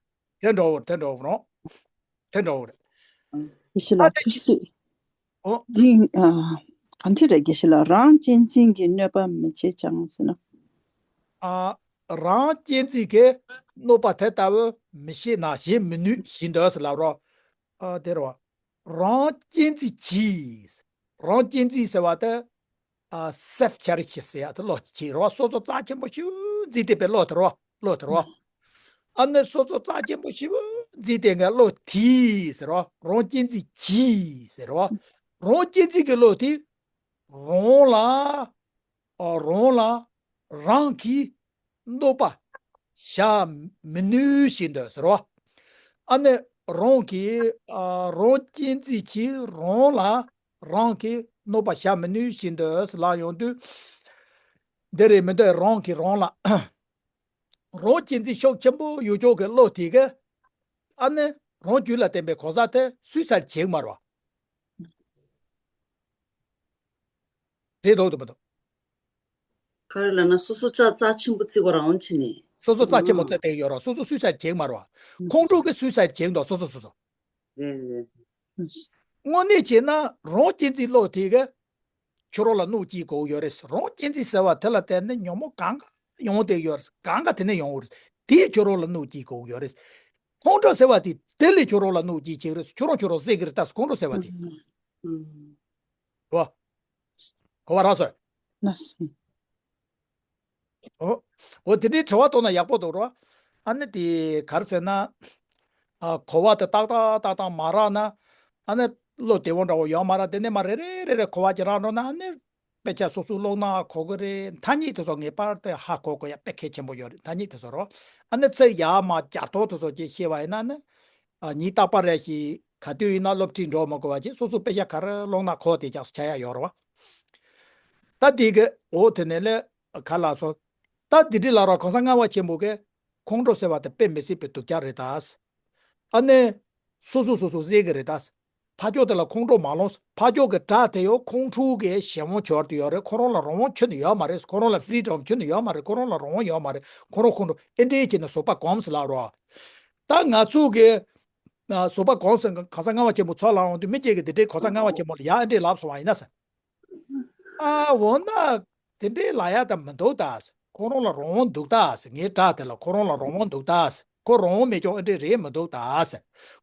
དེ་འདྲ་བོ་དེ་འདྲ་བོ་རང་། དེ་འདྲ་བོ་རེད། དགེ་བཤེས་ལགས་ཨ་ཐུགས་སྲིད། ཨོ། འདི་ཨ། ག་འདྲ་རེད་དགེ་བཤེས་ལགས། རང་གཅེས་འཛིན་གྱི་གནོད་པ་མི་བྱེད་ཀྱང་ཟེར་ན། ཨ། རང་གཅེས་འཛིན་གྱི་གནོད་པ་དེ་ལྟ་བུ་མི་བྱེད་ན་བྱེད་མི་ནུས་བཞིན་དུ་ཟེར་ལབ་རོགས། ཨ། དེ་རེད་བ། རང་གཅེས་འཛིན་གྱིས། རང་གཅེས་འཛིན་ཟེར་བ་དེ། ཨ། self charity ཟེར་ཡ་དེ་བློ་གཅེས་རེད་བ། སོ་སོ་རྩ་ཆེན་པོ་ཞིག་འཛིན་བསྡད་པའི་བློ་དེ་རེད་བ། བློ་དེ་རེད་བ། ཨ་ནི་སོ་སོ་རྩ་ཆེན་པོ་ཞིག་འཛིན་བསྡད་མཁན་བློ་དེ་ཟེར་བ། རང་གཅེས་འཛིན་གྱིས་ཟེར་བ། རང་གཅེས་འཛིན་གྱི་བློ་དེ། རང་ལ། ཨ། རང་ལ་རང་གིས་གནོད་པ་བྱ་མི་ནུས་བཞིན་དུ་ཟེར་བ། ཨ་ནི་རང་གིས། ཨ། རང་གཅེས་འཛིན་གྱིས་རང་ལ་རང་གིས་གནོད་པ་བྱ་མི་ནུས་བཞིན་དུ་ལབ་ཡོང་དུས། འདི་རེད་མི་འདུག་རང་གིས་རང་ལ། རང་གཅེས་འཛིན་ཤུགས་ཆེན་པོ་ཡོད་ཕྱོགས་ཀྱི་བློ་དེ་གིས། ཨ་ནི་རང་རྒྱུད་ལ་བསྟན་པའི་གོ་ས་དེ་སུའི་སར་བྱེད་མ་རེད་བ། རེད་འདུག་འདུག་མི་འདུག་ག་རེ་ལབ་ན། སོ་སོ་རྩ་རྩ་ཆེན་པོ་བརྩི་དགོས་རང་བྱས་ནས། སོ་སོ་རྩ་ཆེན་པོ་བརྩི་བསྡད་ཡོད་རེད། སོ་སོ་སུའི་སར་བྱེད་མ་རེད་བ། ཁོང་ཁྲོ་གིས་སུའི་སར་བྱེད་འདུག་སོ་སོ་སོ་སོ། རེད་རེད། དངོས་གནས་བྱས་ན་རང་གཅེས་འཛིན་བློ་དེ་གིས་ཁྱོད་རང་ལ་གནོད་སྐྱེལ་དགོས་ཡོད་རེད། རང་གཅེས་འཛིན་ཟེར་བ་དེ་ལ་བརྟེན་ནས་ཉོན་མོངས་གང་ག་ཡོང་བསྡད་ཡོད་རེད། གང་ག་དེ་ནས་ཡོང་གི་རེད། དེས་ཁྱོད་རང་ལ་གནོད་སྐྱེལ་དགོས་ཡོད་རེད། ཁོང་ཁྲོ་ཟེར་བ་དེ་དེ་ལས་ཁྱོད་རང་ལ་གནོད་སྐྱེལ་བྱེད་ཀྱི་རེད། ཁྱོད་རང་ཁྱོད་རང་བསད་ཀྱི་རེད། ད་ཁོང་ཁྲོ་ཟེར་བ་དེ། ཨུམ། ཨུམ། རོ། གོ་བ་རག་སོང་། ལགས་སོ། འོ། འོ་དེ་འདྲའི་དྲི་བ་གཏོང་ན་ཡག་པོ་འདུག་རོ། ཨ་ནི་དེ་ག་རེ་ཟེར་ན། ཨ། གོ་བ་དེ་ཏག་ཏག་ཏག་ཏག་མ་རག་ན། ཨ་ནི་བློ་བདེ་བོ་འདྲ་བོ་ཡོད་མ་རེད། དེ་ནས་མར་རེ་རེ་རེ་རེ་གོ་བ་ཅིག་རག་འགྲོ་ན། ཨ་ནི་དཔེ་ཆ་སོ་སོའི་ཀློག་ན་གོ་གི་རེད། ཐ་སྙད་དེ་ཚོ་ངེས་པར་དུ་ཧ་གོ་དགོས་ཡ་དཔེ་གལ་ཆེན་པོ་ཡོད་རེད། ཐ་སྙད་དེ་ཚོ་རོ། ཨ་ནི་ཚིག་ཡར་མར་སྦྱར་སྟངས་དེ་ཚོ་ཅིག་ཤེས་པ་ཡིན་ན་ནི། ཨ། ཉིན་རྟག་པར་རེ་ཞིག་ག་དུས་ཡིན་ན་སློབ་ཁྲིད་འགྲོ་མ་དགོས་པ་བྱས། སོ་སོ་དཔེ་ཆ་ག་རེ་ཀློག་ན་གོ་བདེ་ཆགས་སུ་ཆགས་ཡ་ཡོད་རེད་བ། ད་དེ་གི་འོ་དེ་ནས་ལས་ག་ལ་སོང་། ད་དེ་འདྲ་ལབ་རོགས། གོང་ས་ལྔ་པ་ཆེན་པོ་གིས་ཁོང་ཁྲོ་ཟེར་བ་དེ་དཔེ་མི་སྲིད་པའི་སྡུག་ཅག་རེད་ད། ཨ་ནི་སོ་སོ་སོ་སོ་བསད་ཀྱི་རེད་ད། ཕར་ཕྱོགས་དེ་ལ་ཁོང་ཁྲོ་མ་ལངས། ཕར་ཕྱོགས་ཀྱི་དགྲ་དེ་ཡང་ཁོང་ཁྲོ་གི་གཞན་དབང་འབྱོར་དུ་ཡོད་རེད། ཁོ་རང་ལ་རང་དབང་ཁྱོན་ནས་ཡོད་མ་རེད། ཁོ་རང་ལ་ཕི་རི་ཌམ་ཁྱོན་ནས་ཡོད་མ་རེད། ཁོ་རང་ལ་རང་དབང་ཡོད་མ་རེད། ཁོ་རང་ཁོང་ཁྲོ་ཨེ་འདྲས་བྱས་ནས་བཟོད་པ་སྒོམ་ཟེར་ལབ་རོགས། ད་ང་ཚོ་གི་ཨ། བཟོད་པ་སྒོམ་ཟེར་གོང་ས་ལྔ་པ་ཆེན་པོ་ཚོ་ལབ་འོང་དུས། མི་གཅིག་གིས་དེ་འདྲའི་གོང་ས་ལྔ་པ་ཆེན་པོ་ལ་ཡ་ཨེ་འདྲས་ལབ་སོང་བ་ཡིན་ན་ཟེར། ཨ། འོ་ན། དེ་འདྲའི་ལབ་ཡ་ད་མི་འདུག་ད། ཁོ་རང་ལ་རང་དབང་འདུག་ད། ངའི་དགྲ་དེ་ལ་ཁོ་རང་ལ་རང་དབང་འདུག་ད། ཁོ་རང་དབང་མེད་ཀྱང་ཨེ་འདྲས་རེད་མི་འདུག་ད།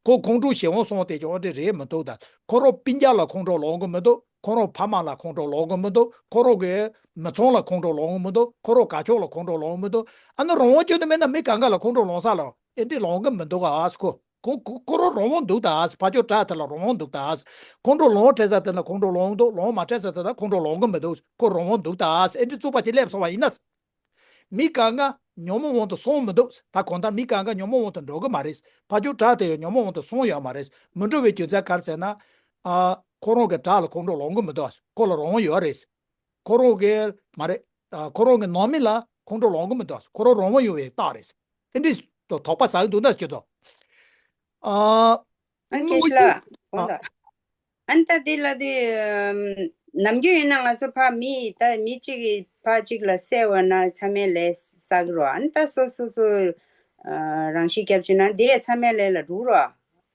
ཁོ་ཁོང་ཁྲོ་གཞན་དབང་སོང་བསྡད་ཀྱང་ཨེ་འདྲས་རེད་མི་འདུག་ད། ཁོ་རང་སྤུན་ཀྱག་ལ་ཁོང་ཁྲོ་ལངས་གི་མི་འདུག་ཁོ་རང་ཕ་མ་ལ་ཁོང་ཁྲོ་ལངས་གི་མི་འདུག་ཁོ་རང་གི་མི་ཚང་ལ་ཁོང་ཁྲོ་ལངས་གི་མི་འདུག་ཁོ་རང་དགའ་ཕྱོགས་ལ་ཁོང་ཁྲོ་ལངས་གི་མི་འདུག་ཨ་ནི་རང་དབང་ཁྱོན་ནས་མེད་ན་མི་གང་ག་ལ་ཁོང་ཁྲོ་ལངས་ས་ལ་ཨེ་འདྲས་ལངས་གི་མི་འདུག་ཨ་ཁོ། ཁོ་ཁོ་ཁོ་རང་རང་དབང་འདུག་ད། ཕར་ཕྱོགས་དགྲ་དེ་ལ་རང་དབང་འདུག་ད། ཁོང་ཁྲོ་ལངས་སྤྲད་ས་དེ་ན་ཁོང་ཁྲོ་ལངས་འདུག་ལངས་མ་སྤྲད་ས་དེ་ན་ཁོང་ཁྲོ་ལངས་གི་མི་འདུག་ཁོ་རང་དབང་འདུག་ད། ཨེ་འདྲས་རྩོད་པ་ཅིག་སླེབས་སོང་བ་ཡིན་ན། མི་གང་ག་ཉོན་མོངས་དབང་དུ་སོང་མི་འདུག་ད་གང་ལྟར་མི་གང་ག་ཉོན་མོངས་དབང་དུ་འགྲོ་གི་མ་རེད། ཕར་ཕྱོགས་དགྲ་དེ་ཡང་ཉོན་མོངས་དབང་དུ་སོང་ཡོད་མ་རེད། མི་འགྲོ་བའི་རྒྱུ་མཚན་ག་རེ་ཟེར་ན། ཨ། ཁོ་རང་གི་དགྲ་ལ་ཁོང་ཁྲོ་ལངས་གི་མི་འདུག་ཁོ་ལ་རང་དབང་ཡོད་རེད། ཁོ་རང་གི་མ་རེད། ཨ། ཁོ་རང་གི་ནང་མི་ལ་ཁོང་ཁྲོ་ལངས་གི་མི་འདུག་ཁོ་རང་རང་དབང་ཡོད་པའི་རྟགས་རེད། དེ་འདྲའི་དོགས་པ་ཟ་གི་འདུག་ན་ཁྱེད་ཚོ། ཨ། ཨ་ནི་སྐད་ཆ་ལ། འོ་ད། ཨ་ནི་ད་དེ་ལ་དེ། ནམ་རྒྱུན་ཡིན་ན་ང་ཚོ་ཕ་མི་ད་མི་གཅིག་གིས་ཕ་གཅིག་ལ་བསད་པ་ན་མཚམས་མེད་ལས་བསགས་རོ། ཨ་ནི་ད་སོ་སོ་སོ། ཨ། རང་ཤི་རྒྱབ་བྱས་ན་དེ་མཚམས་མེད་ལས་ལ་འགྲོ་རོ།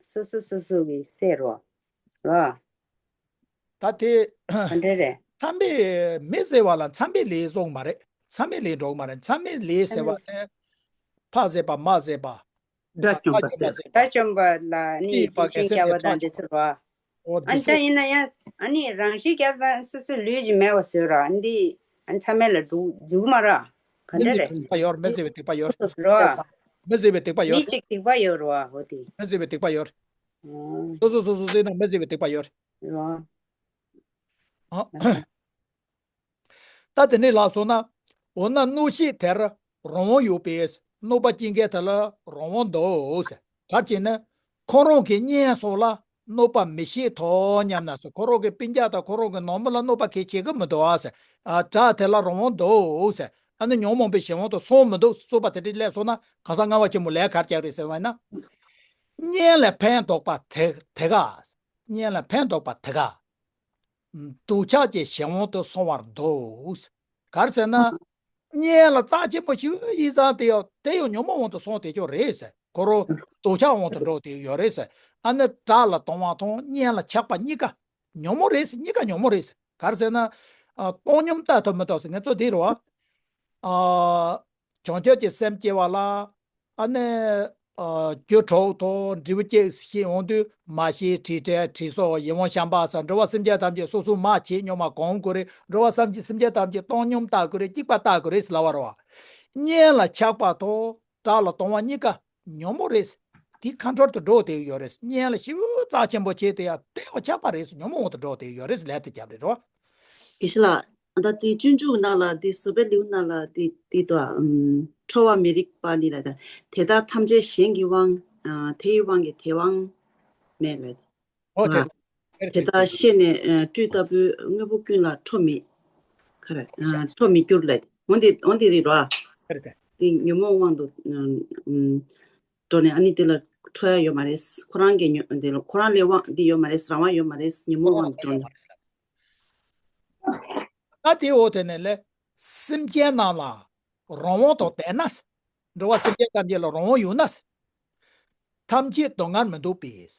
སོ་སོ་སོ་སོ་གིས་བསད་རོ། རོ། ད་དེ། ག་འདྲ་རེད། མཚམས་མེད་མི་བསད་པ་ལ་མཚམས་མེད་ལས་སོང་མ་རེད། མཚམས་མེད་ལས་འགྲོ་གི་མ་རེད། མཚམས་མེད་ལས་ཟེར་བ་དེ། ཕ་བསད་པ་མ་བསད་པ། དགྲ་བཅོམ་པ་ཟེར། དགྲ་བཅོམ་པ་ལ་ནི་ཡིད་བརྟན་ཡིད་བརྟན་རྒྱབ་པ་དང་འདི་ཚོ་རོ། འོ་འདི་ཨ་ནི་ད་ཚོ། ཡིན་ན་ཡང་ཨ་ནི་རང་ཤི་རྒྱབ་དང་སོ་སོ་ལུས་ཀྱི་མེད་པ་བཟོས་རོ། ཨ་ནི་འདི་ཨ་ནི་མཚམས་མེད་ལ་འགྲོ་འགྲོ་གི་མ་རེད། ག་འདྲ་རེད། མི་བཟད་པའི་སྡིག་པ་ཡོད་རེད། མི་བཟད་པའི་སྡིག་པ་ཡོད་རེད། རོ། མི་བཟད་པའི་སྡིག་པ་ཡོད་རེད། མི་གཅིག་སྡིག་པ་ཡོད་རོ། འོ་དེ། མི་བཟད་པའི་སྡིག་པ་ཡོད་རེད། ཨོ། སོ་སོ་སོ་སོ་བསད་ན་མི་བཟད་པའི་སྡིག་པ་ཡོད་རེད། རོ། ཨ། ད་དེ་ནས་ལབ་སོང་ན། འོ་ན་གནོད་བྱེད་དེར་རང་དབང་ཡོད་པས་གནོད་པ་སྐྱེལ་མཁན་དེ་ལ་རང་དབང་འདུག་ཟེར། ག་རེ་བྱས་ན། ཁོ་རང་གི་གཉེན་སོགས་ལ་གནོད་པ་མི་བྱེད་དོ་སྙམ་ན་ཟེར། ཁོ་རང་གི་སྤུན་ཀྱག་དང་ཁོ་རང་གི་ནང་མི་ལ་གནོད་པ་གང་ཡང་བྱེད་ཀྱི་མི་འདུག་ཨ་ཟེར། ཨ། དགྲ་དེ་ལ་རང་དབང་འདུག་ཟེར། ཨ་ནི་ཉོན་མོངས་པའི་གཞན་དབང་དུ་སོང་མི་འདུག་རྩོད་པ་དེ་འདྲ་སླེབས་སོང་ན་གོང་ས་ལྔ་པ་ཆེན་པོ་ལས་ག་རེ་རྒྱག་རེད་ཟེར་བ་ཡིན་ན། གཉེན་ལ་ཕན་འདོགས་པ་དེ་དེ་ག་གཉེན་ལ་ཕན་འདོགས་པ་དེ་ག་སྡུག་ཅག་གི་གཞན་དབང་དུ་སོང་བར་འདུག་ག་རེ་ཟེར་ན། གཉེན་ལ་རྩ་ཆེན་པོ་ཞིག་ཡིན་ཙང་དེ་ཡང་དེ་ཡང་ཉོན་མོངས་དབང་དུ་སོང་བསྡད་ཀྱི་ཡོད་རེད་ཟེར། ཁོ་རང་སྡུག་ཅག་དབང་དུ་འགྲོ་བསྡད་ཀྱི་ཡོད་རེད་ཟེར། ཨ་ནི་དགྲ་ལ་གཏོང་བ་དང་གཉེན་ལ་ཆགས་པ་གཉིས་ཀ་ཉོན་མོངས་རེད་ཟེར། གཉིས་ཀ་ཉོན་མོངས་རེད་ཟེར། ག་རེ་ཟེར་ན། ཨ། བཏང་སྙོམས་ལྟ་ཐུབ་མི་ཐུབ་ཟེར། ངས་གཙོ་དེ་རེད་བ། ཨ། བྱང་ཆུབ་ཀྱི་སེམས་སྐྱེ་བ་ལ། ཨ་ནི། ཨ་རྒྱུ་གྲོགས་ཐོག་འབྲས་བུ་སྐྱེས་ཤེས་འོང་དུས་མ་ཤེས་དྲི་བྲལ་དྲི་སོགས་ཡིད་འོང་བྱམས་པ་སོགས་འགྲོ་བ་སེམས་ཅན་ཐམས་ཅད་སོ་སོའི་མ་བྱས་སྙོམས་པ་གང་དགོས་རེད། འགྲོ་བ་སེམས་ཅན་སེམས་ཅན་ཐམས་ཅད་བཏང་སྙོམས་ལྟ་དགོས་རེད། སྐྱིད་པ་ལྟ་དགོས་རེད་ལབ་པ་རེད་བ། གཉེན་ལ་ཆགས་པ་ཐོག་དགྲ་ལ་གཏོང་བ་གཉིས་ཀ་ཉོན་མོངས་རེད། དེ་ཁ་འཕྲོར་དུ་འགྲོ་བསྡད་ཡོད་རེད། གཉེན་ལ་ཞེ་པོ་རྩ་ཆེན་པོ་བྱས་ཏེ་ཡང་དེ་བ་ཆགས་པ་རེད། ཉོན་མོངས་དུ་འགྲོ་བསྡད་ཡོད་རེད། ལས་དེ་རྒྱབ་རེད་རོ། དགེ་བཤེས་ལགས། ད་དེ་སྤྱོད་འཇུག་ནང་ལ་དེ་བཟོད་པའི་ལེའུ་ནང་ལ་དེ་དེ་དོ་ཨམ་ཁྲོ་བ་མི་རིགས་པ་ནི་ལ་ད་དེ་དག་ཐམས་ཅད་གཞན་གྱི་དབང་ཨ་དེ་ཡི་དབང་གིས་དེ་དབང་མེད་ལ། ཨོ་དེ་ཨ་དེ་དེ་དག་ཤེས་ནས་ཨ་སྤྲུལ་ལྟ་བུའི་དངོས་པོ་ཀུན་ལ་ཁྲོ་མི་ཁ་ར་ཨ་ཁྲོ་མི་འགྱུར་ལ། འོན་ཏེ་འོན་ཏེ་རེད་རོ། ཁ་ར་ཁ་ར། དེ་ཉོན་མོངས་དབང་དུ་ཨམ་འགྲོ་ནས་ཨ་ནི་དེ་ལ་ཁྲོ་ཡ་ཡོད་མ་རེད། ཁོ་རང་གི་ཉོ་དེ་ལ་ཁོ་རང་ལས་དབང་འདི་ཡོད་མ་རེད། རང་དབང་ཡོད་མ་རེད། ཉོན་མོངས་དབང་དུ་འགྲོ་ནས། ད་དེའི་འོག་དེ་ནས་ལས་སེམས་ཅན་རྣམས་ལ་རང་དབང་དུ་བསྡད་ན། འགྲོ་བ་སེམས་ཅན་ཐམས་ཅད་ལ་རང་དབང་ཡོད་ན། ཐམས་ཅད་སྡུག་བསྔལ་མི་འདུག་པས།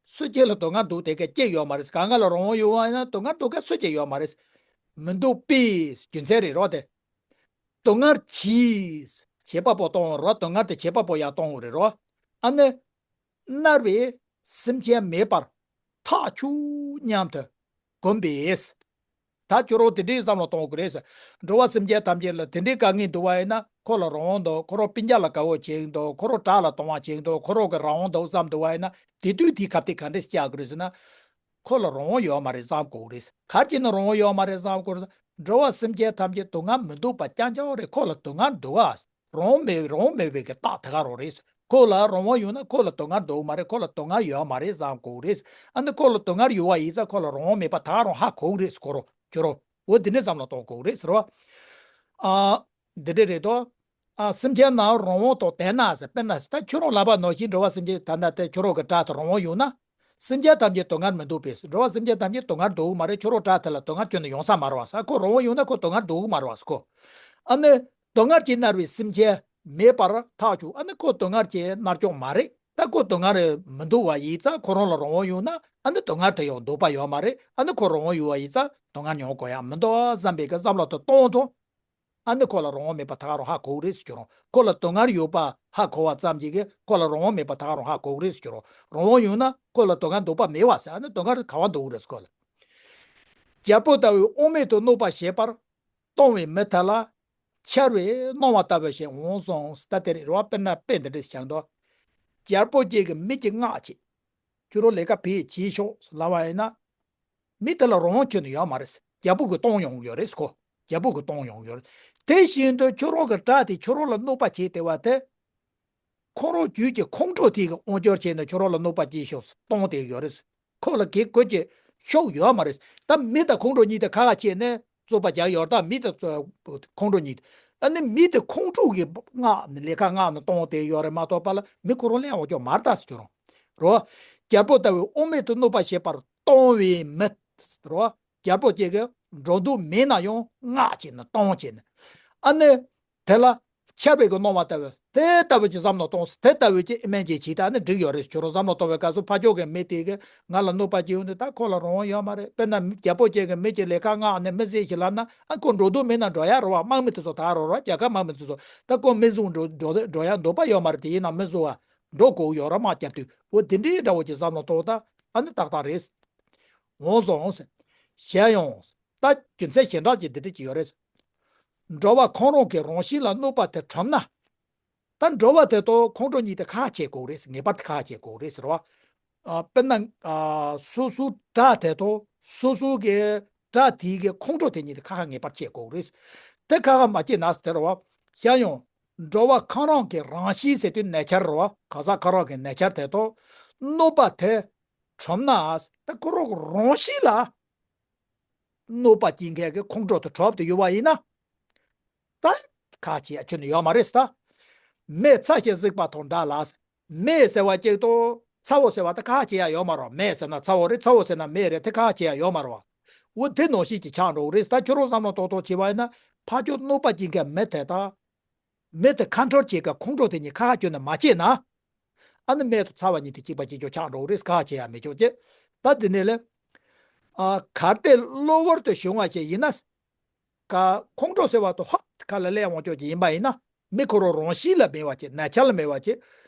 སུ་གཅིག་ལ་སྡུག་བསྔལ་འདུག་དེ་ག་གཅིག་ཡོད་མ་རེད། གང་ག་ལ་རང་དབང་ཡོད་པ་ཡིན་ན་སྡུག་བསྔལ་འདུག་ག་སུ་གཅིག་ཡོད་མ་རེད། མི་འདུག་པས་རྒྱུ་མཚན་རེད་རོ་དེ། སྡུག་བསྔལ་གྱིས་བྱེད་པ་པོ་གཏོང་བ་རོ། སྡུག་བསྔལ་དེ་བྱེད་པ་པོ་ཡང་གཏོང་བ་རེད་རོ། ཨ་ནི། མནར་བའི་སེམས་ཅན་མེད་པར་ཐག་ཆོད་སྙམ་དུ་བསྒོམས་པས། ད་ཁྱོད་རང་དེ་འདྲའི་བསམ་བློ་གཏོང་དགོས་རེད། འགྲོ་བ་སེམས་ཅན་ཐམས་ཅད་ལ་དེ་འདྲའི་དཀའ་ངལ་འདུག་པ་ཡིན་ན་ཁོ་ལ་རང་དབང་འདུག་ཁོ་རང་སྤུན་ཀྱག་ལ་དགའ་བོ་བྱེད་ཀྱི་འདུག་ཁོ་རང་དགྲ་ལ་གཏོང་བ་བྱེད་ཀྱི་འདུག་ཁོ་རང་གི་རང་དབང་འདུག་བསམ་འདུག་པ་ཡིན་ན་དེ་དུས་དེའི་སྐབས་དེ་ག་འདྲས་བྱ་དགོས་རེད་ཟེར་ན། ཁོ་ལ་རང་དབང་ཡོད་མ་རེད་བསམ་དགོས་རེད། ག་རེ་བྱས་ན་རང་དབང་ཡོད་མ་རེད་བསམ་དགོས་རེད། འགྲོ་བ་སེམས་ཅན་ཐམས་ཅད་སྡུག་བསྔལ་མི་འདུག་པ་རྐྱང་རྐྱང་རེད། ཁོ་ལ་སྡུག་བསྔལ་འདུག་ག་རང་དབང་མེད་རང་དབང་མེད་པའི་གི་རྟགས་དེ་ག་རང་རེད། ཁོ་ལ་རང་དབང་ཡོད་ན་ཁོ་ལ་སྡུག་བསྔལ་འདུག་མ་རེད། ཁོ་ལ་སྡུག་བསྔལ་ཡོད་མ་རེད་བསམ་དགོས་རེད། ཨ་ནི་ཁོ་ལ་སྡུག་བསྔལ་ཡོད་པ་ཡིན་ཙང་ཁོ་ལ་རང་དབང་མེད་པ་དེ་ག་རང་ཧ་གོ་གི་རེད། ཁོ་རང་ཁྱོད་རང་འོ་འདི་འདྲའི་བསམ་བློ་གཏོང་དགོས་རེད་ཟེར་བ། ཨ། འདི་འདྲ་རེད་དོ། ཨ་སེམས་ཅན་རྣམས་རང་དབང་དུ་བསྡད་ན་ཟེར། དཔེར་ན་ད་ཁྱོད་རང་ལབ་པ་ནང་བཞིན་འགྲོ་བ་སེམས་ཅན་ད་ལྟ་དེ་ཁྱོད་རང་གི་དགྲ་དེ་རང་དབང་ཡོད་ན། སེམས་ཅན་ཐམས་ཅད་སྡུག་བསྔལ་མི་འདུག་པས། འགྲོ་བ་སེམས་ཅན་ཐམས་ཅད་སྡུག་བསྔལ་འདུག་གི་མ་རེད། ཁྱོད་རང་དགྲ་དེ་ལ་སྡུག་བསྔལ་ཁྱོན་ནས་ཡོང་ས་མ་རེད་བ་ཟེར། ཁོ་རང་དབང་ཡོད་ན་ཁོ་སྡུག་བསྔལ་འདུག་གི་མ་རེད་བ་ཟེར་ཁོ། ཨ་ནི། སྡུག་བསྔལ་གྱིས་མནར་བའི་སེམས་ཅན་མེད་པར་ཐག་ཆོད། ཨ་ནི་ཁོ་སྡུག་བསྔལ་གྱིས་མནར་ཀྱང་མ་རེད། ད་ཁོ་སྡུག་བསྔལ་མི་འདུག་པ་ཡིན་ཙང་ཁོ་རང་ལ་རང་དབང་ཡོད་ན་ཨ་ནི་སྡུག་བསྔལ་དེ་ཡང་འདུག་པ་ཡོད་མ་རེད། ཨ་ནི་ཁོ་རང་དབང་ཡོད་པ་ཡིན་ཙང་སྡུག་བསྔལ་མྱོང་དགོས་ཡ་མི་འདུག་བསམ་པའི་གི་བསམ་བློ་དེ་གཏོང་དང་། ཨ་ནི་ཁོ་ལ་རང་དབང་མེད་པ་ད་ག་རང་ཧ་གོ་གི་རེད་ཟེར་ཁྱོད་རང་། ཁོ་ལ་སྡུག་བསྔལ་ཡོད་པ་ཧ་གོ་བ་ཙམ་གྱིས་གི་ཁོ་ལ་རང་དབང་མེད་པ་ད་ག་རང་ཧ་གོ་གི་རེད་ཟེར་ཁྱོད་རང་། རང་དབང་ཡོད་ན་ཁོ་ལ་སྡུག་བསྔལ་འདུག་པ་མེད་བ་ཟེར། ཨ་ནི་སྡུག་བསྔལ་ག་བ་འདུག་གི་རེད་ཟེར་ཁོ་ལ། རྒྱལ་པོ་ལྟ་བུའི་དབང་མེད་དུ་གནོད་པ་བྱེད་པར་གཏོང་བའི་མི་དེ་ལ་ཆར་པས་གནོང་བ་ལྟ་བུ་ཞིག་འོང་སོང་ཟེར། ད་དེ་རེད་རོ། དཔེར་ན་དཔེ་འདི་འདྲ་ཞིག་བྱས་འདུག་རྒྱལ་པོ་ཅིག་གིས་མི་གཅིག་མངགས་བྱས། ཁྱོད་རང་ལས་ཀ་ཕར་བྱེད་ཤོག་ཟེར་ལབ་པ་ཡིན་ན། མི་དེ་ལ་རང་དབང་ཁྱོན་ནས་ཡོད་མ་རེད། རྒྱལ་པོ་གིས་གཏོང་ཡོང་གི་ཡོད་རེད་ཁོ། རྒྱལ་པོ་གིས་གཏོང་ཡོང་གི་ཡོད་རེད། དེ་བཞིན་དུ་ཁྱོད་རང་གི་དགྲ་དེ་ཁྱོད་རང་ལ་གནོད་པ་བྱས་བསྡད་པ་དེ། ཁོ་རང་རྒྱུད་ཀྱི་ཁོང་ཁྲོ་དེ་གིས་དབང་སྒྱུར་བྱས་ནས་ཁྱོད་རང་ལ་གནོད་པ་སྐྱེལ་ཤོག་ཟེར་གཏོང་བསྡད་ཡོད་རེད། ཁོ་ལ་གེ་དགོས་ཀྱི་ཤོག་ཡོད་མ་རེད། ད་མི་དང་ཁོང་ཁྲོ་གཉིས་དེ་ཁ་ཁ་བྱས་ནས་རྩོད་པ་རྒྱག་ཡོད། ད་མི་དང་ཁོང་ཁྲོ་གཉིས་དེ། ཨ་ནི་མི་དེ་ཁོང་ཁྲོ་གིས་མངགས་ནས་ལས་ཀ་མངགས་ནས་གཏོང་བསྡད་ཡོད་རེད་མ་གཏོགས་པ་ལ་མི་ཁོ་རང་ལ་ཡང་དབང་སྒྱུར་མ་རེད་ད་ཟེར་ཁྱོད་རང་། རོ། རྒྱལ་པོ་ལྟ་བུའི་དབང་མེད་དུ་གནོད་པ་བྱེད་པར་གཏོང་བའི་མི། རོ། རྒྱལ་པོ་ཅིག་གིས་འགྲོ་འདོད་མེད་ན་ཡང་མངགས་བྱས་ནས་གཏོང་བྱས་ནས། ཨ་ནི། དེ་ལ་ཆར་པས་གནོང་བ་ལྟ་བུ་དེ་ལྟ་བུ་ཅིག་བསམ་བློ་གཏོང་། དེ་ལྟ་བུ་ཅིག་སྨན་གྱིས་བྱས་ད་ནི་འགྲིག་ཡོད་རེད། ཁྱོད་རང་བསམ་བློ་གཏོང་བའི་སྐབས་སུ་ཕར་ཕྱོགས་ཀྱི་མི་དེ་གིས་ང་ལ་གནོད་པ་ཅིག་ཡོང་དུས་ད་ཁོ་ལ་རང་དབང་ཡོད་མ་རེད། དཔེར་ན་རྒྱལ་པོ་ཅིག་གིས་མི་ཅིག་ལས་ཀ་མངགས་ནས་མི་བསད་ཤིག་ལབ་ན་ཨ་ཁོ་འགྲོ་འདོད་མེད་ན་འགྲོ་ཡ་རེད་བ། དམག་མི་དེ་ཚོ་ད་རོ་ར་རྒྱལ་ཁབ་དམག་མི་དེ་ཚོ་ད་ཁོ་མི་བཟུང་འགྲོ་འགྲོ་འགྲོ་ཡ་འདོད་པ་ཡོད་མ་རེད། དེ་ཡིན་ན་མི་བཟུང་བ། འགྲོ་དགོས་ཡོད་ར་དམག་རྒྱབ་དུས་འོ་དེ་འདྲའི་འདྲ་བོ་ཅིག་བསམ་བློ་གཏོང་ད་ཨ་ནི་ཏག་ཏག་རེད། འོང་སོང་ཟེར། གཞན་ཡང་ད་རྒྱུ་མཚན་གཞན་དག་ཅིག་འདི་འདྲ་ཅིག་ཡོད་རེད། འགྲོ་བ་ཁོང་རང་གི་རང་བཞིན་ལ་གནོད་པ་དེ་གྲུབ་ན། ད་འགྲོ་བ་དེ་དང་ཁོང་ཁྲོ་གཉིས་དེ་ཁ་ཁ་བྱེད་དགོས་རེད། ངེས་པར་དུ་ཁ་ཁ་བྱེད་དགོས་རེད་ཟེར་བ། ཨ་དཔེར་ན་ཨ་སོ་སོའི་དགྲ་དེ་དང་སོ་སོ་གི་དགྲ་དེའི་གི་ཁོང་ཁྲོ་དེ་གཉིས་དེ་ཁ་ཁ་ངེས་པར་བྱེད་དགོས་རེད། དེ་ཁ་ཁ་མ་བྱེད་ན་ཟེར་བ། གཞན་ཡང་། འགྲོ་བ་ཁོ་རང་གི་རང་གཤིས་ཟེར་དུས་ནེ་ཅར་རེད་བ། གང་ཟག་ཁོ་རང་གི་ནེ་ཅར་དེ་དང་གནོད་པ་དེ་གྲུབ་ན། ད་ཁོ་རང་གི་རང་གཤིས་ལ་གནོད་པ་སྐྱེལ་མཁན་གྱི་ཁོང་ཁྲོ་དེ་གྲུབ་ཏུ་ཡོད་པ་ཡིན་ན། ད་ཁ་ཁ་བྱེད་ཡ་ཁྱོན་ནས་ཡོད་མ་རེད་ད། མེ་ཚ་ཞིང་གཟིགས་པ་དང་འདྲ་ལ། མེ་ཟེར་བ་གཅིག་དང་ཚ་བོ་ཟེར་བ་ད་ཁ་ཁ་བྱེད་ཡ་ཡོད་མ་རེད། མེ་ཟེར་ན་ཚ་བོ་རེད། ཚ་བོ་ཟེར་ན་མེ་རེད། དེ་ཁ་ཁ་བྱེད་ཡ་ཡོད་མ་རེད་བ། འོ་དེ་ནང་བཞིན་གྱི་ཆགས་འགྲོ་གི་རེད། ད་ཁྱོད་རང་བསམ་བློ་ཏོག་ཏོག་བྱས་པ་ཡིན་ན་ཕར་ཕྱོགས་གནོད་པ་སྐྱེལ་མཁན་མེ་དེ་དང་། མེ་དེ་ཁ་འཕྲོར་བྱེད་ཀ་ཁོང་ཁྲོ་དེ་གཉིས་ཁ་ཁ་ཁྱོན་ནས་མ་བྱེད་ན། ཨ་ནི་མེ་དང་ཚ་བ་གཉིས་དེ་གཅིག་པ་གཅིག་རྐྱང་ཆགས་འགྲོ་གི་རེད། ཁ་ཁ་བྱེད་ཡ་མི་ཆོག་ཅེས། ད་དེ་ནས་ལས། ཨ་གལ་ཏེ་གློ་བུར་དུ་བྱུང་བ་ཞིག་ཡིན་ན། ཀ་ཁོང་ཁྲོ་ཟེར་བ་དང་ཧོབ་ཁ་ལ་སླེབས་འོང་ཆོག་ཅིག་ཡིན་པ་ཡིན་ན། མི་ཁོ་རང་རང་བཞིན་ལ་མེད་པ་ཅིག་ན་ཆ་ལ་མེད་པ་ཅིག་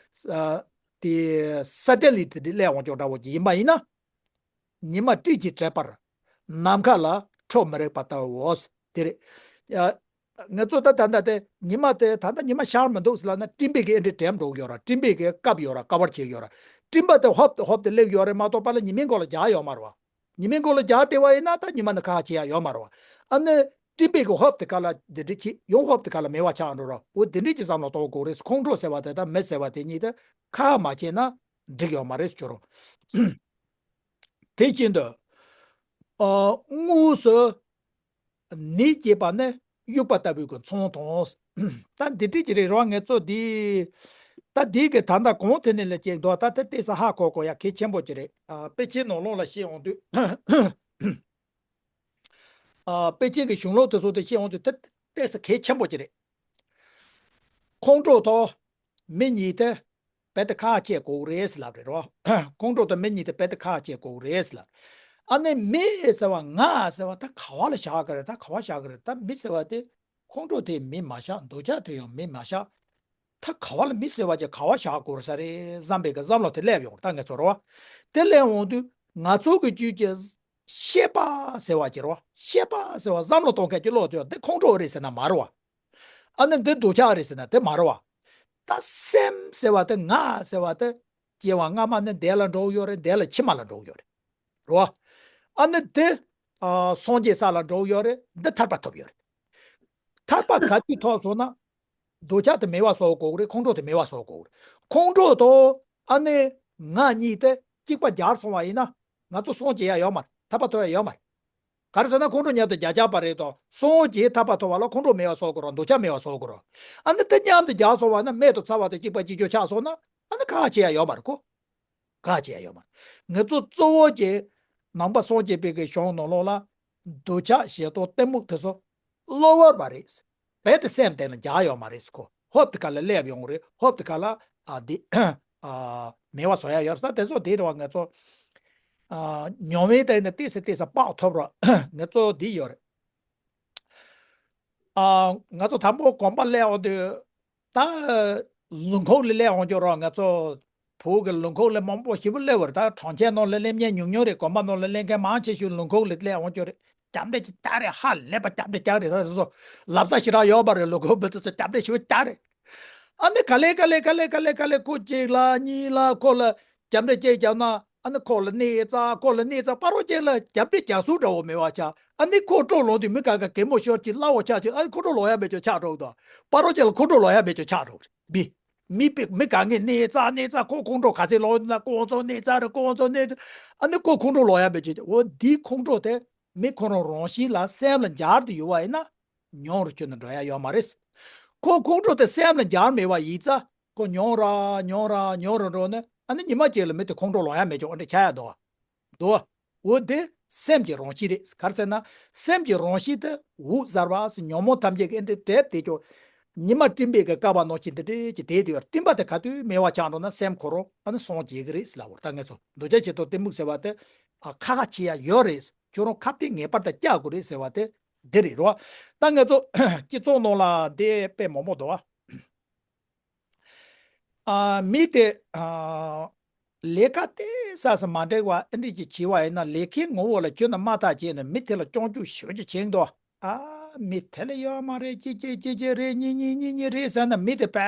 ཨ་དེ་སྲ་མཁྲེགས་ལས་དེ་འདྲ་སླེབས་འོང་ཅོག་འདྲ་བོ་ཅིག་ཡིན་པ་ཡིན་ན། ཉི་མ་སྤྲིན་གྱིས་བྲེགས་པར། ནམ་མཁའ་ལ་ཁྲོ་མི་རེག་པ་ལྟ་བུའོ། དེ་རེད། ཡ། ང་ཚོ་ད་ད་ལྟ་དེ་ཉི་མ་དེ་ད་ལྟ་ཉི་མ་ཤར་མི་འདུག་ཟེར་ལབ་ན་སྤྲིན་པས་ཀྱི་ཨེ་འདྲ་དྲན་འགྲོ་གི་ཡོད་ར། སྤྲིན་པས་ཀྱི་བཀབ་ཡོད་ར། ཀ་བར་བྱེད་ཡོད་ར། སྤྲིན་པ་དེ་ཧོབ་ཏེ་ཧོབ་ཏེ་སླེབས་ཡོད་རེད་མ་གཏོགས་པ་ལ་ཉི་མའི་མགོ་ལ་རྒྱག་ཡོད་མ་རེད་བ། ཉི་མའི་མགོ་ལ་རྒྱག་བསྡད་པ་ཡིན་ན་ད་ཉི་མ་ནི་ཁག་ཁག་བྱེད་ཡ་ཡོད་མ་རེད་བ། ཨ་ནི་སྤྲིན་པས་ཀྱི་ཧོབ་ཏེ་ག་ལ་འདི་འདྲ་བྱེད་ཡོང་། ཧོབ་ཏེ་ག་ལ་མེད་པ་ཆགས་འགྲོ་ར། འོ་འདི་འདྲ་ཅིག་བསམ་བློ་གཏོང་དགོས་རེད། ཁོང་ཁྲོ་ཟེར་བ་དེ་དང་མི་ཟེར་བ་དེ་གཉིས་དེ་ཁ་ཁ་མ་བྱས་ན་འགྲིག་ཡོད་མ་རེད་ཟེར་རོ། དེ་བཞིན་དུ། ཨ། དངོས་སུ་ནད་སྐྱེས་པ་ནི་དབྱུག་པ་ལྟ་བུའི་གི་མཚོན་དང་། ད་འདི་འདྲ་ཅིག་རེད་རོ། ང་ཚོ་འདི་ད་འདི་གི་ད་ལྟ་གོང་དེ་ནས་ལ་སྐྱེས་འདུག་ད་དེ་ཏོག་ཙམ་ཧ་གོ་དགོས་ཡ་གལ་ཆེན་པོ་ཅིག་རེད། ཨ། དཔེ་ཆའི་ནང་ལོགས་ལ་བཤད་འོང་དུས། ཨ། དཔེ་ཆའི་གི་གཞུང་ལུགས་དེ་ཚོ་དེ་བཤད་འོང་དུས་དེ་ཏོག་ཙམ་གལ་ཆེན་པོ་ཅིག་རེད། ཁོང་ཁྲོ་དང་མི་གཉིས་དེ་རྦད་དེ་ཁག་ཁག་བྱེད་དགོས་རེད་ལབ་རེད་རོ། ཁོང་ཁྲོ་དང་མི་གཉིས་དེ་རྦད་དེ་ཁག་ཁག་བྱེད་དགོས་རེད་ལབ། ཨ་ནི་མི་ཟེར་བ་ང་ཟེར་བ་ད་ག་བ་ལ་བཞག་གི་རེད། ད་ག་བ་བཞག་གི་རེད། ད་མི་ཟེར་བ་དེ་ཁོང་ཁྲོ་དེ་མི་མ་བཞག་འདོད་ཆགས་དེ་ཡང་མི་མ་བཞག་ད་ག་བ་ལ་མི་ཟེར་བ་ཅིག་ག་བ་བཞག་དགོས་ས་རེད་བསམ་པའི་གི་བསམ་བློ་དེ་སླེབས་ཡོང་ད་ངེད་ཚོ་རོ། དེ་སླེབས་འོང་དུས་ང་ཚོ་གི་རྒྱུད་ཀྱི་ཤེས་པ་ཟེར་བ་ཅིག་རོ། ཤེས་པ་ཟེར་བ་བསམ་བློ་གཏོང་མཁན་གྱི་བློ་དེ་འདི་ཁོང་ཁྲོ་རེད་ཟེར་ན་མ་རེད་བ། ཨ་ནི་འདི་འདོད་ཆགས་རེད་ཟེར་ན་དེ་མ་རེད་བ། ད་སེམས་ཟེར་བ་དེ་ང་ཟེར་བ་དེ་སྐྱེ་བ་སྔ་མ་ནས་འདས་ལ་འགྲོ་གི་ཡོད་རེད། འདས་ལ་ཕྱི་མ་ལ་འགྲོ་གི་ཡོད་རེད། རེད་བ། ཨ་ནི་དེ་ཨ་སངས་རྒྱས་ས་ལ་འགྲོ་གི་ཡོད་རེད། འདི་ཐར་པ་ཐོབ་ཡོད་རེད། ཐར་པ་ག་དུས་ཐོབ་སོང་ན། འདོད་ཆགས་དེ་མེད་པ་བཟོ་དགོས་རེད། ཁོང་ཁྲོ་དེ་མེད་པ་བཟོ་དགོས་རེད། ཁོང་ཁྲོ་དང་ཨ་ནི་ང་གཉིས་དེ་གཅིག་པ་རྒྱལ་སོང་བ་ཡིན་ན་ང་ཚོ་སངས་རྒྱས་ཡ་ཡོད་མ་རེད། ཐར་པ་ཐོབ་ཡ་ཡོད་མ་རེད། ག་རེ་ཟེར་ན་ཁོང་ཁྲོ་མཉམ་དུ་རྒྱག་རྒྱག་པ་རེད་དོ། སངས་རྒྱས་ཐར་པ་ཐོབ་པ་ལ་ཁོང་ཁྲོ་མེད་པ་བཟོ་དགོས་རེད། འདོད་ཆགས་མེད་པ་བཟོ་དགོས་རེད། ཨ་ནི་དེ་མཉམ་དུ་རྒྱག་སོང་བ་ན་མེ་དང་ཚ་བ་དང་གཅིག་པ་གཅིག་གྱུར་ཆགས་སོང་ན་ཨ་ནི་ཁག་ཁག་བྱེད་ཡ་ཡོད་མ་རེད་ཁོ། ཁག་ཁག་བྱེད་ཡ་ཡོད་མ་རེད། ང་ཚོ་གཙོ་བོ་གི་ནང་པ་སངས་རྒྱས་པའི་གི་གཞུང་ནང་ལོགས་ལ་འདོད་ཆགས་ཞེ་སྡང་གཏི་མུག་དེ་ཚོ་གློ་བུར་བ་རེད། རྦད་དེ་སེམས་གཏིང་ལ་འཇགས་ཡོད་མ་རེད་ཁོ། ཧོབ་ཏེ་ག་ལ་སླེབས་ཡོང་རེད། ཧོབ་ཏེ་ག་ལ་ཨ་འདི་ཨ་མེད་པ་བཟོ་ཡ་ཡོད་རེད། ད་དེ་ཚོ་དེ་རེད་བ། ང་ཚོ་ཨ་མྱོང་བའི་སྟེང་ནས་ཏོག་ཙམ་ཏོག་ཙམ་དཔག་ཐུབ་རོགས། ང་ཚོ་འདི་ཡོད་རེད། ཨ་ང་ཚོ་དང་པོ་དགོན་པ་སླེབས་འོང་དུས་ད་ལུང་ཁུག་ལ་སླེབས་འོང་ཅོག་རོགས། ང་ཚོ་བོད་ཀྱི་ལུང་ཁུག་ལ་མང་པོ་ཞེ་པོ་སླེབས་པ་རེད། ད་གྲོང་ཁྱེར་ནང་ལ་སླེབས་མཁན་ཉུང་ཉུང་རེད། དགོན་པ་ནང་ལ་སླེབས་མཁན་མང་ཆེ་ཤོས་ལུང་ཁུག་ལ་སླེབས་འོང་ཅོག་རེད། རྒྱབ་འདྲེ་ཅིག་རྒྱག་རེད། ཧ་ལས་པ་རྒྱབ་འདྲེ་རྒྱག་རེད། ད་དེ་ཚོ་ལབ་ས་ཞེ་དྲག་ཡོད་པ་རེད། ལུང་ཁུག་མི་དེ་ཚོ་རྒྱབ་འདྲེ་ཞེ་པོ་རྒྱག་རེད། ཨ་ནི་ག་ལེ་ག་ལེ་ག་ལེ་ག་ལེ་ག་ལེ་ཁོ་གཅིག་ལ་གཉིས་ལ་ཁོ་ལ་རྒྱབ་འདྲེ་གཅིག་བརྒྱབ་ན་ཨ་ནི་ཁོ་ལ་སྣེ་རྩ་ཁོ་ལ་སྣེ་རྩ་པ་རོ་གཅིག་ལ་རྒྱབ་འདྲེ་རྒྱག་ས་འདྲ་བོ་མེད་པ་ཆགས། ཨ་ནི་ཁོ་ཁྲོ་ལངས་དུས་མི་ག་ག་གད་མོ་ཤོར་གྱི་སླ་བོ་ཆགས་ཀྱི། ཨ་ནི་ཁོ་ཁྲོ་ལངས་ཡ་མེད་ཅོག་ཆགས་འགྲོ་གི་འདུག་པ་རོ་གཅིག་ལ་ཁོ་ཁྲོ་ལངས་ཡ་མེད་ཅོག་ཆགས་འགྲོ་གི་རེད། མི་མི་པི་མི་ག་ངས་སྣེ་རྩ་སྣེ་རྩ་ཁོ་ཁོང་ཁྲོ་ག་ཚད་ལངས་ཡོད་ན་ཁོ་ཚོ་སྣེ་རྩ་རེད། ཁོ་ཚོ་སྣེ་རྩ། ཨ་ནི་ཁོ་ཁོང་ཁྲོ་ལངས་ཡ་མེད་ཅོག་འོ་འདིའི་ཁོང་ཁྲོ་དེ་མི་ཁོ་རང་རང་བཞིན་ལ་སེམས་ལ་འཇགས་ཏེ་ཡོད་པ་ཡིན་ན། མྱོང་རུ་གྱུར་ནས་འགྲོ་ཡ་ཡོད་མ་རེད། ཁོ་ཁོང་ཁྲོ་དེ་སེམས་ལ་འཇགས་མེད་པ་ཡིན་ཙང་ཁོ་མྱོང་ར་མྱོང་ར་མྱོང་ར་འགྲོ་ནས་ཨ་ནི་ཉི་མ་གཅིག་ལ་མི་དེ་ཁོང་ཁྲོ་ལངས་ཡ་མེད་ཅོག་ཨ་འདྲ་ཆགས་ཡ་འདུག་ག་འདུག་ག་འོ་དེ་སེམས་ཀྱི་རང་བཞིན་རེད། ག་རེ་ཟེར་ན་སེམས་ཀྱི་རང་བཞིན་དེ་འུ་གཟར་བ་སེ་ཉོན་མོངས་ཐམས་ཅད་ཀྱི་ཨ་འདྲ་གྲིབ་དེ་ཅོག་ཉི་མ་སྤྲིན་པའི་གི་བསྐལ་པ་ནང་བཞིན་དེ་འདྲ་གི་དེ་དེ་ཡོད། སྤྲིན་པ་དེ་ག་དུས་མེད་པ་ཆགས་འགྲོ་ན་སེམས་ཁོ་རང་ཨ་ནི་སངས་རྒྱས་ཀྱི་རེད་ཟེར་ལབ་པ་རེད། ད་ངས་ཚོ་འདོད་ཆགས་ཞེ་སྡང་གཏི་མུག་ཟེར་བ་དེ་ཨ་ཁ་ཁ་བྱེད་ཡ་ཡོད་རེད། ཁྱོད་རང་ཁ་གཏད་ངེས་པར་དུ་བཅག་དགོས་རེད་ཟེར་བ་དེ་འདི་རེད་རོ། ད་ངས་ཚོ་སྤྱི་ཚོགས་ནང་ལ་འདི་དཔེ་མང་པོ་འདུག་ཨ། ཨ་མི་དེ་ཨ་ལས་ཀ་དེ་ས་ས་མ་འགྲིག་པ་ཨེ་འདྲ་ཅིག་བྱས་པ་ཡིན་ན་ལས་ཀའི་ངོ་བོ་ལ་གྱོན་ན་མ་ཐག་བྱས་ནས་མི་དེ་ལ་སྐྱོན་བརྗོད་ཞེ་པོ་ཅིག་བྱེད་འདུག་ཨ་མི་དེ་ལ་ཡོད་མ་རེད། ཅི་ཅི་ཅི་ཅི་རེད། གཉིས་གཉིས་གཉིས་གཉིས་རེད་ཟེར་ན་མི་དེ་དཔེ་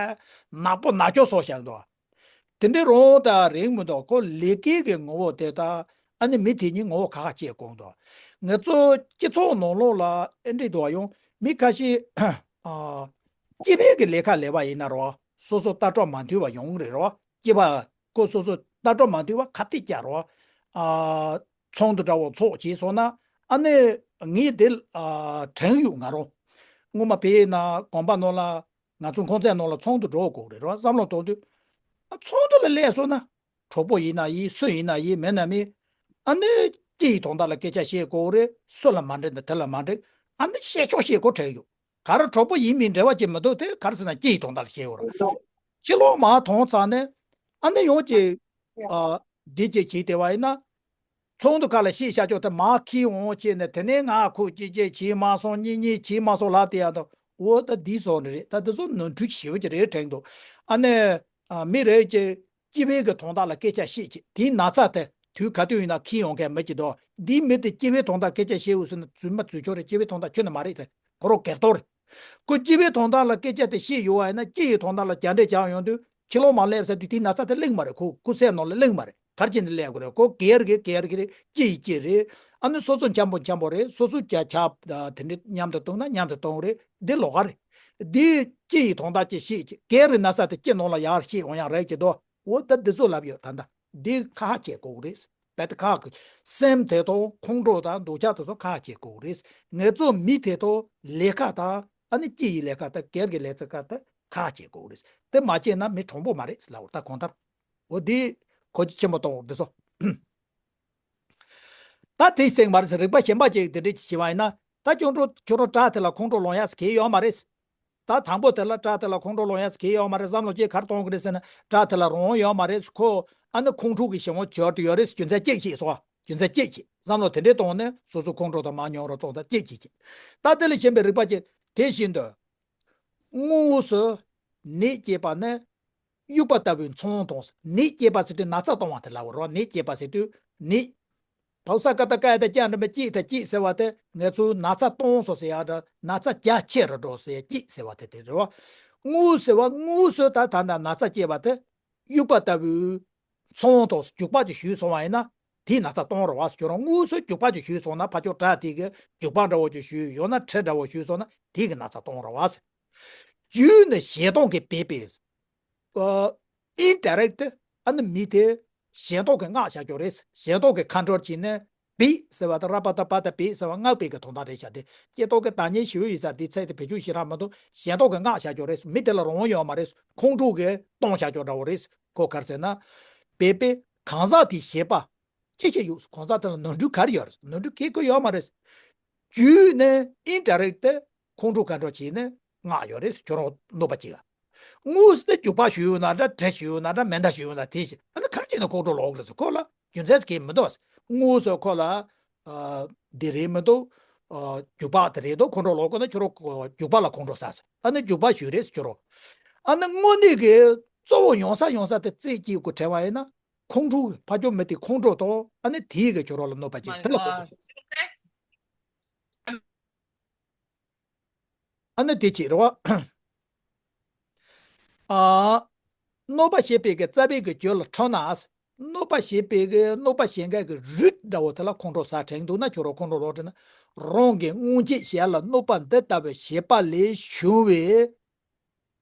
ནག་པོ་ནག་ཅོག་བཟོ་བཞག་འདུག་དེ་འདྲའི་རང་དང་རིང་མི་འདུག་ཁོ་ལས་ཀའི་གི་ངོ་བོ་དེ་དང་ཨ་ནི་མི་དེ་གཉིས་ངོ་བོ་ཁ་ཁ་བྱས་དགོངས་འདུག་ང་ཚོ་སྤྱི་ཚོགས་ནང་ལོགས་ལ་ཨེ་འདྲ་འདུག་ཡོང་མི་ཁ་ཤས་ཨ་སྐྱེས་པའི་གི་ལས་ཀ་ལས་པ་ཡིན་ན་རོ་སོ་སོ་ལྟ་གྲུབ་མ་མཐུན་པ་ཡོང་གི་རེད་རོ། སྐྱེས་པ་ཁོ་སོ་སོ་ལྟ་གྲུབ་མ་མཐུན་པ་ཁ་གཏད་བཅག་རོ། ཨ་ཚོགས་འདུ་འདྲ་བོ་ཚོགས་བྱས་སོང་ན་ཨ་ནི་ངས་དེ་ཨ་དྲན་ཡོད། ང་རང་སྔོན་མ་བལ་ཡུལ་ན་དགོན་པ་ནང་ལ་ང་ཚོ་ཁང་ཚན་ནང་ལ་ཚོགས་འདུ་འགྲོ་དགོས་རེད་རོ། བསམ་བློ་གཏོང་དུས་ཨ་ཚོགས་འདུ་ལ་སླེབས་སོང་ན་གྲོགས་པོ་ཡིན་ན་ཡིན་སུ་ཡིན་ན་ཡིན་མིན་ན་མིན་ཨ་ནི་སྐྱེ་ཡི་དོན་དག་ལ་སྐད་ཆ་བཤད་དགོས་རེད། སུ་ལ་མ་འགྲིག་ན་དེ་ལ་མ་འགྲིག་ཨ་ནི་བཤད་ཆོག་བཤད་དགོས་དྲན་ཡོད། ག་རེ་གྲོགས་པོ་ཡིན་མིན་འབྲེལ་བ་ཅིག་མི་འདུག་དེ་ག་རེ་ཟེར་ན་སྐྱེ་ཡི་དོན་དག་ལ་བཤད་ཡོད་རེད། ཕྱི་ལོགས་མར་ཐོན་ཚར་ནས་ཨ་ནི་ཡང་ཅིག་ཨ་འདི་ཅིག་བྱས་བསྡད་པ་ཡིན་ན། ཚོགས་འདུ་ཁག་ལ་བཤད་བྱ་ཆོག་དེ་མར་ཁྱེར་འོང་བྱས་ནས་དེ་ནས་ང་ཁོ་ཅི་ཅི་བྱས་མ་སོང་གཉིས་གཉིས་བྱས་མ་སོང་ལབ་བསྡད་ཡ་དང་ འོ་ད་འདི་སོགས་ནི་རེད། ད་འདི་ཚོ་ནོར་འཁྲུལ་ཞེ་པོ་ཅིག་རེད་དྲན་འདུག་ཨ་ནི། ཨ། མི་རེ་ཅིག་སྐྱེ་བའི་གི་དོན་དག་ལ་སྐད་ཆ་བཤད་ཅིག་དེའི་ན་ཚ་དེ་དུས་ག་དུས་ཡིན་ན་འཁྱེར་ཡོང་མཁན་མི་ཅིག་འདུག་འདིའི་མི་དེ་སྐྱེ་བའི་དོན་དག་སྐད་ཆ་བཤད་འོས་ཟེར་ན་རྫུན་མ་རྫུན་ཆོག་རེད། སྐྱེ་བའི་དོན་དག་ཁྱོན་ནས་མ་རེད་དེ། ཁོ་རང་སྒེར་དོན་རེད། ཁོ་སྐྱེ་བའི་དོན་དག་ལ་སྐད་ཆ་དེ་བཤད་ཡོད་པ་ཡིན་ན་སྐྱེ་ཡི་དོན་དག་ལ་རྒྱ་འདྲེ་རྒྱག་ཡོང་དུས་ཕྱི་ལོགས་མ་སླེབས་ཟེར་དུས་དེའི་ན་ཚ་དེ་གླེང་མ་རེད། ཁོ་ཁོ་སེམས་ནང་ལ་གླེང་མ་རེད། ག་རེ་བྱས་ནས་སླེབས་དགོས་རེད། ཁོ་སྒེར་གྱི་སྒེར་གྱི་རེད། སྐྱེ་ཡི་སྐྱེ་རེད། ཨ་ནི་སོ་སོ་འཆམ་པོ་འཆམ་པོ་རེད། སོ་སོ་ཆ་ཆ་དེ་འདྲ་མཉམ་དུ་གཏོང་ན་མཉམ་དུ་གཏོང་རེད། འདི་ལོགས་ཀ་རེད། འདི་སྐྱེ་ཡི་དོན་དག་ཅིག་བཤད་ཅིག་སྒེར་གྱི་ན་ཚ་དེ་སྐྱེ་ནང་ལ་ཡར་བཤད་འོང་ཡག་རེད་ཀྱི་འདུག་འོ་ད་འདི་ཚོ་ལབ་ཡོད། ད་ལྟ་འདི་ཁག་ཁག་བྱེད་དགོས་རེད། རྦད་དེ་ཁག་གི་སེམས་དེ་དང་ཁོང་ཁྲོ་དང་འདོད་ཆགས་དེ་ཚོ་ཁག་བྱེད་དགོས་རེད། ངེད་ཚོ་མི་དེ་དང་ལས་ཀ་དང་ཨ་ནི་སྐྱེ་ཡི་ལས་ཀ་དང་སྒེར་གྱི་ལས་ཀ་དེ་ཁག་བྱེད་དགོས་རེད། དེ་མ་བྱས་ན་མི་གྲུང་པོ་མ་རེད་ལབ་པ་ད་གང་ལྟར། འོ་འདི་གོ་རྒྱུ་ཆེན་པོ་གཏོང་འདི་ཚོ། ད་དེ་སེང་མ་རེད་ཟེར་རིག་པ་གཞན་པ་ཅིག་དེ་འདྲས་ཅིག་བྱས་པ་ཡིན་ན། ད་ཁྱོད་ཁྱོད་རང་བྲག་དེ་ལ་ཁོང་ཁྲོ་ལངས་ཡག་ཟེར་གང་ཡོད་མ་རེད། ད་དང་པོ་དེ་ལ་བྲག་དེ་ལ་ཁོང་ཁྲོ་ལངས་ཡག་ཟེར་གང་ཡོད་མ་རེད། བསམ་བློ་ཅིག་ག་རེ་གཏོང་གི་རེད་ཟེར་ན་བྲག་དེ་ལ་རང་དབང་ཡོད་མ་རེད། ཁོ་ཨ་ནི་ཁོང་ཁྲོ་གི་གཞན་དབང་འབྱོར་དུ་ཡོད་རེད། རྒྱུ་མཚན་གཅིག་ཤེས་སོང་། རྒྱུ་མཚན་གཅིག་ཤེས། བསམ་བློ་དེ་འདྲས་གཏོང་ནས་སོ་སོ་ཁོང་ཁྲོ་དང་མ་མྱོང་རུ་གཏོང་ཐབས་གཅིག་བྱེད་ཀྱི། ད་དེ་ལས་གཞན་པའི་རིག་པ་ཅིག་དེ་བཞིན་དུ། དངོས་སུ་ནད་སྐྱེས་པ་ནི། དབྱུག་པ་ལྟ་བུའི་མཚོན་དང་། ནད་སྐྱེས་པ་ཟེར་དུས་ན་ཚ་གཏོང་བ་དེ་ལབ་རོ། ནད་སྐྱེས་པ་ཟེར་དུས་ནད། ཕ་བུ་ས་ཀ་ད་ཀ་ཡ་ད་ཀྱ་འགྲེང་བུ་སྐྱེས་ད་སྐྱེས་ཟེར་བ་དེ་ངེད་ཚོས་ན་ཚ་གཏོང་སོང་ཟེར་ཡག་འདྲ། ན་ཚ་རྒྱ་ཆེ་རུ་འགྲོ་ཟེར་ཡག་སྐྱེས་ཟེར་བ་དེ་དེ་རེད་བ། དངོས་ཟེར་བ་དངོས་སུ་ད་ད་ད་ན་ཚ་སྐྱེས་པ་དེ་དབྱུག་པ་ལྟ་བུའི་མཚོན་དང་རྒྱུག་པ་ཅིག་གཞུས་སོང་བ་ཡིན་ན་དེས་ན་ཚ་གཏོང་རུང་བ་ཟེར། ཁྱོད་རང་དངོས་སུ་རྒྱུག་པ་ཅིག་གཞུས་སོང་ན། ཕ་ཆོས་བྲག་དེ་གི་རྒྱུག་པ་འདྲ་བོ་ཅིག་གཞུས་ཡོང་ན་ཁྲི་འདྲ་བོ་གཞུས་སོང་ན་དེ་གིས་ན་ཚ་གཏོང་རུང་བ་ཟེར། རྒྱུ་ནི་ཞེ་སྡང་གིས་སྦད་པས། ཨ། indirect ཨ་ནི་མི་དེ་ཞེ་སྡང་གིས་མངགས་བཞག་རྒྱུ་རེད། ཞེ་སྡང་གིས་control བྱས་ནས་སྦད་ཟེར་བ་དང་ར་པ་ད་པ་ད་སྦད་ཟེར་བ་མངགས་པའི་གི་དོན་དག་རེད་ཤག་དེ་སྐྱེ་སྟོབས་ཀྱི་བདག་ཉིད་ཞེ་པོ་ཡོད་ས་རེད། དེ་ཚད་དེ་བེད་སྤྱོད་ཞེ་དྲག་མི་འདུག་ཞེ་སྡང་གིས་མངགས་བཞག་རྒྱུ་རེད། མི་དེ་ལ་རང་དབང་ཡོད་མ་རེད། ཁོང་ཁྲོ་གིས་གཏོང་བཞག་རྒྱུ་འདྲ་བོ་རེད། ཁོ་ག་རེ་ཟེར་ན། སྦད་པས་གང་ཟག་དེའི་བྱེད་པ། ཅི་བྱས་ཡོད། གང་ཟག་དེ་ལ་ནོར་འཁྲུལ་ག་རེ་ཡོད་རེད། ནོར་འཁྲུལ་ག་གེ་ཡོད་མ་རེད། རྒྱུ་ནི་indirect དེ་ཁོང་ཁྲོ་control བྱས་ནས་མངགས་ཡོད་རེད། ཁྱོད་རང་གནོད་པ་བྱེད་ཡ། དངོས་སུ་དེ་རྒྱུག་པ་གཞུས་ཡོད་ན་འདྲ། གྲི་གཞུས་ཡོད་ན་འདྲ། མེ་མདའ་གཞུས་ཡོད་ན་དེ་བཞིན། ཨ་ནི་ག་རེ་བྱས་ནས་ཁོང་ཁྲོ་ལངས་རེད་ཟེར། ཁོ་ལ་རྒྱུ་མཚན་ཟེར་གང་མི་འདུག་དངོས་སུ་ཁོ་ལ་ཨ་དེ་རེད་མི་འདུག་ཨ་རྒྱུག་པ་དེ་རེད་འདུག་ཁོང་ཁྲོ་ལངས་དགོས་ན་ཁྱོད་རང་རྒྱུག་པ་ལ་ཁོང་ཁྲོ་ཟ་ཟེར། ཨ་ནི་རྒྱུག་པ་གཞུས་རེད་ཟེར། ཁྱོད་རང་ཨ་ནི་དངོས་གནས་ཀྱི་གཙོ་བོ་ཡོང་ས་ཡོང་ས་དེ་རྩེ་གཅིག་གི་དྲན་པ་ཡིན་ན། ཁོང་ཁྲོ་གི་ཕ་ཆོས་མི་དེ་ཁོང་ཁྲོ་དང་ཨ་ནི་དེའི་གི་ཁྱོད་རང་ལ་གནོད་པ་བྱེད། དེ་ལ་གོ་དགོས། ཨ་ནི་དེ་ཅི་རེད་བ། ཨ། གནོད་པ་བྱེད་པའི་གི་རྩ་བའི་གི་རྒྱུ་ལ་ཁྲོ་ན། གནོད་པ་བྱེད་པའི་གི་གནོད་པ་བྱེད་མཁན་གི་རུས་འདྲ་བོ་དེ་ལ་ཁོང་ཁྲོ་ཟ་དྲན་འདུག་ན་ཁྱོད་རང་ཁོང་ཁྲོ་ལངས་དྲན་ན། རང་གི་སྔོན་ཆད་གཞན་ལ་གནོད་པ་འདི་ལྟ་བུ་བྱས་པ་ལས་བྱུང་བའི་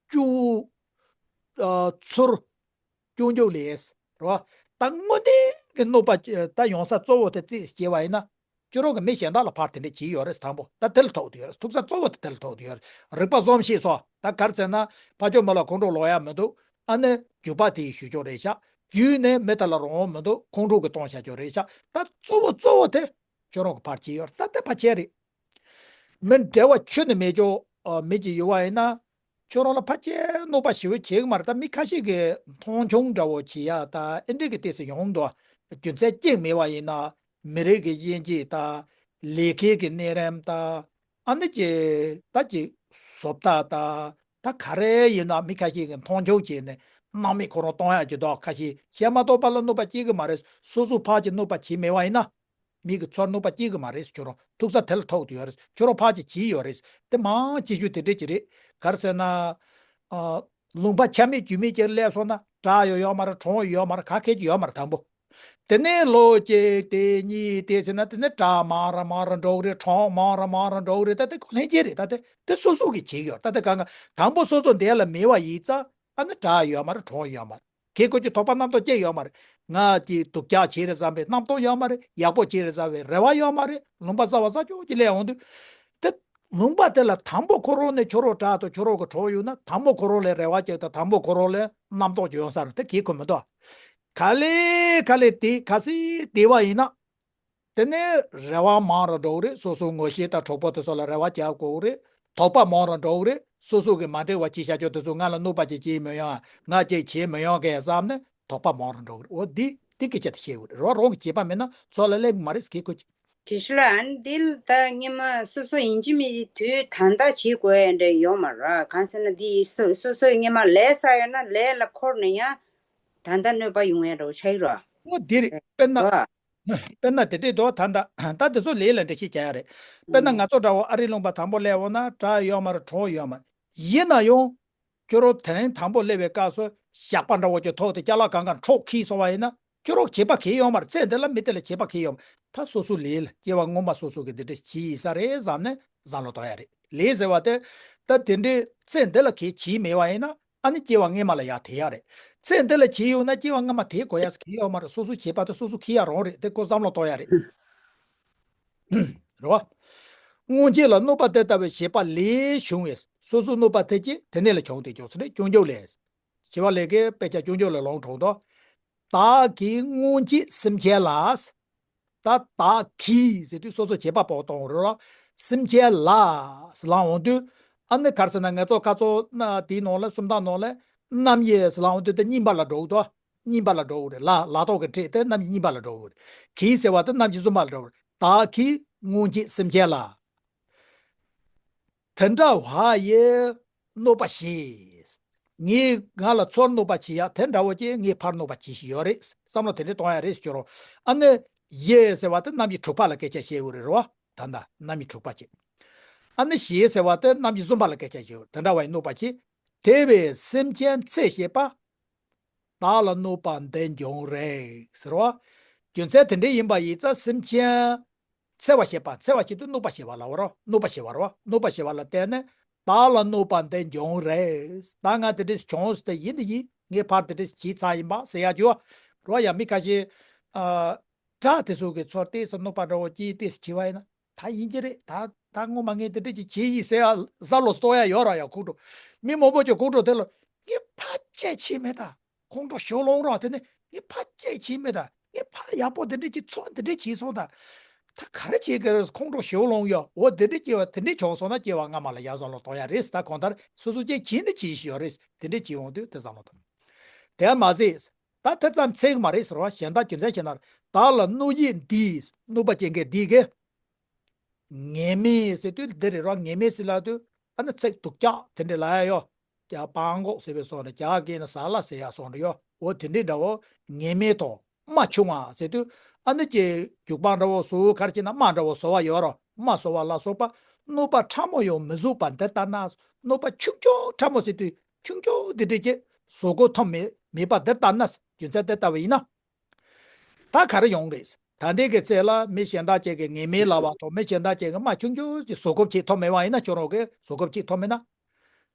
སྐྱུག་ཨ་ཚོར་སྐྱོན་བརྗོད་ལས་རེད་བ། ད་དངོས་གནས་ཀྱི་གནོད་པ་ད་ཡོང་ས་གཙོ་བོ་དེ་རྩེས་སྐྱེ་བ་ཡིན་ན། ཁྱོད་རང་གི་མི་གཞན་དག་ལ་ཕར་དེ་འདྲས་བྱས་ཡོད་རེད། དང་པོ་ད་དེ་ལ་ཐུག་བསྡད་ཡོད་རེད། ཐུག་ས་གཙོ་བོ་དེ་དེ་ལ་ཐུག་བསྡད་ཡོད་རེད། རིག་པ་བསམ་ཤེས་སོ། ད་ག་རེ་ཟེར་ན་ཕ་ཆོས་མི་ལ་ཁོང་ཁྲོ་ལངས་ཡ་མི་འདུག་ཨ་ནི་རྒྱུག་པ་དེ་ཞུ་ཆོག་རེད་ཤག་རྒྱུ་ནི་མི་དེ་ལ་རང་དབང་མི་འདུག་ཁོང་ཁྲོ་གིས་གཏོང་བཞག་ཆོག་རེད་ཤག་ད་གཙོ་བོ་གཙོ་བོ་དེ་ཁྱོད་རང་གི་ཕར་བྱས་ཡོད་རེད། ད་དེ་ཕར་བྱས་རེད། མི་འབྲེལ་བ་ཁྱོན་ནས་མེད་ཅོག་ཨ་མི་གཅིག་ཡོད་པ་ཡིན་ན། ཁྱོད་རང་ལ་ཕལ་ཆེར་གནོད་པ་ཞེ་པོ་བྱེད་ཀྱི་མ་རེད། ད་མི་ཁ་ཤས་ཀྱིས་མཐོང་ཆུང་འདྲ་བོ་བྱེད་ཡ་ད་ཨེ་འདྲས་ཀྱི་ལྟས་སུ་ཡོང་འདུག་རྒྱུ་མཚན་གཅིག་མེད་པ་ཡིན་ན། མི་རིགས་ཀྱི་དབྱེ་འབྱེད་ད། ལས་ཀའི་གི་གནས་རིམ་ད། ཨ་ནི་ཀྱི་ད་ཀྱི་བཟོ་ལྟ་ད། ད་ག་རེ་ཡིན་ན་མི་ཁ་ཤས་ཀྱིས་མཐོང་ཆུང་བྱས་ནས་སྣང་མེད་ཁོ་རང་གཏོང་ཡ་གི་འདུག་ཁ་ཤས་བཤད་མ་གཏོགས་པ་ལ་གནོད་པ་སྐྱེལ་གི་མ་རེད། སོ་སོ་ཕར་གྱི་གནོད་པ་བྱས་མེད་པ་ཡིན་ན། མི་གི་ཚོར་གནོད་པ་སྐྱེལ་གི་མ་རེད། ཁྱོད་རང་ཐུག་ས་དེ་ལ་ཐུག་བསྡད་ཡོད་རེད། ཁྱོད་རང་ཕར་གྱི་བྱས་ཡོད་རེད། དེ་མང་ཆེ་ཤོས་དེ་འདྲས་ཀྱི་རེད། ག་རེ་ཟེར་ན། ཨ། ལུང་པ་ཆ་མེད་རྒྱུས་མེད་ཅིག་སླེབས་སོང་ན་བྲག་ཡོད་ཡོད་མ་རེད། གྲོང་ཡོད་ཡོད་མ་རེད། ག་གེ་ཅིག་ཡོད་མ་རེད། དང་པོ། དེ་ནས་ལོ་གཅིག་དེ་གཉིས་དེ་ཟེར་ན་དེ་ནས་བྲག་མང་རུ་མང་རུ་འགྲོ་གི་རེད། གྲོང་མང་རུ་མང་རུ་འགྲོ་གི་རེད། ད་དེ་ཁོ་ལྷན་སྐྱེས་རེད། ད་དེ་དེ་སོ་སོ་གིས་བྱེད་ཀྱི་ཡོད་རེད། ད་དེ་གང་ག་དང་པོ་སོ་སོ་འདི་ལ་མེད་པ་ཡིན་ཙང་ཨ་ནི་བྲག་ཡོད་མ་རེད། གྲོང་ཡོད་མ་རེད། གེ་ཁོ་ཅིག་དོགས་པ་རྣམ་རྟོག་སྐྱེ་ཡོད་མ་རེད། ང་ཅིག་སྡུག་ཅག་བྱས་རེད་བསམ་པའི་རྣམ་རྟོག་ཡོད་མ་རེད། ཡག་པོ་བྱས་རེད་བསམ་པའི་རེ་བ་ཡོད་མ་རེད། ལུང་པ་གསར་པ་གསར་ཅོག་ཅིག་སླེབས་ཡོང་དུས། དེ་ལུང་པ་དེ་ལ་དང་པོ་ཁོ་རང་ནས་ཁྱོད་རང་བྲག་དང་ཁྱོད་རང་གི་གྲོང་ཡོད་ན་དང་པོ་ཁོ་རང་ལ་རེ་བ་ཅིག་དང་དང་པོ་ཁོ་རང་ལ་རྣམ་རྟོག་ཅིག་ཡོང་ས་རེད། དེ་གེ་ཁོ་མི་འདུག་ག་ལེ་ག་ལེ་དེ་ག་སེ་བསྡད་པ་ཡིན་ན། དེ་ནས་རེ་བ་མང་རུ་འགྲོ་གི་རེད། སོ་སོའི་ངོ་ཤེས་དང་གྲོགས་པོ་དེ་ཚོ་ལ་རེ་བ་རྒྱག་དགོས་ཀྱི་རེད། དོགས་པ་མང་རུ་འགྲོ་གི་རེད། སོ་སོ་གི་མ་འགྲིག་པ་བྱས་བཞག་ཆོག་དེ་ཚོ་ང་ལ་གནོད་པ་ཅིག་བྱས་མི་ཡོང་། ང་ཅིག་བྱས་མི་ཡོང་གི་བསམ་ནས་དོགས་པ་མང་རུ་འགྲོ་གི་རེད། འོ་འདི་འདི་སྐད་ཆ་དེ་བཤད་དགོས་རེད། རང་རང་གི་བྱས་པ་མེད་ན་ཚོགས་ལ་སླེབས་ཀྱི་མ་རེད་ཟེར་གི་ཁོ་ཅིག་དེ་ཤུ་ལ་ཨན་འདི་ལ་ད་སྔོན་མ་སོ་སོ་ཡིན་གཅིག་མིན་གཅིག་དུས་ད་ལྟ་བྱེད་དགོས་ཡ་འདྲ་ཡོད་མ་རེད། གང་ཟེར་ན་འདི་སོ་སོ་སོས་སྔོན་མ་ལས་བསགས་ཡོད་ན་ལས་ལ་འཁོར་ནས་ཡང་ད་ལྟ་གནོད་པ་ཡོང་ཡ་འདྲ་བོ་ཆགས་ཡོད་རེད། ངོ་འདི་རེད། དཔེར་ན་རེད་བ། དཔེར་ན་དེ་འདྲས་འདུག་ད་ད་ད་དེ་ཚོ་ལས་ལ་འགྲེལ་བཤད་རྒྱག་ཡ་རེད། དཔེར་ན་ང་ཚོ་འདྲ་བོ་ཨ་རི་ལུང་པ་དང་པོ་སླེབས་འོང་ན་དགྲ་ཡོད་མ་རེད། གྲོགས་ཡོད་མ་རེད། ཡིན་ན་ཡང་། ཁྱོད་རང་དེ་རིང་དང་པོ་སླེབས་པའི་སྐབས་སུ་ཞགས་པ་འདྲ་བོ་ཅིག་ཐོགས་ཏེ་ཅ་ལག་གང་ག་འཕྲོག་ཁྱེར་སོང་བ་ཡིན་ན་ཁྱོད་རང་བྱེད་པ་གང་ཡང་ཡོད་མ་རེད། ཚེ་འདི་ལ་མི་དེ་ལ་བྱེད་པ་གང་ཡང་ཡོད་མ་རེད། ད་སོ་སོ་ལས་ལ་སྐྱེ་བ་སྔོན་མ་སོ་སོ་གི་འདི་འདྲ་བྱས་ཡིན་ས་རེད་བསམ་ནས་བསམ་བློ་གཏོང་ཡ་རེད། ལས་ཟེར་བ་དེ་ད་དེ་འདྲའི་ཚེ་འདི་ལ་གང་བྱས་མེད་པ་ཡིན་ན་ཨ་ནི་སྐྱེ་བ་སྔོན་མ་ལ་ཡར་དེད་ཡ་རེད། ཚེ་འདི་ལ་བྱས་ཡོད་ན་སྐྱེ་བ་སྔ་མ་དེད་དགོས་ཡ་གང་ཡང་ཡོད་མ་རེད། སོ་སོ་བྱེད་པ་དེ་སོ་སོ་གང་ཡང་རུང་རེད། དེ་ཁོ་བསམ་བློ་གཏོང་ཡ་རེད། རེད་བ། སྔོན་ཆད་ལ་གནོད་པ་དེ་ལྟ་བུའི་བྱེད་པ་ལས་བྱུང་བའི་སོ་སོ་གནོད་པ་དེ་ཀྱང་དེ་ནས་ལ་བྱུང་སྟེ་འཇོག་ཚུལ་རེད། སྐྱོན་བརྗོད་ལས། བྱེད་པ་ལས་ཀའི་དཔེ་ཆ་སྐྱོན་བརྗོད་ལས་ལོག་འགྲོ་འདུག་བདག་གིས་སྔོན་ཆད་སེམས་ཅན་ལ། ད་བདག་གིས་ཟེར་དུས་སོ་སོ་བྱེད་པ་པོ་གཏོང་རེད་བ། སེམས་ཅན་ལ་ལབ་འོང་དུས་ཨ་ནི་ག་རེ་ཟེར་ན་ང་ཚོ་ཁ་ཚོ་ན་དེའི་ནང་ལ་སུམ་རྟགས་ནང་ལ་རྣམ་དབྱེ་ལབ་འོང་དུས་དེ་གཉིས་པ་ལ་འགྲོ་གི་འདུག་གཉིས་པ་ལ་འགྲོ་གི་རེད། ལ་ལ་ཐོག་གི་ཕྲད་དེ་རྣམ་དབྱེ་གཉིས་པ་ལ་འགྲོ་གི་རེད། གིས་ཟེར་བ་དེ་རྣམ་དབྱེ་གསུམ་པ་ལ་འགྲོ་གི་རེད། བདག་གིས་སྔོན་ཆད་སེམས་ཅན་ལ། དེ་འདྲ་བ་ཡི་གནོད་པ་བྱས། ངས་ང་ལ་ཚུར་གནོད་པ་བྱེད་ཡ་དེ་འདྲ་བོ་ཅིག་ངས་ཕར་གནོད་པ་བྱེད་བཞིན་ཡོད་རེད། བསམ་བློ་དེ་འདྲ་གཏོང་ཡ་རེད་ཟེར་རོ། ཨ་ནི་ཡི་ཟེར་བ་དེ་རྣམ་དབྱེ་དྲུག་པ་ལ་སྐད་ཆ་བཤད་ཡོད་རེད་རོ། ད་ལྟ་རྣམ་དབྱེ་དྲུག་པ་ཅིག་ཨ་ནི་བྱས་ཟེར་བ་དེ་རྣམ་དབྱེ་གསུམ་པ་ལ་སྐད་ཆ་བཤད་ཡོད། དེ་འདྲ་བ་ཡི་གནོད་པ་བྱས། དེ་བས་སེམས་ཅན་འཚེ་བྱེད་པ། བདག་ལ་གནོད་པ་འདི་འབྱུང་རིགས་ཟེར་བ། རྒྱུ་མཚན་དེ་འདྲ་ཡིན་པ་ཡིན་ཙང་སེམས་ཅན་འཚེ་བ་བྱེད་པ། འཚེ་བ་བྱེད་དུས་གནོད་པ་བྱེད་པ་ལ་བ་རོ། གནོད་པ་བྱེད་པ་རོ། གནོད་པ་བྱེད་པ་ལ་བརྟེན་ནས་བདག་ལ་གནོད་པ་འདི་འབྱུང་རིགས། ད་ང་དེ་འདྲ་བྱུང་ཟེར་ཏེ་ཡིན་དེ་ཡིན། ངས་ཕར་དེ་འདྲ་བྱས་ཚར་ཡིན་པ་ཟེར་ཡ་རྒྱུ་བ་རོ། ཡ་མི་ཁ་ཤས་ཨ་དགྲ་དེ་ཚོ་གི་ཚོར་ཏོག་ཙམ་གནོད་པ་འདྲ་བོ་ཅིག་ཏོག་ཙམ་བྱས་པ་ཡིན་ན། ད་ཡིན་གྱི་རེད། ད་ད་སྔོན་མ་ངས་དེ་འདྲ་ཅིག་བྱས་ཡིན་ཟེར་ཡ་བསམ་བློ་གཏོང་ཡ་ཡོད་ར། ཡ་ཁོང་ཁྲོ་མི་མང་པོ་ཅིག་ཁོང་ཁྲོ་དེ་ལ་ངས་ཕར་ཅིག་བྱས་མེད་ད། ཁོང་ཁྲོ་ཞེ་པོ་ལངས་ར། དེ་ནས་ངས་ཕར་ཅིག་བྱས་མེད་ད། ངས་ཕར་ཡག་པོ་དེ་འདྲ་ཅིག་ཚོར་དེ་འདྲ་བྱས་སོང་ད། ད་ག་རེ་བྱེད་ཀྱི་རེད། ཁོང་ཁྲོ་ཞེ་པོ་ལངས་ཡ། འོ་དེ་འདྲ་སྐྱེ་བ་དེ་འདྲ་བྱུང་སོང་ན་སྐྱེ་བ་སྔ་མ་ལ་ཡ་བསམ་བློ་གཏོང་ཡ་རེད་ད། གང་ལྟར་སོ་སོ་ཅིག་བྱས་ནས་བྱས་བཞིན་ཡོད་རེད། དེ་འདྲ་བྱས་འོང་དུས་དེ་བསམ་བློ་གཏོང་། དེ་མ་ཟད། ད་དེ་ཙམ་ཚད་མ་རེད་ཟེར་བ། གཞན་དག་རྒྱུ་མཚན་ཞེ་ན། བདག་ལ་གནོད་བྱེད་འདིས། གནོད་པ་སྐྱེལ་མཁན་འདི་གིས། ངན་སྨྲས་ཟེར་དུས་འདི་རེད་རོ། ངན་སྨྲས་ཟེར་ལབ་དུས་ཨ་ནི་ཚིག་སྡུག་ཅག་དེ་འདྲ་ལབ་ཡ་ཡོད། ཀྱ་སྤང་གོག་ཟེར་བའི་སོགས་རེད། ཀྱ་གི་ན་ཟ་ལ་ཟེར་ཡ་སོགས་རེད་ཡོད། འོ་དེ་འདྲའི་འདྲ་བོ་ངན་སྨྲས་དང་རྨ་ཆུང་བ་ཟེར་དུས་ཨ་ནི་ཀྱི་རྒྱུག་པ་འདྲ་བོ་བཟོ། ག་རེ་བྱས་ན་རྨ་འདྲ་བོ་བཟོ་བ་ཡོད་རོ། རྨ་བཟོ་བ་ལ་སོགས་པ། གནོད་པ་ཕྲ་མོ་ཡང་མི་བཟོད་པ་འདི་ལྟར་ན། གནོད་པ་ཆུང་ཆུང་ཕྲ་མོ་ཟེར་དུས་ཆུང་ཆུང་འདི་འདྲ་ཅིག་བཟོད་སྒོམ་ཐོབ་མེད་མེད་པ་འདི་ལྟར་ན། རྒྱུ་མཚན་འདི་ལྟ་བུ་ཡིན་ན། ད་ག་རེ་ཡོང་རེད། ད་ལྟའི་གི་ཚེ་ལ་མི་གཞན་དག་ཅིག་གི་ངན་སྨྲས་ལབ་པ་དང་མི་གཞན་དག་ཅིག་གི་རྨ་ཆུང་ཆུང་ཅིག་བཟོད་སྒོམ་ཅིག་ཐོབ་མེད་པ་ཡིན་ན། ཁྱོད་རང་གིས་བཟོད་སྒོམ་ཅིག་ཐོབ་མེད་ན།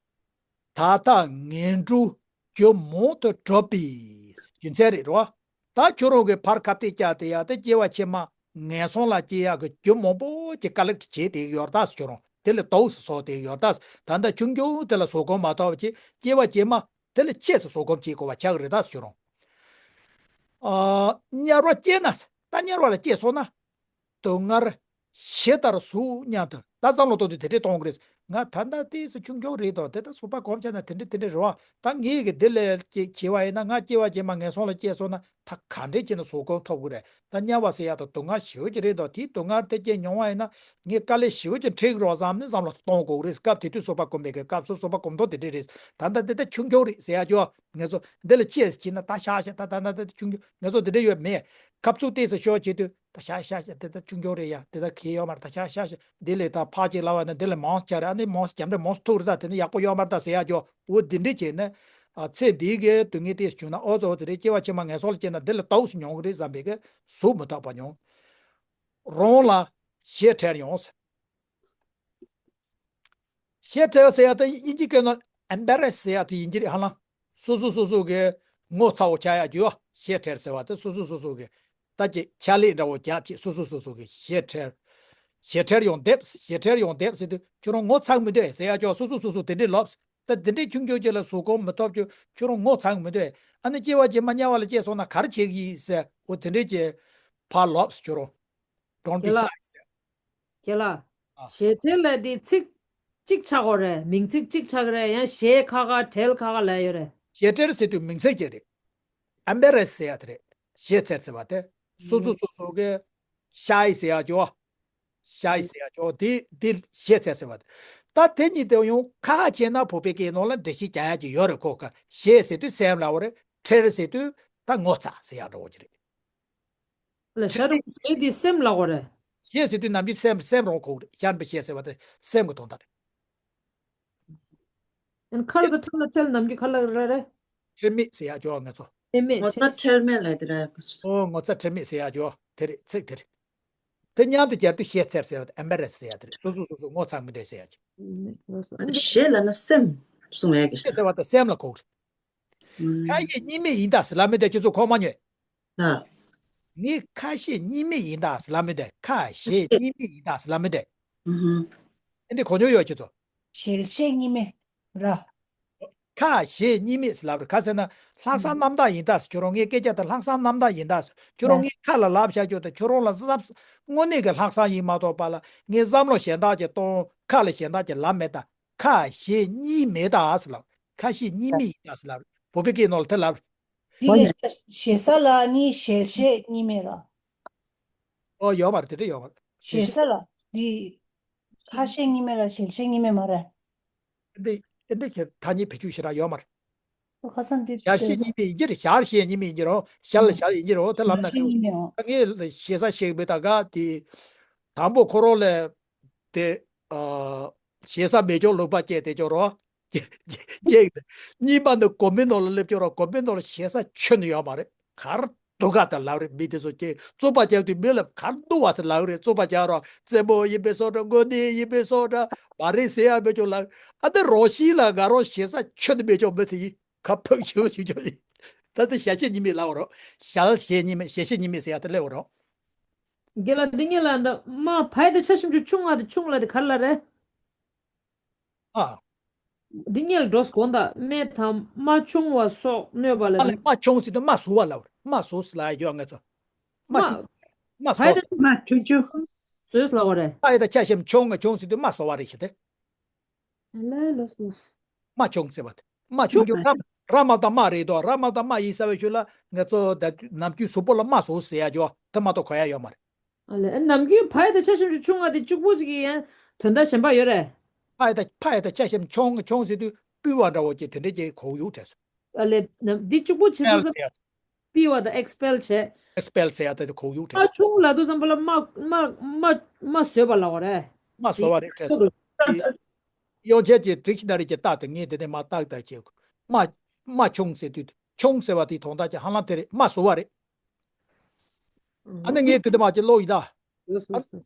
ད་ལྟ་ངན་འགྲོ་རྒྱུ་མང་དུ་གྲུབ་པའི་རྒྱུ་མཚན་རེད་རོ། ད་ཁྱོད་རང་གིས་ཕར་ཁ་གཏད་བཅག་དེ་ཡ་དེ་སྐྱེ་བ་ཕྱི་མ་ངན་སོང་ལ་སྐྱེ་ཡག་གི་རྒྱུ་མང་པོ་ཅིག་ཀ་ལེག་ཊི་བྱས་དེ་ཡོད་ད་ཟེར། ཁྱོད་རང་དེ་ལས་དོགས་སུ་སོང་དེ་ཡོད་ད་ཟེར། ད་ལྟ་ཆུང་ཆུང་དེ་ལ་བཟོད་སྒོམ་མ་ཐོབ་ཅིག་སྐྱེ་བ་ཕྱི་མ་དེ་ལས་ཆེས་སུ་བཟོད་སྒོམ་བྱེད་དགོས་པ་ཆགས་ཀྱི་རེད་ད་ཟེར། ཁྱོད་རང་། ཨ། དམྱལ་བར་སྐྱེས་ན། ད་དམྱལ་བ་ལ་སྐྱེས་སོང་ན། སྡུག་བསྔལ་ཇི་ལྟར་བཟོད་སྙམ་དུ། ད་བསམ་བློ་གཏོང་དུས་དེ་འདྲས་གཏོང་གི་རེད། ང་ད་ལྟ་ཏོག་ཙམ་ཆུང་ཆུང་རེད་དོ། དེ་ད་བཟོད་པ་སྒོམ་བྱས་ན་དེ་འདྲས་དེ་འདྲས་རེད་བ། ད་ངས་གི་འདི་ལས་ཀྱི་བྱས་པ་ཡིན་ན་ང་སྐྱེ་བ་རྗེས་མ་ངན་སོང་ལ་སྐྱེས་སོང་ན་ད་ག་འདྲས་བྱས་ན་བཟོད་སྒོམ་ཐོབ་གི་རེད། ད་དམྱལ་བ་ཟེར་ཡ་དང་སྡུག་བསྔལ་ཞེ་པོ་ཅིག་རེད་དོ། དེའི་སྡུག་བསྔལ་དེ་སྐྱེས་མྱོང་བ་ཡིན་ན་ངས་དཀའ་ལས་ཞེ་པོ་ཅིག་འཕྲད་ཀྱི་རེད་བསམ་ནས་བསམ་བློ་གཏོང་དགོས་གི་རེད། སྐབས་དེ་དུས་བཟོད་པ་སྒོམ་པའི་གི་སྐབས་སུ་བཟོད་པ་སྒོམ་སྟངས་དེ་འདྲས་རེད། ད་ལྟ་འདི་ད་ཆུང་ཆུང་རེད་ཟེར་ཡ་ཅོ། ངས་ཚོ་འདི་ལ་ཅེས་བྱས་ན་ད་ཤ་ཤ་ད་ད་ད་ད་ཆུང་ཆུང་ངས་ཚོ་འདི་འདྲ་ཡོད་མེད། ཁབ་ཚུགས་ཏོག་ཙམ་ཤོར་བྱེད་དུས་ད་ཤ་ཤ་ཤ་དེ་ད་ཆུང་ཆུང་རེད་ཡ། དེ་ད་གལ་ཡོད་མ་རེད། ད་ཤ་ཤ་ཤ་འདི་ལས་ད་ཕག་ཅིག་ལབ་པ་ན་འདི་ལས་མང་ཙམ་རེད། ཨ་ནི་མང་ཙམ་རྒྱབ་འདྲ་མང་ཙམ་ཐུག་རེད། ད་དེ་ནི་ཡག་པོ་ཡོད་མ་རེད་ད་ཟེར་ཡ་ཅོ། འོ་འདི་འདྲས་བྱས་ན། ཨ། ཚེ་འདིའི་གི་སྡུག་བསྔལ་ཏོག་ཙམ་བྱུང་ན་ཨོ་ཙི་ཨོ་ཙི་རེད། སྐྱེ་བ་ཕྱི་མ་ངན་སོང་ལ་སྐྱེས་ན་འདི་ལས་དོགས་སུ་མྱོང་གི་རེད་བསམ་པའི་གི་བཟོད་མི་ཐུབ་པ་མྱོང་། རང་ལ་ཞེ་ཁྲེལ་ཡོང་ཟེར། ཞེ་ཁྲེལ་ཟེར་ཡ་དེ་དབྱིན་ཇི་སྐད་ནང་embarrass ཟེར་ཡ་དེ་ཡིན་གྱི་རེད་ཧ་ལམ། སོ་སོ་སོ་སོ་གི་ངོ་ཚ་བོ་ཆགས་ཡ་རྒྱུ་བ། ཞེ་ཁྲེལ་ཟེར་བ་དེ་སོ་སོ་སོ་སོ་གི་ད་ཀྱི་ཕྱག་ལས་འདྲ་བོ་རྒྱབ་ཀྱི་སོ་སོ་སོ་སོ་གི་ཞེ་ཁྲེལ། ཞེ་ཁྲེལ་ཡོང་འདེབས། ཞེ་ཁྲེལ་ཡོང་འདེབས་ཟེར་དུས་ཁྱོད་རང་ངོ་ཚ་གི་མི་འདུག་ཟེར་ཡ་ཅོ། སོ་སོ་སོ་སོ་དེ་འདྲས་ལབ། ད་དེ་འདྲས་ཆུང་ཆུང་ཅིག་ལ་བཟོད་སྒོམ་མི་ཐོབ་ཅོ། ཁྱོད་རང་ངོ་ཚ་གི་མི་འདུག་ཨ་ནི་སྐྱེ་བ་རྗེས་མ་དམྱལ་བ་ལ་སྐྱེས་སོང་ན་ག་རེ་བྱེད་ཀྱི་ཡིན་ཟེར། འོ་དེ་འདྲས་ཀྱི་ཕར་ལབ་ཟེར། ཁྱོད་རང་Don't be shy ཟེར། རྒན་ལགས། ཨ། ཞེ་ཁྲེལ་ལབ་དེ་ཚིག་གཅིག་ཆགས་དགོས་རེད། མིང་ཚིག་གཅིག་ཆགས་ཀྱི་རེད། ཡང་ཞེ་ཁ་ཁ་ཁྲེལ་ཁ་ཁ་ལབ་ཡོད་རེད། ཞེ་ཁྲེལ་ཟེར་དུས་མིང་ཚིག་ཅིག་རེད། embarrass ཟེར་ཡ་དེ་རེད། ཞེ་ཁྲེལ་ཟེར་བ་དེ། སོ་སོ་སོ་སོ་གི་shy ཟེར་ཡ་ཅོ། ཤའི་ཟེར་ཡ་ཅོ་དེ་དེ་ཞེས་ཚད་ཟེར་བ། ད་དེ་གཉིས་དེ་ཡང་ཁ་ཁ་བྱས་ན་བོད་པའི་སྐད་ནང་ལ་འགྲེལ་བཤད་རྒྱག་ཡ་ཅིག་ཡོད་རེད་ཁོ་ཁ་ཞེས་ཟེར་དུས་སེམས་ལ་འོ་རེད། ཁྲེར་ཟེར་དུས་ད་ངོ་ཚ་ཟེར་ཡ་འདྲ་བོ་ཅིག་རེད། ལ་ཤ་རུ་ཞེས་དེ་སེམས་ལ་འོ་རེད། ཞེས་ཟེར་དུས་ནམ་རྒྱུན་སེམས་སེམས་རང་ཁོག་རེད། ཤར་པའི་ཞེས་ཟེར་བ་དེ་སེམས་ཀྱི་དོན་དག་རེད། ཨན་ཁར་དུ་ཁྲེལ་ལ་ཁྲེལ་ནམ་རྒྱུན་ཁ་ལ་རེ་རེ། ཁྲེལ་མེད་ཟེར་ཡ་ཅོ་ང་ཚོ། ཁྲེལ་མེད་ངོ་ཚ་ཁྲེལ་མེད་ལ་དེ་ར། ཨོ་ངོ་ཚ་ཁྲེལ་མེད་ཟེར་ཡ་ཅོ་དེ་རེད་ཚིག་དེ་རེད། དེ་མཉམ་དུ་སྦྱར་དུས་ཤེས་ཚད་ཟེར་བ་དེ་ཨེམ་པེ་རེ་སི་ཟེར་ཡ་དེ་རེད། སོ་སོ་སོ་སོ་ངོ་ཚ་མི་འདོད་ཟེར་ཡ་ཅིག་ཞེས་ལབ་ན་སེམས་གསུང་ཡ་གི་ཞེས་ཟེར་བ་དེ་སེམས་ལ་གོ་རེད། ཁ་ཞེ་གཉིས་མེད་ཡིན་ད་ཟེར་ལབ་མི་འདོད་ཁྱེད་ཚོ་གོ་མ་མྱོང་། ངས་ཁ་ཞེ་གཉིས་མེད་ཡིན་ད་ཟེར་ལབ་མི་འདོད། ཁ་ཞེ་གཉིས་མེད་ཡིན་ད་ཟེར་ལབ་མི་འདོད། ཨེ་འདྲ་གོ་མྱོང་ཡོད་ཁྱེད་ཚོ། ཞལ་ཞེ་གཉིས་མེད་ར། ཁ་ཞེ་གཉིས་མེད་ཟེར་ལབ་རེད། ག་ཟེར་ན་ལྷག་བསམ་རྣམ་དག་ཡིན་ད་ཟེར། ཁྱོད་རང་ངའི་སྐད་ཆ་དེ་ལྷག་བསམ་རྣམ་དག་ཡིན་ད་ཟེར། ཁྱོད་རང་ངའི་ཁ་ལ་ལབ་བཞག་རྒྱུ་དེ་ཁྱོད་རང་ལ་བསམ་དངོས་གནས་ཀྱི་ལྷག་བསམ་ཡིན་མ་གཏོགས་པ་ལ་ངས་བསམ་བློ་གཞན་དག་ཅིག་གཏོང་ཁ་ལ་གཞན་དག་ཅིག་ལབ་མེད་ད། ཁ་ཞེ་གཉིས་མེད་ད་ཟེར་ལབ། ཁ་ཞེ་གཉིས་མེད་ཡིན་ད་ཟེར་ལབ། བོད་པའི་སྐད་ནང་ལ་དེ་ལབ། འདི་ལ་ཞེ་ས་ལ་ནི་ཞལ་ཞེ་གཉིས་མེད་ར། ཨོ་ཡོད་མ་རེད། དེ་འདྲ་ཡོད་མ་རེད། ཞེ་ས་ལ་འདི་ཁ་ཞེ་གཉིས་མེད་ལ་ཞལ་ཞེ་གཉིས་མེད་མ་རེད། འདི་འདི་འདྲ་ཁྱེད་ཐ་སྙད་བེད་སྤྱོད་ཞེ་དྲག་ཡོད་མ་རེད། ཁ་སང་འདི་ཞལ་ཞེ་གཉིས་མེད་ཡིན་གྱི་རེད། ཞལ་ཞེ་གཉིས་མེད་ཡིན་གྱི་རེད། ཞལ་ཞལ་ཞལ་ཡིན་གྱི་རེད། དེ་ལབ་ན་ཞེ་གཉིས་མེད་ཨོ། ད་ངས་ཞེ་ས་ཞེ་གི་མེད་ད་ག་དེ། དང་པོ་ཁོ་རང་ལ་དེ་ཨ་ཞེ་ས་མེད་ཅོག་ལུག་པ་སྐྱེས་དེ་ཅོག་རོ། སྐྱེས་སྐྱེས་གཉིས་པ་འདི་གོ་མེ་ནོར་ལ་སླེབས་ཅོག་རོ། གོ་མེ་ནོར་ལ་ཞེ་ས་ཆོད་ནི་ཡོད་མ་རེད། གར་སྡུག་ག་ད་ལབ་རེད། མི་དེ་ཚོ་ཀྱེ་རྩོད་པ་རྒྱབ་དུས་མི་ལ་གར་སྡུག་བ་ད་ལབ་རེད། རྩོད་པ་རྒྱག་རོགས་རྩེད་མོ་ཡིན་པའི་སོ་འདྲ་དངོས་གནས་ཡིན་པའི་སོ་འདྲ་མ་རེད་ཟེར་ཡ་མེད་ཅོག་ལབ། ཨ་ད་རོ་ཤི་ལ་ང་རོ་ཞེ་ས་ཆོད་ནི་མེད་ཅོག་མི་དེ་ཡིན་ཁ་ཕག་ཞུ་ཞུ་ཅོག་ཡིན། ད་ད་ཞལ་ཞེ་གཉིས་མེད་ལབ་རོགས། ཞལ་ཞེ་གཉིས་མེད་ཞལ་ཞེ་གཉིས་མེད་ཟེར་ཡ་ད་སླེབས་རོགས། རྒན་ལགས་འདི་གཉིས་ལ་འདི་མ་ཕའི་དེ་ཆ་ཞིམ་ཆུ་ཆུང་ང་དེ་ཆུང་ལ་དེ་ག་རེ་ལ་རེད། ཨ། འདི་གཉིས་ལ་འགྲོ་དགོངས་དག་སྨན་དང་མ་ཆུང་བ་སོགས་གནོད་པ་ལ་ཨ་ལས་མ་ཆུང་ཟེར་དུས་མ་ཟུར་བ་ལབ་རེད། མ་ཟུར་ཟེར་ལབ་ཡ་ཡོད་ང་ཚོ། མ་མ་ཆུང་མ་ཕའི་ཟུར། དེ་མ་ཆུང་ཆུང་། ཟུར་ལབ་པ་རེད། ཕའི་དེ་ཆ་ཞིམ་ཆུང་ང་ཆུང་ཟེར་དུས་མ་ཟུར་བ་རེད་ཞེས་ཏེ། ལོས་ལོས། མ་ཆུང་ཟེར་བ་དེ། མ་ཆུང་ཆུང་ར་ར་མ་དང་མ་རེད་དོ། ར་མ་དང་མ་ཡིན་ས་བའི་ཤུལ་ལ་ང་ཚོ་ད་ནམ་རྒྱུན་གཟུགས་པོ་ལ་མ་ཟུར་ཟེར་ཡ་ཅོ་དེ་མ་གཏོགས་གོ་ཡ་ཡོད་མ་རེད། ཨ་ལས་ནམ་རྒྱུན་ཕ་ཡི་དང་ཆ་ཞིམ་ཆུང་ང་དེ་གཅིག་པོ་ཅིག་གི་ཡང་དོན་དག་གཞན་པ་ཡོད་རེད། ཕ་ཡི་དང་ཕ་ཡི་དང་ཆ་ཞིམ་ཆུང་ཆུང་ཟེར་དུས་སྤུས་བ་འདྲ་བོ་ཅིག་དེ་འདྲ་ཅིག་གོ་ཡུག་བྲལ་སོང་། ཨ་ལས་ནམ་འདི་གཅིག་པོ་བྱེད་དུས་ཙམ། སྤི་བ་དང་ཨེགས་པེལ་བྱས། ཨེགས་པེལ་ཟེར་ཡ་དེ་ཁོག་ཡུག་མ་བྲལ་སོང་། ཆུང་ལབ་དུས་ཙམ་པ་ལ་མ་མ་མ་བཟོས་པ་ལབ་པ་རེད། མ་བཟོས་པ་རེད་བྲལ་སོང་། དེ་དབྱངས་ཅན་གྱི་ཌིག་ཤི་ན་རི་གྱི་རྟགས་དེ་ངས་དེ་ནས་མ་བརྟག་བརྟག་བྱས། མ་མ་ཆུང་ཟེར་དུས་ཆུང་ཟེར་བ་དེའི་དོན་དག་ཅིག་ཧ་ལམ་དེ་རེད། མ་བཟོས་པ་རེད། ཨ་ནི་ངས་དེ་དེ་མ་ཅིག་ཀློག་ཡིན་ད། ལོས་ལོས་ལོས།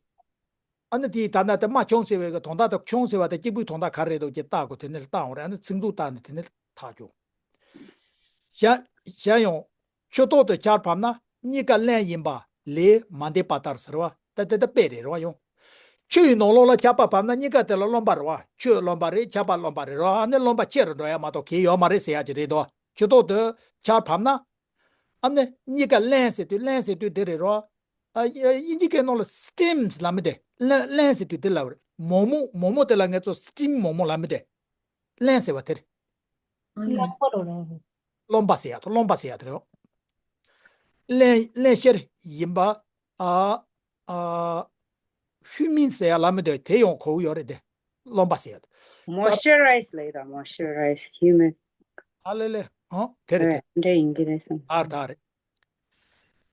ཨ་ནི་དེའི་ད་ལྟ་དེ་མ་ཆུང་ཟེར་བའི་གི་དོན་དག་དང་ཆུང་ཟེར་བ་དེ་གཅིག་པུའི་དོན་དག་ག་རེ་རེད་འདུག་ཅེས་བལྟ་དགོས། དེ་ནས་བལྟ་འོང་རེད། ཨ་ནི་ཚིག་མཛོད་བལྟ་ནས་དེ་ནས་ཐག་གཅོད། གཞན་གཞན་ཡང་། ཆུ་ཐོག་ཏུ་ཆར་བབས་ན་གཉིས་ཀ་རླན་ཡིན་པ་ལས་མ་འདས་པ་ལྟར་ཟེར་བ་ད་དེ་ད་དཔེ་རེད་རེད་བ་ཡང་། ཆུ་ཡི་ནང་ལོགས་ལ་ཆར་པ་བབས་ན་གཉིས་ཀ་དེ་ལ་རློན་པ་རེད་བ། ཆུ་རློན་པ་རེད། ཆར་པ་རློན་པ་རེད་རེད་བ། ཨ་ནི་རློན་པ་ཆེ་རུ་འགྲོ་ཡ་མ་གཏོགས་གང་ཡོད་མ་རེད་ཟེར་ཡ་ཅིག་རེད་དོ། ཆུ་ཐོག་ཏུ་ཆར་བབས་ན། ཨ་ནི་གཉིས་ཀ་རླན་ཟེར་དུས་རླན་ཟེར་དུས་དེ་རེད་རོ། ཨ་དབྱིན་ཇི་སྐད་ནང་ལ་སི་ཊིམ་ལབ་མི་དེ། རླན་རླན་ཟེར་དུས་དེ་ལབ་རེད། མོག་མོག་མོག་མོག་དེ་ལ་ངས་ཚོ་སི་ཊིམ་མོག་མོག་ལབ་མི་དེ། རླན་ཟེར་བ་དེ་རེད། རློན་པ་རོ་རོ། རློན་པ་ཟེར་ཡ་དེ་རློན་པ་ཟེར་ཡ་དེ་རེད། རླན་རླན་གཤེར་ཡིན་པ། ཨ་ཨ་ཧུ་མིན་ཟེར་ཡ་ལབ་མི་དེ་དེ་ཡང་གོ་གི་ཡོད་རེད་དེ། རློན་པ་ཟེར་ཡ་དེ། མོ་སི་ཅར་རའི་ཛི་ལབ་ཡ་ད། མོ་སི་ཅར་རའི་ཛི་ཧིའུ་མིད། ཨ་ལེ་ལེ། ཧང་དེ་རེད་དེ། འདྲ་ཡིན་གྱི་རེད་བསམ། ཨར་ད་རེད།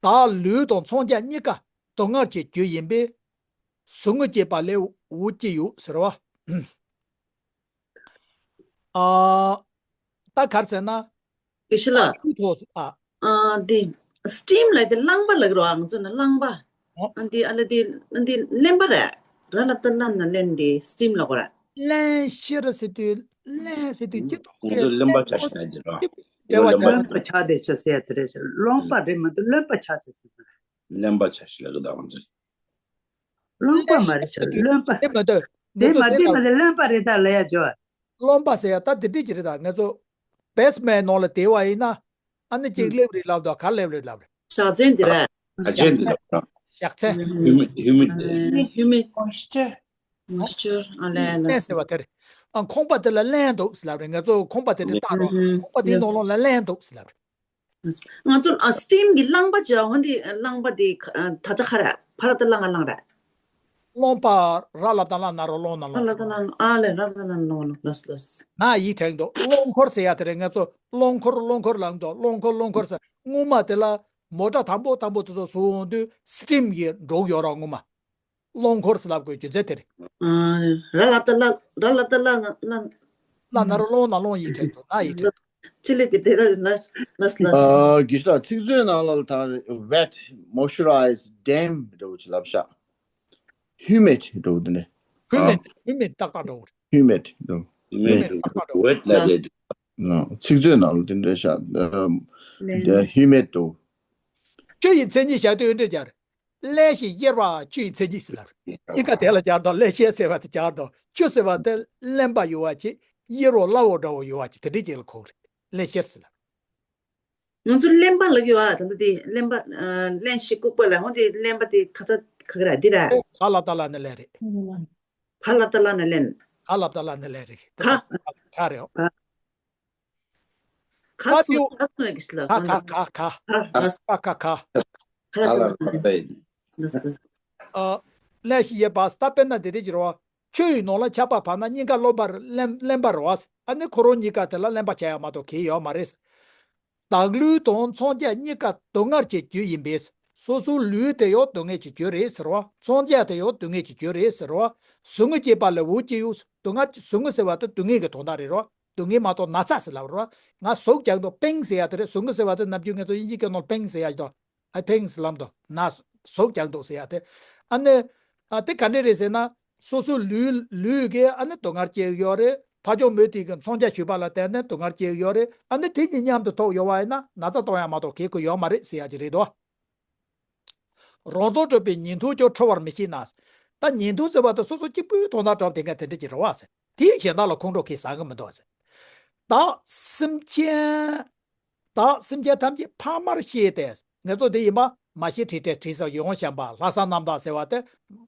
བདག་ལུས་དང་མཚོན་ཆ་གཉིས་ཀ་སྡུག་བསྔལ་གྱི་རྒྱུ་ཡིན་པས། ཟུག་རྔུ་སྐྱེས་པ་ལས་འོ་སྐྱེ་ཡོད་ཟེར་བ། ཨ། ད་ག་རེ་ཟེར་ན། དགེ་བཤེས་ལགས། ཨ་ཁུ་ཐོག་ཨ། ཨ་འདི་སི་ཊིམ་ལབ་དེ་རླངས་པ་ལབ་ཀྱི་རེད་བ། ང་ཚོ་ནི་རླངས་པ། ཨོ། ཨ་འདི་ཨ་ལ་འདི་ཨ་འདི་རློན་པ་རེད། ར་ལ་ཏ་རླ་ན་རློན་འདི་སི་ཊིམ་ལབ་ཀྱི་རེད། རླན་གཤེར་ཟེར་དུས་རླན་ཟེར་དུས་སྐྱིད་ཐོག་ང་ཚོ་རློན་པ་ཆ་ཞིག་ན་འདི་ར། འབྲེལ་བ་ཆགས། རློན་པ་ཆགས་དེ་ཆ་ཟེར་ཡ་དེ་རེད་ཤག་རློན་པ་རེད་མ་གཏོགས་རློན་པ་ཆགས་ཟེར་ཟེར་ན་རེད། རློན་པ་ཆ་ཞིག་ལབ་ཀྱི་འདུག་ང་ཚོ། རློན་པ་མ་རེད་ཤག་རློན་པ། དེ་མ་གཏོགས་དེ་ང་ཚོ་མ་དེ་དེ་མ་ལ་དེ་རློན་པ་རེད་ད་ལབ་ཡ་ཅོ། རློན་པ་ཟེར་ཡ་ད་དེ་འདྲ་ཅིག་རེད་ད། ང་ཚོ་བེ་སི་མེན་ཊི་ནང་ལ་བསྡད་པ་ཡིན་ན་ཨ་ནི་ཅིག་ཨུམ། སླེབས་རེད་ལབ་འདུག་ག་སླེབས་རེད་ལབ་རེད། ཞག་ཚན་འདི་རེད། ཞག་ཚན་འདི་རེད། ཞག་ཚན། ཧིའུ་མིད་ཧིའུ་མིད་དེ། ཧིའུ་མིད་ཧིའུ་མིད། མོ་ཨིས་ཅར། མོ་ཨིས་ཅར་ཨ་ལས་ལས། རླན་ཟེར་བ་དེ་རེད། ཨ་ཁང་པ་དེ་ལ་རླན་འདུག་ཟེར་ལབ་རེད། ང་ཚོ་ཁང་པ་དེ་འདྲ་བཏགས་རོགས། ཁང་པ་དེའི་ནང་ལོགས་ལ་རླན་འདུག་ཟེར་ལབ་རེད། ང་ཚོ་ཨ་སི་ཊིམ་གྱི་རླངས་པ་བྱ་འོ་འདི་རླངས་པ་དེ་ད་ཆ་ག་རེ་ཕ་ར་ཏ་རླངས་ང་རླངས་རེད། རློན་པ། ར་ལ་བཏགས་རླ། ན་རོ་རློན། ན་རློན། ར་ལ་བཏགས་རླ། ཨ་ལས། ར་ལ་བཏགས་རླ། རློན། ལོས་ལོས། ན་ཡིག་བྲིས་འདུག་རློན་འཁོར་ཟེར་ཡ་དེ་རེད། ང་ཚོ་རློན་འཁོར་རློན་འཁོར་ལབ་འདུག་རློན་འཁོར་རློན་འཁོར་ཟེར། སྔོན་མ་དེ་ལ་མོ་ཊ་དང་པོ་དང་པོ་དེ་ཚོ་བཟོ་ཡོང་དུས་སི་ཊིམ་གྱི་འགྲོ་གི་ཡོད་རེད། སྔོན་མ་རློན་འཁོར་ཟེར་ལབ་དགོས་རྒྱུ་མཚན་དེ་རེད། ཨ། ར་ལ་བཏགས་རླ། ར་ལ་བཏགས་རླ། ན་རླ། རླ། ན་རོ་རློན། ན་རློན་ཡིག་བྲིས་འདུག་ན་ཡིག་བྲིས་འདུག་ཅི་ལས་དེ་དེ་ལ་ལ་ལ་ལ། ཨ། དགེ་བཤེས་ལགས། ཚིག་མཛོད་ནང་ལ་ད་ཝེཊ། མོའི་ཤུ་རའི་ཛི། ཌེམ་པ་འདྲ་བོ་ཅིག་ལབ་ཤག་ཧིའུ་མིཌ་འདྲ་བོ་དེ་འདྲ། ཧིའུ་མིཌ། ཧིའུ་མིཌ་ཏག་ཏག་འདྲ་བོ་རེད། ཧིའུ་མིཌ་འདྲ་བོ། ཧིའུ་མིཌ་ཏག་ཏག་འདྲ་བོ། ཝེཊ་ལབ་ཡས་འདུག་ཚིག་མཛོད་ནང་ལ་དེ་འདྲ་ཤག་ལན། ཧིའུ་མིཌ་འདྲ་བོ། བཅུ་ཡི་མཚན་ཉིད་བཞག་དུས་འདྲ་སྦྱར། རླན་ཞིང་གཡེར་བ་བཅུ་ཡི་མཚན་ཉིད་ཟེར་ལབ། གཉིས་ཀ་དེ་ལ་སྦྱར་དང་། རླན་གཤེར་ཟེར་བ་དེ་སྦྱར་དང་། བཅུ་ཟེར་བ་དེ་རླན་པ་ཡོད་པ་ཅིག་གཡེར་བ་སླ་བོ་འདྲ་བོ་ཡོད་པ་ཅིག་དེ་འདྲའི་ཅིག་ལ་གོ་གི་རེད། རླན་གཤེར་ཟེར་ལབ། ང་ཚོ་རླན་པ་ལབ་ཀྱི་ཡོད་པ། ད་ལྟ་དེ་རླན་པ། ཨ། རླན་ཞིང་བཀུག་པ་ལ། འོ་དེ་རླན་པ་དེ་ཁ་ཚ་ག་གི་ར་འདི་ར། བ་ལ་བཏགས་བླ་ན་རླན་རེད། བ་ལ་བཏགས་བླ་ན་རླན། ག་ལ་བཏགས་ག་ལ་ན་རླན་རེད། ད་ག་ག་རེད། ག་ག་གསུང་། ག་གསུང་ཡ་གི་ཞིག་ལ། ག་ག་ག་ག་ག་ག་ག་ག་ག་ལ་བཏགས་བླ་ན་རླན། ལོས་ལོས། ཨ། རླན་ཞིང་གཡེར་བ་ཟེར། ད་དཔེར་ན་དེ་འདྲ་ཅིག་རེད་པ། ཆུ་ཡི་ནང་ལ་ཆར་པ་བབས་ན་སྙིང་ག་རློན་པ་རེད། རླན་རླན་པ་རེད་པ། ཨ་ནི་ཁོ་རང་གཉིས་ཀ་དེ་ལ་རླན་པ་ཆགས་ཡ་མ་གཏོགས་གང་ཡང་ཡོད་མ་རེད། བདག་ལུས་དང་མཚོན་ཆ་གཉིས་ཀ་སྡུག་བསྔལ་གྱི་རྒྱུ་ཡིན་པས། སོ་སོའི་ལུས་དེ་ཡང་སྡུག་བསྔལ་གྱི་རྒྱུ་རེད་ཟེར་བ། མཚོན་ཆ་དེ་ཡང་སྡུག་བསྔལ་གྱི་རྒྱུ་རེད་ཟེར་བ། ཟུག་རྔུ་སྐྱེས་པ་ལས་འོ་སྐྱེའོ། སྡུག་བསྔལ། ཟུག་རྔུ་ཟེར་བ་དེ་སྡུག་བསྔལ་གྱི་དོན་དག་རེད་རོ། སྡུག་བསྔལ་མ་གཏོགས་ན་ཚ་ཟེར་ལབ་རོ། ང་ཟུག་རྒྱག་འདུག་པེན་ཟེར་ཡ་དེ་རེད། ཟུག་རྔུ་ཟེར་བ་དེ་ནམ་རྒྱུན་ང་ཚོ་དབྱིན་ཇིའི་སྐད་ནང་པེན་ཟེར་ཡ་ཞིག་འདུག་ཨ། པེན་ཟེར་ལབ་འདུག་ན་ཟུག་རྒྱག་འདུག་ཟེར་ཡ་དེ། ཨ་ནི། ཨ། དེ་ག་འདྲ་རེད་ཟེར་ན། སོ་སོའི་ལུས་ལུས་ཀྱི་ཨ་ནི་སྡུག་བསྔལ་སྐྱེ་གི་ཡོད་རེད། ཕ་ཆུང་མོ་དེ་གི་མཚོན་ཆ་གཞུས་པ་ལ་བརྟེན་ནས་སྡུག་བསྔལ་སྐྱེ་གི་ཡོད་རེད། ཨ་ནི་དེ་གཉིས་མཉམ་དུ་ཐུག་ཡོད་པ་ཡིན་ན་ན་ཚ་གཏོང་ཡ་མ་གཏོགས་གང་ཡང་ཡོད་མ་རེད་ཟེར་ཡ་ཅིག་རེད་དོ། རང་དོན་གྲུབ་པའི་ཉིན་ཐོ་ཀྱང་འཁྲུལ་བར་མི་ཤེས་ན། ད་ཉིན་ཐོ་ཟེར་བ་དེ་སོ་སོ་གཅིག་པུའི་དོན་དག་འགྲོ་བ་དེ་འགའ་དེ་འདྲ་ཅིག་རེད་པ་ཟེར། དེའི་གཞན་དག་ལ་ཁོང་ཁྲོ་གང་ཟ་གི་མི་འདུག་ཟེར། བདག་སེམས་ཅན། བདག་སེམས་ཅན་ཐམས་ཅད་ཕ་མར་ཤེས་ཏེ། ངེད་ཚོ་དེ་ཡིན་པ། མ་ཤེས་དྲི་བྲལ་དྲི་ཟ་ཡོངས་བཤགས་པ། ལྷག་བསམ་རྣམ་དག་ཟེར་བ་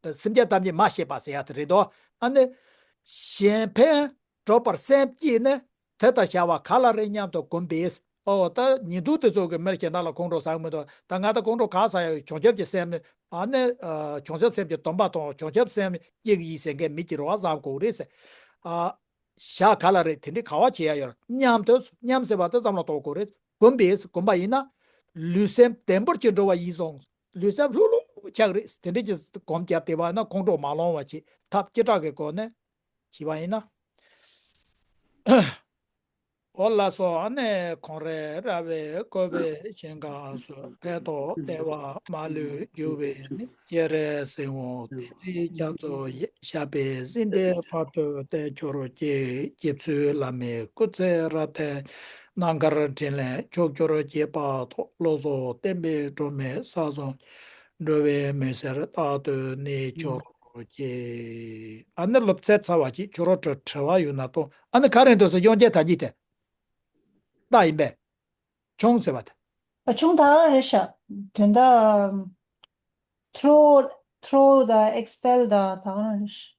དེ། སེམས་ཅན་ཐམས་ཅད་མ་ཤེས་པ་ཟེར་ཡ་དེ་རེད་དོ། ཨ་ནི། གཞན་ཕན་སྒྲུབ་པར་སེམས་བསྐྱེད་ནས། དེ་ལྟར་བྱ་བ་ག་ལ་རེ་སྙམ་དུ་བསྒོམས་པས། ཨོ། ད་ཉིན་ཐོ་དེ་ཚོ་གི་མིར་གཞན་དག་ལ་ཁོང་ཁྲོ་ཟ་གི་མི་འདུག་ད་ང་ད་ཁོང་ཁྲོ་ག་ཟ་ཡ་ཡོད། བྱང་ཆུབ་ཀྱི་སེམས་ནི། ཨ་ནི། ཨ། བྱང་ཆུབ་སེམས་ཀྱི་སྡོམ་པ་དང་བྱང་ཆུབ་སེམས་སྐྱེ་གི་ཡིན་ཟེར་མཁན་མི་གཅིག་རེད་པ། བསམ་དགོས་རེད་ཟེར། ཨ། བྱ་ག་ལ་རེ་དེ་འདྲའི་ག་བ་བྱེད་ཡ་ཡོད། སྙམ་དུ། སྙམ་ཟེར་བ་དེ་བསམ་བློ་གཏོང་དགོས་རེད། བསྒོམས་པས། བསྒོམས་པ་ཡིན་ན། ལུས་སེམས་བརྟན་པོར་ཅིག་འགྲོ་བ་ཡིན་སོང་། ལུས་སེམས་ལྷུག་ལྷུག་ཆགས་རེད། དེ་འདྲ་ཅིག་སྒོམ་རྒྱབ་བསྡད་པ་ན་ཁོང་ཁྲོ་མ་ལངས་པ་ཅིག་ཐབས་ཅི་དྲག་གི་སྒོ་ནས་བྱས་པ་ཡིན་ན། འོ་ལགས་སོ། ཨ་ནི་ཁོང་རེ་ར་བས་བསྐོར་བའི་ཞིང་ཁམས་སུ། ཕན་འདོགས་བདེ་བ་མ་ལུས་རྒྱུ་བའི་གནས། སྤྱན་རས་གཟིགས་དབང་བསྟན་འཛིན་རྒྱ་མཚོ་ཡི། ཞབས་པད་སྲིད་མཐའི་བར་དུ་བརྟན་གྱུར་ཅིག་རྗེ་བཙུན་བླ་མའི་སྐུ་ཚེ་རབ་བརྟན། རྣམ་དཀར་འཕྲིན་ལས་མཆོག་གྱུར་ཅིག་བར་དུ། བློ་བཟང་བསྟན་པའི་སྒྲོན་མེ་ས་གསུམ། འགྲོ་བའི་མུན་སེལ་རྟག་ཏུ་གནས་གྱུར་ཅིག་ཨ་ནི་སློབ་ཚན་ཚར་བ་ཅིག་ཁྱོད་རང་དྲི་དྲི་བ་ཡོད་ན་གཏོང་། ཨ་ནི་ག་རེ་འདུག་ཟེར། དབྱངས་ཅན་དར་ལྕིག་དེ། རྟགས་ཡིན་པས། མཆོང་ཟེར་བ་དེ། ཨ། མཆོང་ད་ག་རང་རེད་ཤག་དོན་དག་ཐོ་རོ། ཐོ་རོ་དང་ཨེག་སི་པེལ་དང་ད་ག་རང་རེད་ཤག